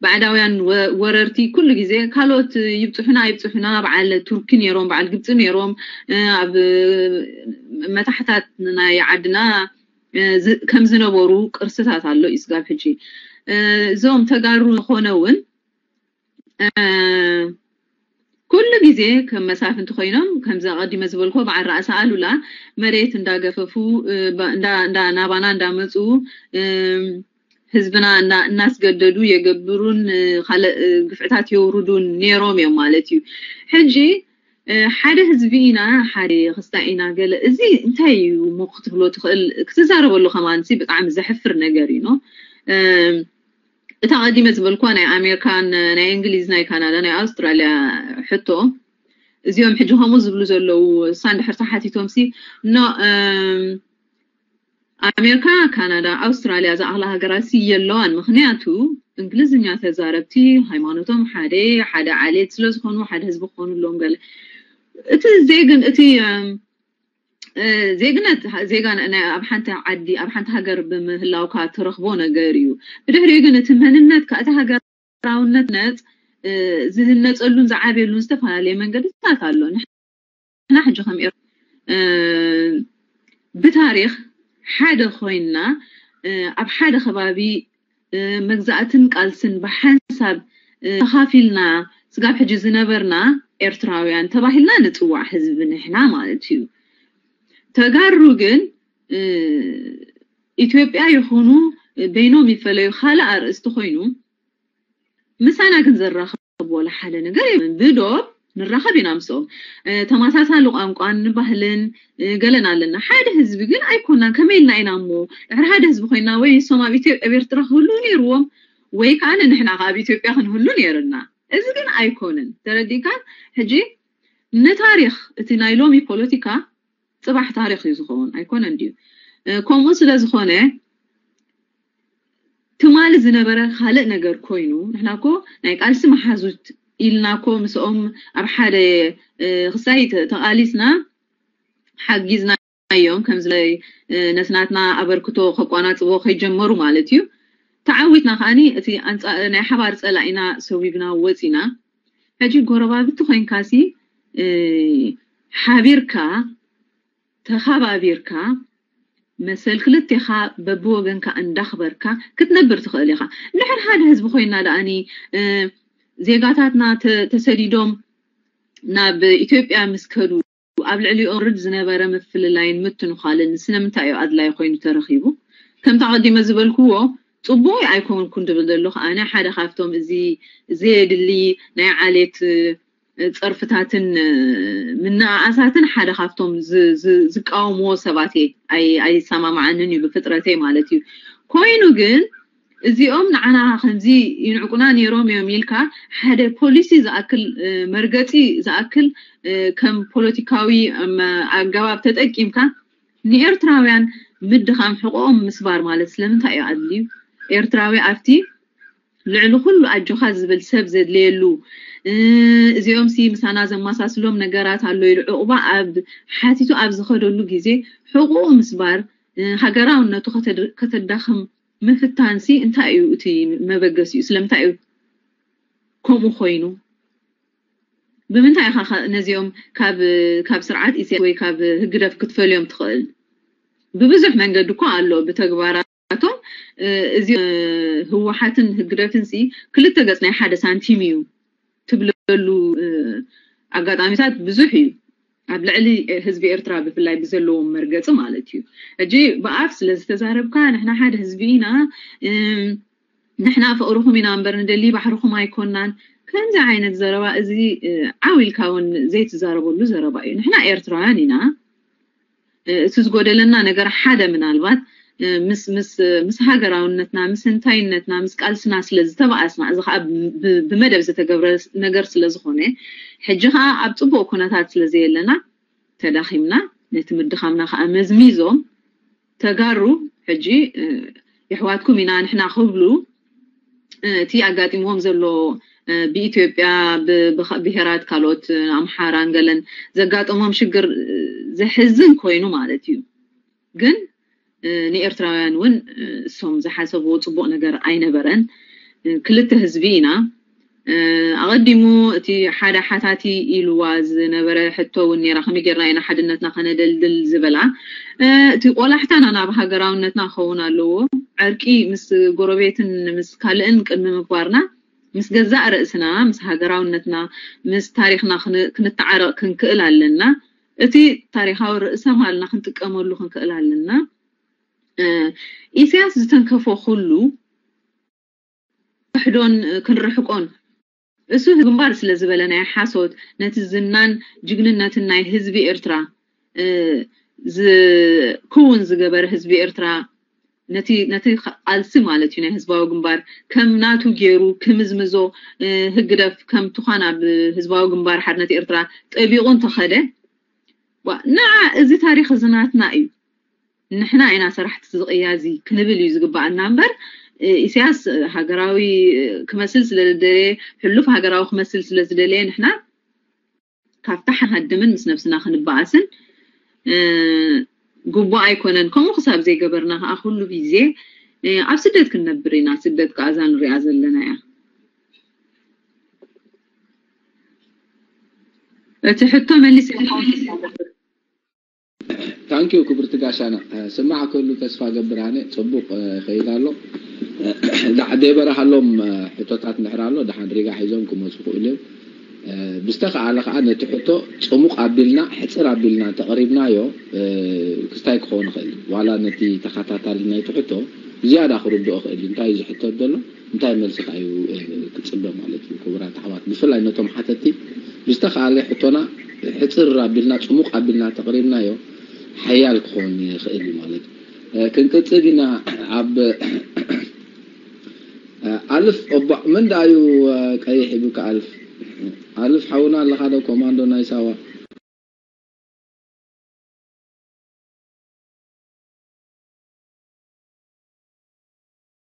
ባዕዳውያን ወረርቲ ኩሉ ግዜ ካልኦት ይብፅሑና ይብፅሑና በዓል ቱርኪ ነይሮም በዓል ግብፂ ነይሮም ኣብ መታሕታት ናይ ዓድና ከም ዝነበሩ ቅርስታት ኣሎ እዩ ስጋብ ሕጂ እዞም ተጋሩ ዝኾነ እውን ኩሉ ግዜ ከም መሳፍንቲ ኮይኖም ከምዚ ኣቐዲመ ዝበልኮ በዓል ራእሲ ኣሉላ መሬት እንዳገፈፉ ናባና እንዳመፁ ህዝብና እናስገደዱ የገብሩን ካልእ ግፍዕታት የውርዱን ነይሮም እዮም ማለት እዩ። ሕጂ ሓደ ህዝቢ ኢና ሓደ ክስታይ ኢና ገለ እዚ እንታይ እዩ እሞ ክትብሎ ትኽእል ክትዛረበሉ ከማንሲ ብጣዕሚ ዘሕፍር ነገር እዩ። እታ ቀዲመ ዝበልኳ ናይ ኣሜሪካን ናይ እንግሊዝ ናይ ካናዳ ናይ ኣውስትራልያ ሕቶ እዚኦም ሕጂ ከምኡ ዝብሉ ዘለዉ እሳ እንድሕር ተሓቲቶም ሲ ኖ ኣሜሪካ ካናዳ ኣውስትራልያ ዝኣኽላ ሃገራት ሲ የለዋን ምክንያቱ እንግሊዝኛ ተዛረብቲ ሃይማኖቶም ሓደ ሓደ ዓሌት ስለ ዝኾኑ ሓደ ህዝቢ ክኾኑ ኣለዎም ገለ እቲ ዜግን እቲ ዜግነት ዜጋ ኣብ ሓንቲ ዓዲ ኣብ ሓንቲ ሃገር ብምህላውካ ትረኽቦ ነገር እዩ። ብድሕሪኡ ግን እቲ መንነትካ እቲ ሃገራውነት ነፅ ዝህነፀሉን ዝዓብየሉን ዝተፈላለየ መንገድታት ኣሎ። ንሕና ሕጂ ከም ብታሪክ ሓደ ኮይንና ኣብ ሓደ ከባቢ መግዛእትን ቃልስን ብሓንሳብ ተኻፊልና ስጋብ ሕጂ ዝነበርና ኤርትራውያን ተባሂልና ንፅዋዕ ህዝቢ ንሕና ማለት እዩ። ተጋሩ ግን ኢትዮጵያ ይኹኑ በይኖም ይፈለዩ ካልእ ኣርእስቲ ኮይኑ ምሳና ግን ዘራኸብ ወላ ሓደ ነገር የብሉን። ብዶብ ንራኸብ ኢና ምስኦም ተመሳሳሊ ቋንቋን ባህልን ገለን ኣለና። ሓደ ህዝቢ ግን ኣይኮናን። ከመይ ኢልና ኢና እሞ ድሕሪ ሓደ ህዝቢ ኮይና ወይ ንሶም ኣብ ኢትዮጵያ ኣብ ኤርትራ ክህልዉ ነይርዎም ወይ ከዓ ንሕና ከዓ ኣብ ኢትዮጵያ ክንህሉ ነይርና። እዚ ግን ኣይኮነን። ተረዲእካ? ሕጂ ንታሪኽ እቲ ናይ ሎሚ ፖለቲካ ፅባሕ ታሪኽ እዩ ዝኸውን ኣይኮነን ድዩ? ከምኡ ስለ ዝኾነ ትማሊ ዝነበረ ካልእ ነገር ኮይኑ ንሕና ኮ ናይ ቃልሲ መሓዙት ኢልና ኮ ምስኦም ኣብ ሓደ ክሳይ ተቓሊስና ሓጊዝና እዮም ከምዚ ነስናትና ኣበርክቶ ከቋናፅቦ ከይጀመሩ ማለት እዩ። ተዓዊትና ከዓኒ እቲ ናይ ሓባር ፀላኢና ሰዊብና ወፂና። ሕጂ ጎረባብቲ ኮይንካሲ ሓቢርካ ተኻባቢርካ መሰል ክልቴኻ በብወገንካ እንዳኽበርካ ክትነብር ትኽእል ኢኻ። እንድሕር ሓደ ህዝቢ ኮይና ደኣኒ ዜጋታትና ተሰዲዶም ናብ ኢትዮጵያ ምስ ከዱ ኣብ ልዕሊኦም ርድ ዝነበረ ምፍልላይን ምትንዃልን ስለምንታይ እዩ ኣድላይ ኮይኑ ተረኺቡ? ከምቲ ኣቐዲመ ዝበልክዎ ጽቡቕ ኣይኮንኩን ዝብል ዘለኹ ኣነ ሓደ ካብቶም እዚ ዘየድሊ ናይ ዓሌት ጸርፍታትን ምንኣኣሳትን ሓደ ካብቶም ዝቃወምዎ ሰባት እየ። ኣይሰማማዓንን እዩ ብፍጥረተይ ማለት እዩ። ኮይኑ ግን እዚኦም ንዓና ከምዚ ይንዕቁና ነይሮም እዮም ኢልካ ሓደ ፖሊሲ ዝኣክል መርገፂ ዝኣክል ከም ፖለቲካዊ ኣገባብ ተጠቂምካ ንኤርትራውያን ምድኻም ሕቆኦም ምስባር ማለት ስለምንታይ እዩ ኣድልዩ? ኤርትራዊ ኣብቲ ልዕሊ ኩሉ ኣጆኻ ዝብል ሰብ ዘድለየሉ እዚኦም ሲ ምሳና ዘማሳስሎም ነገራት ኣሎ ኢሉ ዕቑባ ኣብ ሓቲቱ ኣብ ዝኸደሉ ግዜ ሕቁኡ ምስባር ሃገራውነቱ ከተዳኽም ምፍታንሲ እንታይ እዩ እቲ መበገሲኡ? ስለምንታይ እዩ ከምኡ ኮይኑ? ብምንታይ ኢኻ ነዚኦም ካብ ስርዓት ኢሳያስ ወይ ካብ ህግደፍ ክትፈልዮም ትኽእል? ብብዙሕ መንገዲ እኮ ኣሎ ብተግባራቶም። እዚ ህወሓትን ህግደፍን ሲ ክልተ ገፅ ናይ ሓደ ሳንቲም እዩ ትብለሉ ኣጋጣሚታት ብዙሕ እዩ። ኣብ ልዕሊ ህዝቢ ኤርትራ ብፍላይ ብዘለዎም መርገፂ ማለት እዩ። ሕጂ ብኣፍ ስለዝተዛረብካ ንሕና ሓደ ህዝቢ ኢና ንሕና ፍቕርኹም ኢና እምበር ንደሊ ባሕርኹም ኣይኮናን። ከምዚ ዓይነት ዘረባ እዚ ዓው ኢልካ እውን ዘይትዛረበሉ ዘረባ እዩ። ንሕና ኤርትራውያን ኢና። እቲ ዝጎደለና ነገር ሓደ ምናልባት ምስ ምስ ምስ ሃገራውነትና ምስ እንታይነትና ምስ ቃልስና ስለ ዝተባኣስና እዚ ከዓ ብመደብ ዝተገብረ ነገር ስለ ዝኾነ ሕጂ ከዓ ኣብ ፅቡቅ ኩነታት ስለ ዘየለና ተዳኺምና ነቲ ምድኻምና ከዓ መዝሚዞም ተጋሩ ሕጂ የሕዋትኩም ኢና ንሕና ክብሉ እቲ ኣጋጢምዎም ዘሎ ብኢትዮጵያ ብብሄራት ካልኦት ኣምሓራን ገለን ዘጋጠሞም ሽግር ዘሕዝን ኮይኑ ማለት እዩ። ግን ንኤርትራውያን እውን እሶም ዝሓሰብዎ ፅቡቅ ነገር ኣይነበረን። ክልተ ህዝቢ ኢና። ኣቐዲሙ እቲ ሓደ ሓታቲ ኢልዋ ዝነበረ ሕቶ እውን ነይራ፣ ከመይ ጌርና ኢና ሓድነትና ከነደልድል ዝበላ። እቲ ቆላሕታና ናብ ሃገራውነትና ክኸውን ኣለዎ። ዕርቂ ምስ ጎረቤትን ምስ ካልእን ቅድሚ ምግባርና ምስ ገዛእ ርእስና፣ ምስ ሃገራውነትና፣ ምስ ታሪኽና ክንተዓረቕ ክንክእል ኣለና። እቲ ታሪኻዊ ርእሰ ማልና ክንጥቀመሉ ክንክእል ኣለና። ኢሳያስ ዝተንከፎ ኩሉ ክሕዶን ክንርሕቆን እሱ ግንባር ስለ ዝበለ ናይ ሓሶት ነቲ ዝናን ጅግንነትን ናይ ህዝቢ ኤርትራ ክውን ዝገበረ ህዝቢ ኤርትራ ነቲ ነቲ ቃልሲ ማለት እዩ ናይ ህዝባዊ ግንባር ከም ናቱ ገይሩ ክምዝምዞ ህግደፍ ከም ትዃን ኣብ ህዝባዊ ግንባር ሓርነት ኤርትራ ጠቢቑ እንተኸደ ንዓ እዚ ታሪኽ እዚ ናትና እዩ። ንሕና ኢና ሰራሕቲ ዝቕያ እዚ ክንብል እዩ ዝግባኣና እምበር ኢሳያስ ሃገራዊ ክመስል ስለ ዝደለየ ሕሉፍ ሃገራዊ ክመስል ስለ ዝደለየ ንሕና ካብታ ሓድምን ምስ ነብስና ክንበኣስን ግቡእ ኣይኮነን። ከምኡ ክሳብ ዘይገበርና ከዓ ኩሉ ግዜ ኣብ ስደት ክንነብር ኢና። ስደት ከዓ እዛ ንሪኣ ዘለና እያ። እቲ ሕቶ መሊስ ታንኪዩ ክብርቲ ጋሻና ስማዕ ከሉ ተስፋ ገብር ኣነ ፅቡቅ ከይድ ኣሎ። ዳዕ ደይበረሃሎም ሕቶታት እንድሕር ኣሎ ደሓን ሪጋ ሒዞም ክመፁ ክእሉ እዮም። ብዝተኸኣለ ከዓ ነቲ ሕቶ ፅሙቕ ኣቢልና ሕፅር ኣቢልና እንተቕሪብናዮ ክስታይ ክኸውን ይኽእል እዩ። ዋላ ነቲ ተኸታታሊ ናይቲ ሕቶ ዝያዳ ክርድኦ ክእል እዩ። እንታይ እዩ ዝሕተት ዘሎ እንታይ መልሲ ከዓ እዩ ክፅበ ማለት እዩ። ክቡራት ኣሕዋት ብፍላይ ነቶም ሓተቲ ብዝተኸኣለ ሕቶና ሕፅር ኣቢልና ፅሙቕ ኣቢልና እንተቕሪብናዮ ሓያል ክኾን ይኽእል እዩ ማለት እዩ። ክንቅፅል ኢና ኣብ ኣልፍ ኦባዕ መን ደኣ እዩ ቀይሕ ሂቡካ ኣልፍ ኣልፍ ሓውና ኣለኻ ዶ ኮማንዶ ናይ ሳዋ